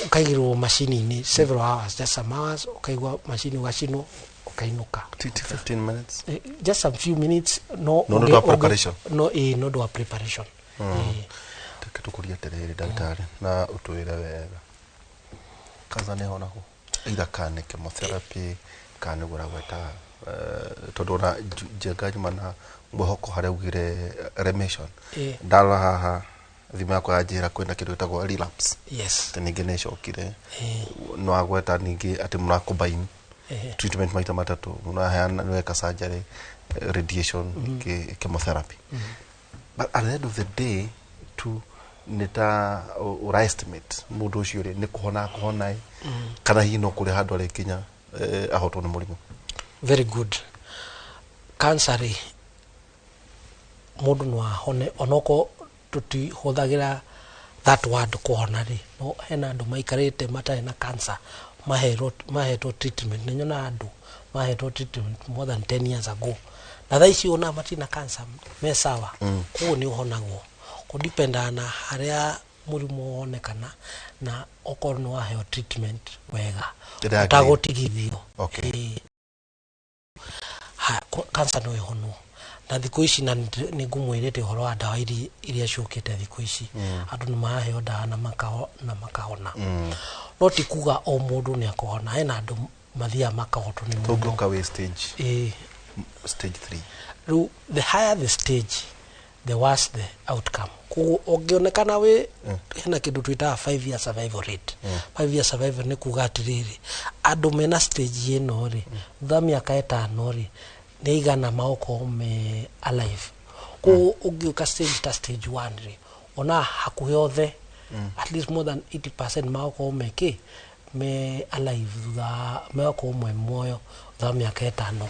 Ũkaigĩrwo macini-inĩ several hours, just some hours, ũkaigua macini ũgacinwo, ũkainũka. 15 minutes? Just some few minutes. No, No, no, preparation. No, no ũndũ wa preparation. Reke tũkũrie atĩrĩrĩ ndagĩtarĩ, na ũtwĩre wega. Cancer nĩ ĩhonagwo? Either kana nĩ chemotherapy, kana nĩ ũragweta, tondũ ona Njenga nyuma na mwĩhoko harĩa augire remission. Ndarora haha thimũ yakwa yanjĩra kwĩna kĩndũ gĩtagwo relapse. Atĩ ningĩ nĩ ĩcokire. No agweta ningĩ atĩ mũra combine treatment maita matatũ, mũraheana, nĩweka surgery, radiation, chemotherapy. But at the end of the day tu nĩ ta ũra estimate mũndũ ũcio rĩ nĩ kũhona akũhona ĩ, kana hihi no kũrĩ handũ arĩkinya Ahotwo nĩ mũrimũ? Very good. Cancer rĩ, mũndũ no ahone onoko tũtihũthagĩra that word kũhona rĩ, no hena andũ maikarĩte matarĩ na cancer, mahetwo treatment. Nĩ nyonaga andũ mahetwo treatment more than 10 years ago na thaa ici ona matina cancer, me sawa. Koguo nĩ ũhonagwo, kũdipendaga na harĩa mũrimũ wonekana na okorwo nĩ waheo treatment wega Ĩrĩa yagĩrĩire. Ũtagũtigithio. Ĩĩ. Cancer no ĩhonwo na thikũ ici, na nĩ ngũmwĩrĩte ũhoro wa ndawa iria ciũkĩte thikũ ici. Andũ nĩ maraheo ndawa na makahona. No ti kuga o mũndũ nĩ akũhona, hena andũ mathiaga makahotwo nĩ mũrimũ. Tũngĩũka wĩ stage Ĩĩ. Stage 3? Rĩu the higher the stage, the worse the outcome. Koguo ũngĩonekana wĩ hena kĩndũ twĩtaga 5 year survival rate. 5 year survival nĩ kuga atĩrĩrĩ, andũ mena stage ĩno rĩ, thutha wa mĩaka 5 rĩ, nĩ igana magũkorwo me alive. Koguo ũngĩũka stage ta stage 1 rĩ, ona hakuhĩ othe, at least more than 80% magũkorwo me kĩ, me alive thutha, megũkorwo me muoyo thutha wa mĩaka 5.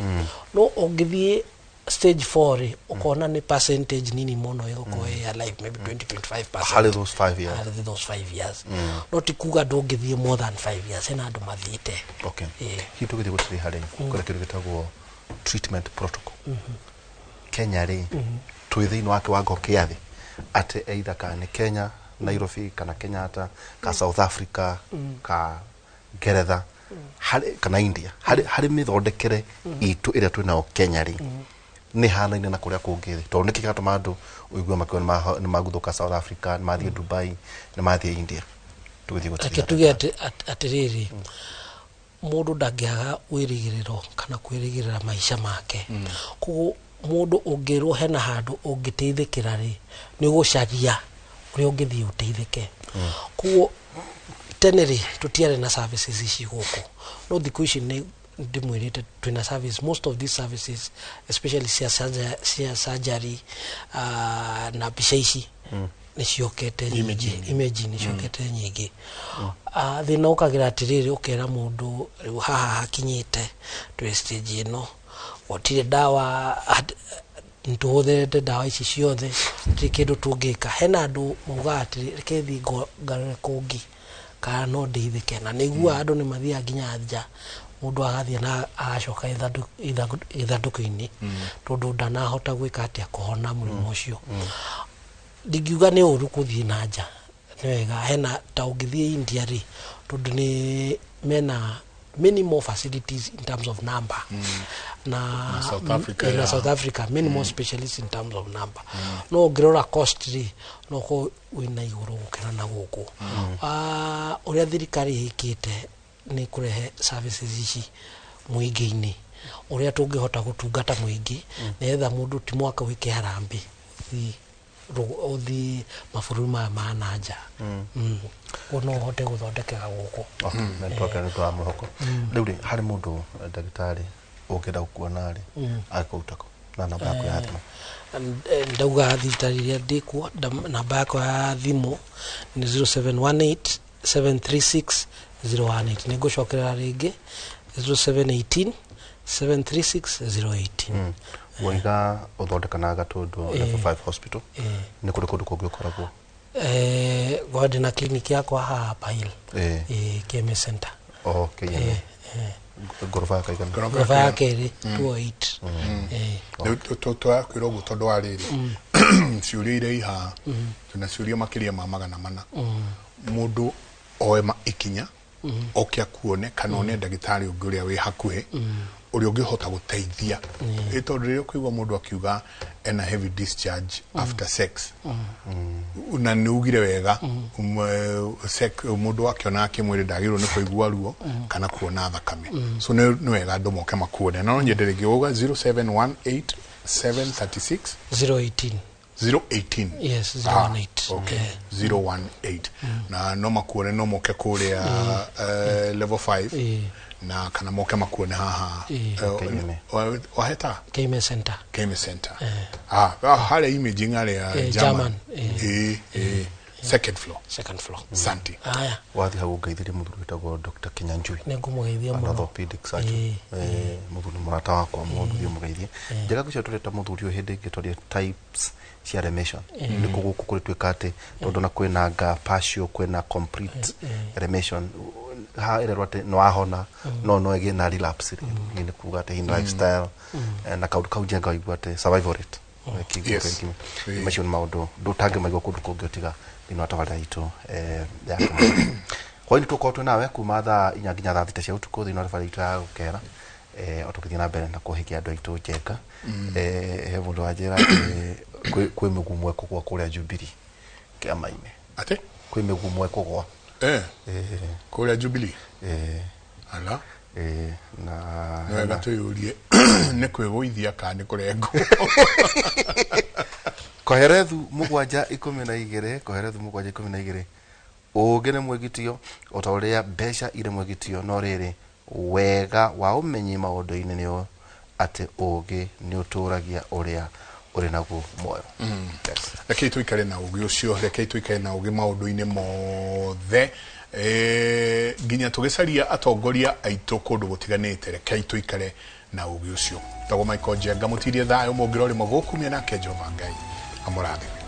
No ũngĩthiĩ stage 4 rĩ, ũkona nĩ percentage nini mũno ĩgũkorwo ĩ alive, maybe 20 25%. Harĩ those 5 years. Harĩ those 5 years. No ti kuga ndũngĩthiĩ more than 5 years, hena andũ mathiĩte. Okay. Ĩĩ. Hihi tũgĩthiĩ gũtirĩ harĩ kũrĩa kĩndũ gĩtagwo treatment protocol Kenya rĩ, twĩ thĩinĩ wa kĩwango kĩa thĩ atĩ either kana nĩ Kenya Nairobi kana Kenyatta ka South Africa ka Ngeretha harĩ kana India, harĩ mĩthondekere itũ ĩrĩa twĩ nayo Kenya rĩ, nĩ hanaine na kũrĩa kũngĩ thĩ? Tondũ nĩkĩ gĩgatũma andũ ũigue makiuga nĩ maguthũka South Africa, nĩ mathiĩ Dubai, nĩ mathiĩ India? Tũgĩthiĩ Reke gũtirĩ tuge atĩrĩrĩ, mũndũ ndangĩaga wĩrĩgĩrĩro kana kwĩrĩgĩrĩra maica make. Koguo mũndũ ũngĩrwo hena handũ ũngĩteithĩkĩra rĩ, nĩ ũgũcaria ũrĩa ũngĩthiĩ ũteithĩke. Koguo tene rĩ, tũtiarĩ na services ici gũkũ, no thikũ ici nĩ ndĩmwĩrĩte twĩna service, most of these services, especially cia surgery, na mbica ici nĩ ciokete nyingĩ, imaging nĩ ciokete nyingĩ. Thĩna ũkagĩra atĩrĩrĩ, ũkera mũndũ rĩu haha hakinyĩte twĩ stage ĩno, gũtirĩ ndawa, nĩtũhũthĩrĩte ndawa ici ciothe, gũtirĩ kĩndũ tũngĩka. Hena andũ maugaga atĩrĩ, reke thiĩ ngarore kũngĩ kana no ndeithĩke, na nĩiguaga andũ nĩ mathiaga nginya nja, mũndũ agathiĩ na agacoka ithandũkũ-inĩ tondũ ndanahota gwĩka atĩa, kũhona mũrimũ ũcio. Ndingiuga nĩ ũru kũthiĩ na nja, nĩ wega. Hena ta ũngĩthiĩ India rĩ, tondũ nĩ mena many more facilities in terms of number na Na South Africa, na South Africa many more specialists in terms of number, no ũngĩrora cost rĩ, no ũkorwo wĩna igũrũ gũkĩra na gũkũ. Ũrĩa thirikari ĩkĩte nĩ kũrehe services ici mũingĩ-inĩ, ũrĩa tũngĩhota gũtungata mũingĩ, nĩgetha mũndũ ti mwaka wĩke harambĩ ũthiĩ mabũrũri maya ma na nja. Koguo no ũhote gũthondekeka gũkũ. Okay, na nĩtwakena nĩ ũndũ wa mwĩhoko. Rĩu rĩ, harĩ mũndũ, ndagĩtarĩ, ũngĩenda gũkuona rĩ, angĩkũruta kũ na namba yaku ya thimũ? Ndauga thibitarĩ ĩrĩa ndĩkuo, namba yakwa ya thimũ nĩ 0718 736 018. Nĩ ngũcokerera rĩngĩ, 0718 736 018. Waiga ũthondekanaga tondũ level 5 hospital, nĩ kũrĩ kũndũ kũngĩ ũkoragwo? Gwa ndĩna clinic yakwa haha Upper Hill. KMA Center. Oh, KMA. Ngoroba ya kaigana? Ngoroba ya kerĩ, 208. Rĩu tũrakwĩra ũguo tondũ wa rĩrĩ, ciũria iria ihaha, twĩna ciũria makĩria ma 400. Mũndũ oe ikinya oke akuone kana one ndagĩtarĩ ũngĩ ũrĩa wĩ hakuhĩ, ũrĩa ũngĩhota gũteithia. Ĩ tondũ rĩrĩa ũkũigua mũndũ akiuga ena heavy discharge after sex, na nĩ ugire wega, mũndũ akĩona kĩmwĩrĩ ndagĩrĩirwo nĩ kũigua ruo kana kuona thakame. So nĩ wega andũ moke makuone. Na no nyende rĩngĩ uga 0718 736 018. 018? Yes, Ah, 018. okay, 018. Na no makuone, no moke kũrĩa level 5 na kana moke makuone haha KMA. Waheta? KMA Center. KMA Center. Ah, harĩa imaging harĩa German. German. Ĩĩ. Second floor. Second floor. Santi. Aya. Wathi hau ngeithirie mũthuri wĩtagwo Dr. Kinyanjui. Nĩ ngũmũgeithia mũno. Orthopedic surgeon. Mũthuri mũrata wakwa mũno thiĩ mũgeithie. Njega gũcio tũreta mũthuri ũyũ hĩndĩ ĩngĩ twarie types cia remission. Nĩ kũ gũkũ kũrĩ tuĩka atĩ tondũ na kwĩna nga partial kwĩna complete remission. Ha ĩrerwo atĩ nĩ wahona no no ĩgĩe na relapse rĩ. Nĩ kuga atĩ in lifestyle na kaũndũ kau njenga waigua atĩ survival rate. Yes. Macio nĩ maũndũ ndũtangĩmaigua kũndũ kũngĩ ũtiga thĩinĩ wa tabarĩra itũ ya kĩmũrĩ. Hwaĩ-inĩ tũgũkorwo twĩ nawe kuma thaa 4 nginya thaa 6 cia ũtukũ thĩinĩ wa tabarĩra itũ ya gũkera o tũgĩthiĩ na mbere na kũhĩkia andũ aitũ njenga. He mũndũ wanjĩra atĩ kwĩ mĩgumo ĩkũgwa kũrĩa Jubilee kĩama-inĩ. Atĩ? Kwĩ mĩgumo ĩkũgwa. Kũrĩa Jubilee? Ala? Na nĩ wega twĩyũrie nĩ kwĩgũithia kana nĩ kũrengwo. Koherethu 7:12, Koherethu 7:12. Ũũgĩ nĩ mwĩgitio o ta ũrĩa mbeca irĩ mwĩgitio, no rĩrĩ wega wa ũmenyi maũndũ-inĩ nĩ atĩ ũũgĩ nĩ ũtũũragia ũrĩa ũrĩ naguo muoyo. Rekei tũikare na ũũgĩ ũcio, rekei tũikare na ũũgĩ maũndũ-inĩ mothe. Nginya tũgĩcaria atongoria aitũ kũndũ gũtiganĩte, rekei tũikare na ũũgĩ ũcio. Tagwo Michael Njenga mũtirie thayũ mũngĩrorĩ mũgũkumia nake Jehova Ngai amũrathime.